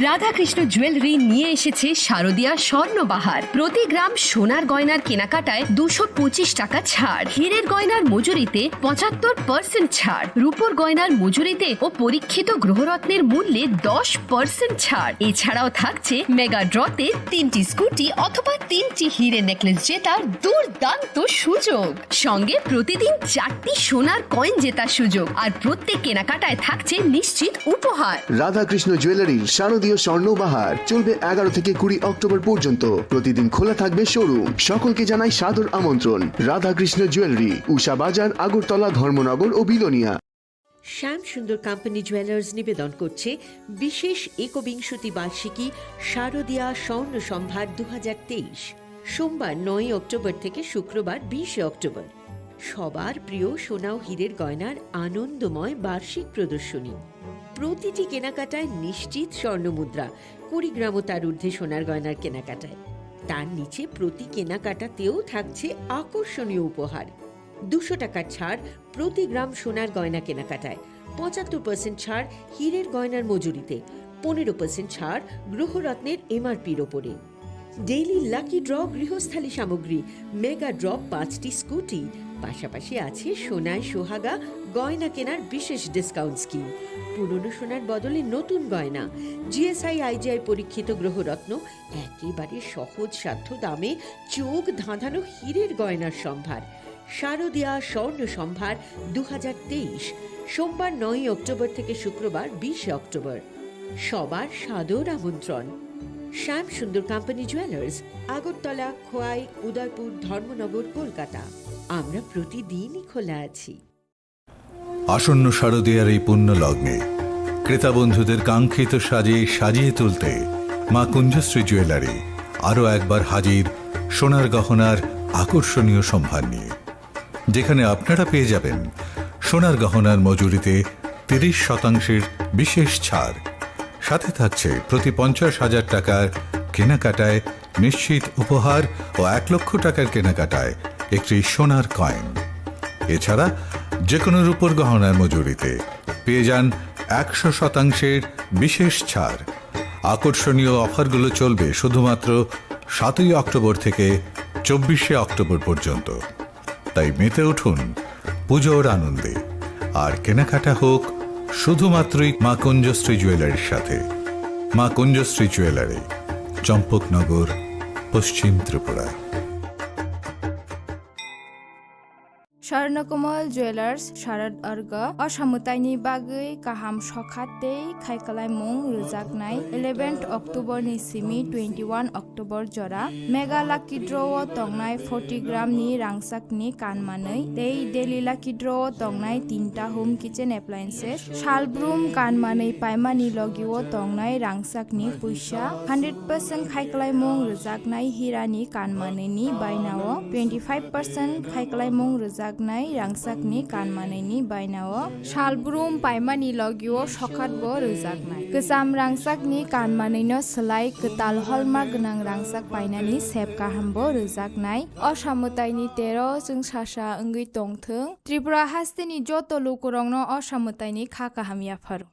Radhakrishna jewellery নিয়ে এসেছে শারদিয়া স্বর্ণবাহার। প্রতি গ্রাম সোনার গয়নার কেনাকাটায় দুশো পঁচিশ টাকা ছাড়, হীরের গয়নার মজুরিতে পঁচাত্তর পার্সেন্ট ছাড়, রূপোর গয়নার মজুরিতে ও পরীক্ষিত গ্রহরত্নের মূল্যে দশ পার্সেন্ট ছাড়। এছাড়াও থাকছে মেগা ড্রতে তিনটি স্কুটি অথবা তিনটি হীরে নেকলেস জেতার দুর্দান্ত সুযোগ। সঙ্গে প্রতিদিন চারটি সোনার কয়েন জেতার সুযোগ, আর প্রত্যেক কেনাকাটায় থাকছে নিশ্চিত উপহার। রাধাকৃষ্ণ জুয়েলারির শারদীয় স্বর্ণ বাহার চলবে এগারো থেকে কুড়ি অক্টোবর পর্যন্ত। প্রতিদিন খোলা থাকবে শোরুম। সকলকে জানাই সাদর আমন্ত্রণ। রাধাকৃষ্ণ জুয়েলারি, উষা বাজার, আগরতলা, ধর্মনগর ও বিলোনিয়া। শ্যাম সুন্দর কোম্পানি জুয়েলার্স নিবেদন করছে বিশেষ একবিংশতি বার্ষিকী শারদীয়া স্বর্ণ সম্ভার দু হাজার তেইশ। সোমবার নয়ই অক্টোবর থেকে শুক্রবার বিশে অক্টোবর। সবার প্রিয় সোনা ও হীরের গয়নার আনন্দময় বার্ষিক প্রদর্শনী। প্রতিটি কেনাকাটায় নিশ্চিত স্বর্ণমুদ্রা, কুড়ি গ্রাম ও তার ঊর্ধ্বে সোনার গয়নার কেনাকাটায়। তার নিচে প্রতি কেনাকাটাতেও থাকছে আকর্ষণীয় উপহার। দুশো টাকার ছাড় প্রতি গ্রাম সোনার গয়না কেনাকাটায়, পঁচাত্তর পার্সেন্ট ছাড় হীরের গয়নার মজুরিতে, পনেরো পার্সেন্ট ছাড় গ্রহরত্নের এমআরপির ওপরে। ডেইলি লাকি ড্র গৃহস্থালী সামগ্রী, মেগা ড্র পাঁচটি স্কুটি, পাশাপাশি আছে সোনায় সোহাগা গয়না কেনার বিশেষ ডিসকাউন্ট স্কিম। পুরনো সোনার বদলে নতুন গয়না, জিএসআই আইজিআই পরীক্ষিত গ্রহরত্ন, একেবারে সহজ সাধ্য দামে চোখ ধাঁধানো হীরের গয়নার সম্ভার। শারদীয়া স্বর্ণ সম্ভার দু হাজার তেইশ, সোমবার নয়ই অক্টোবর থেকে শুক্রবার বিশে অক্টোবর। সবার সাদর আমন্ত্রণ। শ্যাম সুন্দর কোম্পানি জুয়েলার্স, আগরতলা, খোয়াই, উদয়পুর, ধর্মনগর, কলকাতা। আমরা প্রতিদিনই খোলা আছি। আসন্ন শারদীয়ার এই পুণ্য লগ্নে ক্রেতা বন্ধুদের কাঙ্ক্ষিত সাজে সাজিয়ে তুলতে মা কুঞ্জশ্রী জুয়েলারি আরও একবার হাজির সোনার গহনার আকর্ষণীয় সম্ভার নিয়ে, যেখানে আপনারা পেয়ে যাবেন সোনার গহনার মজুরিতে তিরিশ শতাংশের বিশেষ ছাড়। সাথে থাকছে প্রতি পঞ্চাশ হাজার টাকার কেনাকাটায় নিশ্চিত উপহার ও এক লক্ষ টাকার কেনাকাটায় একটি সোনার কয়েন। এছাড়া যে কোনো রূপোর গহনার মজুরিতে পেয়ে যান একশো শতাংশের বিশেষ ছাড়। আকর্ষণীয় অফারগুলো চলবে শুধুমাত্র সাতই অক্টোবর থেকে চব্বিশে অক্টোবর পর্যন্ত। তাই মেতে উঠুন পুজোর আনন্দে, আর কেনাকাটা হোক শুধুমাত্রই মা কুঞ্জশ্রী জুয়েলারির সাথে। মা কুঞ্জশ্রী জুয়েলারি, চম্পকনগর, পশ্চিম Tripura. Swarnakomal Jewelers, Sharad Arga, o samwtaini bagwi kaham sokha tei khaikwlaimung rwjaknai eleventh October ni simi twenty-one October jora Mega Lucky Draw o tongnai forty gram ni rangchakni kan manwi tei Daily Lucky Draw o tongnai tinta home kitchen appliances, salbrum kan manwi paimani logi o tongnai rangchakni puisa, hundred percent khaikwlaimung rwjaknai hirani kan manwi ni baina o twenty-five percent khaikwlaimung rwjaknai Rangchakni kanmanwini bainao salbrum paimani logio sokhatbo rwjaknai. Kwcham rangchakni kanmanwino swlai kwtal holma gwnang rangchak painani sep kahambo rwjaknai. O samwtaini tero chwngsasa wngwi tongthwng. Tripura hasteni joto lukurokno o samwtaini kha kaham yapharo.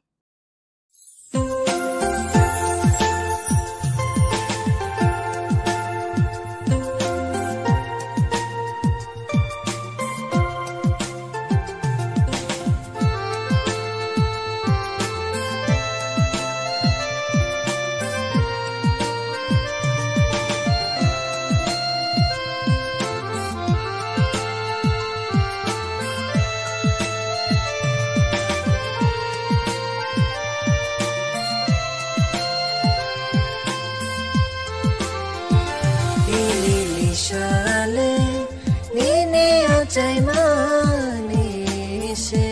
Nini sale, nini achaimani se.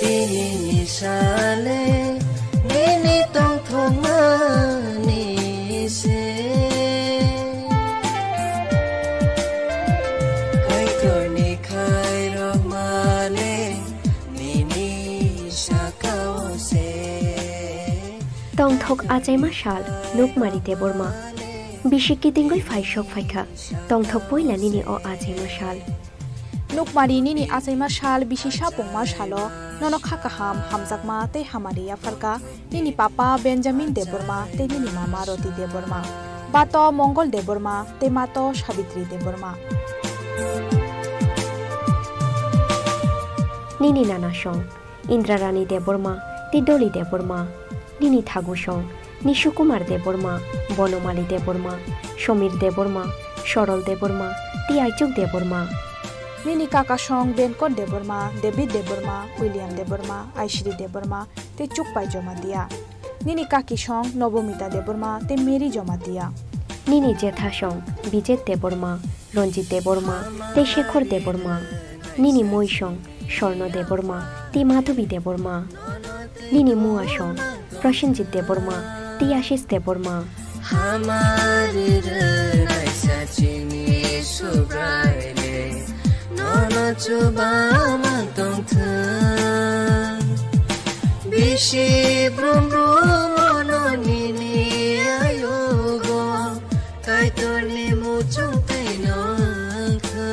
Nini sale, nini tongthokmani se. Kaitorni khairokmale, nini sakao se. Tongthok achaima sal, Nukmari Debbarma. Bisi kitingwi phaisok phaikha, tongthok poila nini o achaima sal. Nukmari, nini achaima sal, bisi sapungma salo, nono kha kaham, hamjakma tei hamari yapharkha nini papa Benjamin Debbarma tei nini mama Roti Debbarma, bato Mongol Debbarma tei mato Sabitri Debbarma. Nini nana song, Indrarani Debbarma tei Doli Debbarma. Nini thagu song, Nishu Kumar Debbarma, Bonomali Debbarma, Somir Debbarma, Sorol Debbarma tei Aichuk Debbarma. Nini kaka song, Benkot Debbarma, David Debbarma, William Debbarma, Aishri Debbarma tei Chukpai Jomatia. Nini kaki song, Nobomita Debbarma tei Mary Jomatia. Nini jetha song, Bijet Debbarma, Ranjit Debbarma tei Shekhor Debbarma. Nini moi song, Sorno Debbarma tei Madhubi Debbarma. Nini mua song, Prasenjit Debbarma tei Ashish Debbarma. Hamari rwnai sachini Subraile, nono chubama tongthwng. Bisi brum brum ono nini ayugo, Kaitorni muchung tei nongkha.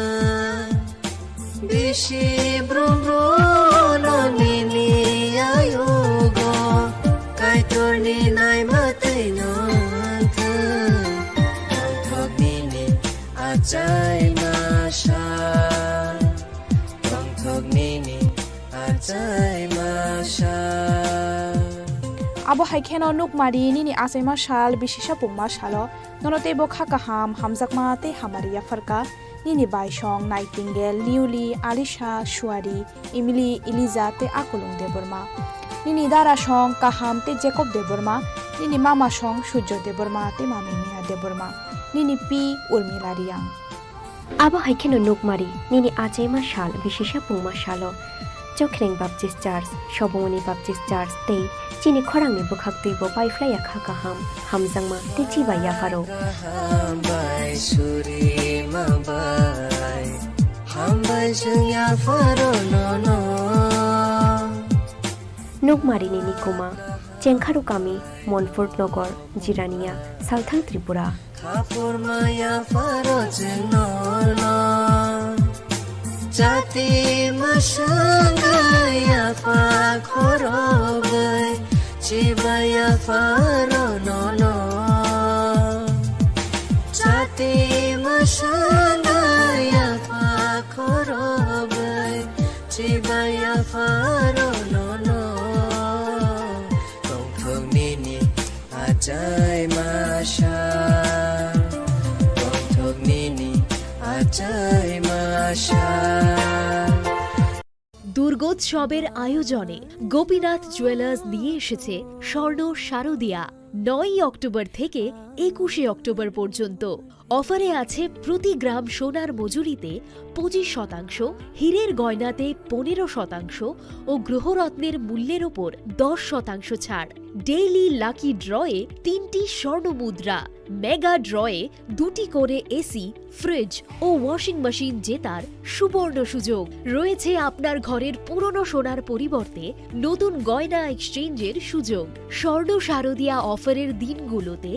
Bisi brum brum no nini ayugo, Kaitorni naima tei nongkha. Tongthok nini achaima sal, tongthok nini achaima sal. Abo hai kheno Nukmari, nini achaima sal, bisi sapungma salo, nono teibo kha kaham, hamjakma tei hamari yapharkha. Nini bai song Nightingale, Liuli, Alisha, Suari, Emily, Eliza tei Akulung Debbarma. Nini dara song Kaham tei Jacob Debbarma. Nini mama song Surjo Debbarma tei mami Mia Debbarma. Nini pi Urmila Riang. Abo hai kheno Nukmari, nini achaima sal, bisi sapungma salo. Chokhreng Baptist Church, Sobongoni Baptist Church tei chini khorangni bwkhak twibo paiphlaiya kha kaham, hamjakma tei chibai yapharo. Kaham bai surima bai, hambai chwng yapharo nono. Nukmarini nikuma, Chengkharu kami, Monfort Nogor, Jirania, Salthang Tripura. Khapur maya pharo chwng nono. Jati mwswng ya pha khorogwi chibaya pharo nono. Jati mwswng ya pha khorogwi chibaya pharo nono. Tongthok nini achaima sal, tongthok nini achaima sal. দুর্গোৎসবের আয়োজনে গোপীনাথ জুয়েলার্স নিয়ে এসেছে স্বর্ণ শারদিয়া। নয়ই অক্টোবর থেকে একুশে অক্টোবর পর্যন্ত। অফারে আছে প্রতি গ্রাম সোনার মজুরিতে পঁচিশ শতাংশ, হীরের গয়নাতে পনেরো শতাংশ ও গৃহরত্নের মূল্যের ওপর দশ শতাংশ ছাড়। ডেইলি লাকি ড্রয়ে তিনটি স্বর্ণ মুদ্রা, মেগা ড্রয়ে দুটি করে এসি, ফ্রিজ ও ওয়াশিং মেশিন জেতার সুবর্ণ সুযোগ। রয়েছে আপনার ঘরের পুরনো সোনার পরিবর্তে নতুন গয়না এক্সচেঞ্জের সুযোগ। স্বর্ণ শারদিয়া অফারের দিনগুলোতে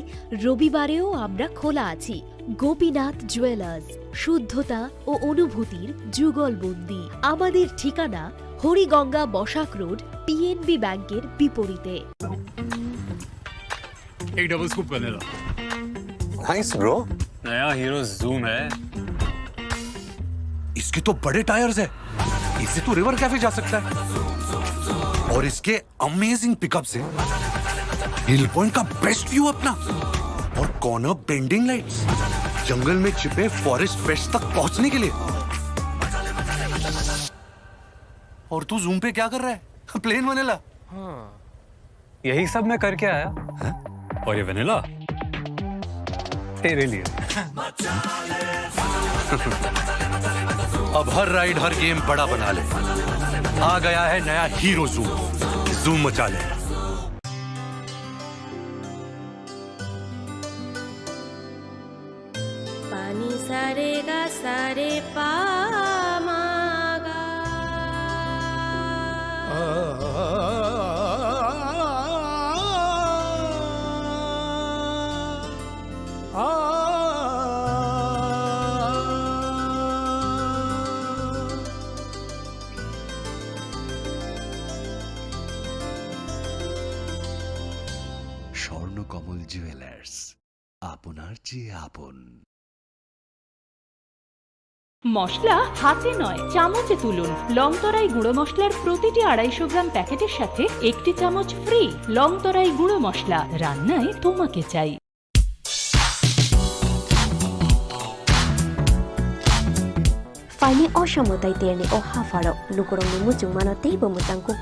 রবিবারেও আমরা খোলা আছি। গোপীনাথ জুয়েলার্স, শুদ্ধতা ও অনুভূতির যুগলবন্দি। আমাদের ঠিকানা হরিগঙ্গা বসাক রোড, পিএনবি ব্যাংকের বিপরীতে। एक double scoop vanilla. Nice bro. नया हीरो जूम है। इसके तो बड़े टायर्स है, इससे तो रिवर कैफे जा सकता है। और इसके अमेजिंग पिकअप से हिल पॉइंट का बेस्ट व्यू अपना। और कॉर्नर बेंडिंग लाइट्स, जंगल में छिपे फॉरेस्ट फ्रेश तक पहुंचने के लिए। और तू जूम पे क्या कर रहा है? Plane vanilla. हाँ। यही सब मैं करके आया। हैं? और ये वनीला तेरे लिए। अब हर राइड, हर गेम बड़ा बना ले। आ गया है नया हीरो जूम। जूम मचा ले। Pani sare ga sare pa ma ga. Swarnakamal jewellers, আপনার চেয়ে আপন। মশলা হাতে নয়, চামচে তুলুন। লংতরাই গুঁড়ো মশলার প্রতিটি আড়াইশো গ্রাম প্যাকেটের সাথে একটি চামচ ফ্রি। লংতরাই গুঁড়ো মশলা, রান্নায় তোমাকে চাই। Phaini o samo tei terni o hapharo lukurokni muchungmano teibo mwchang kuk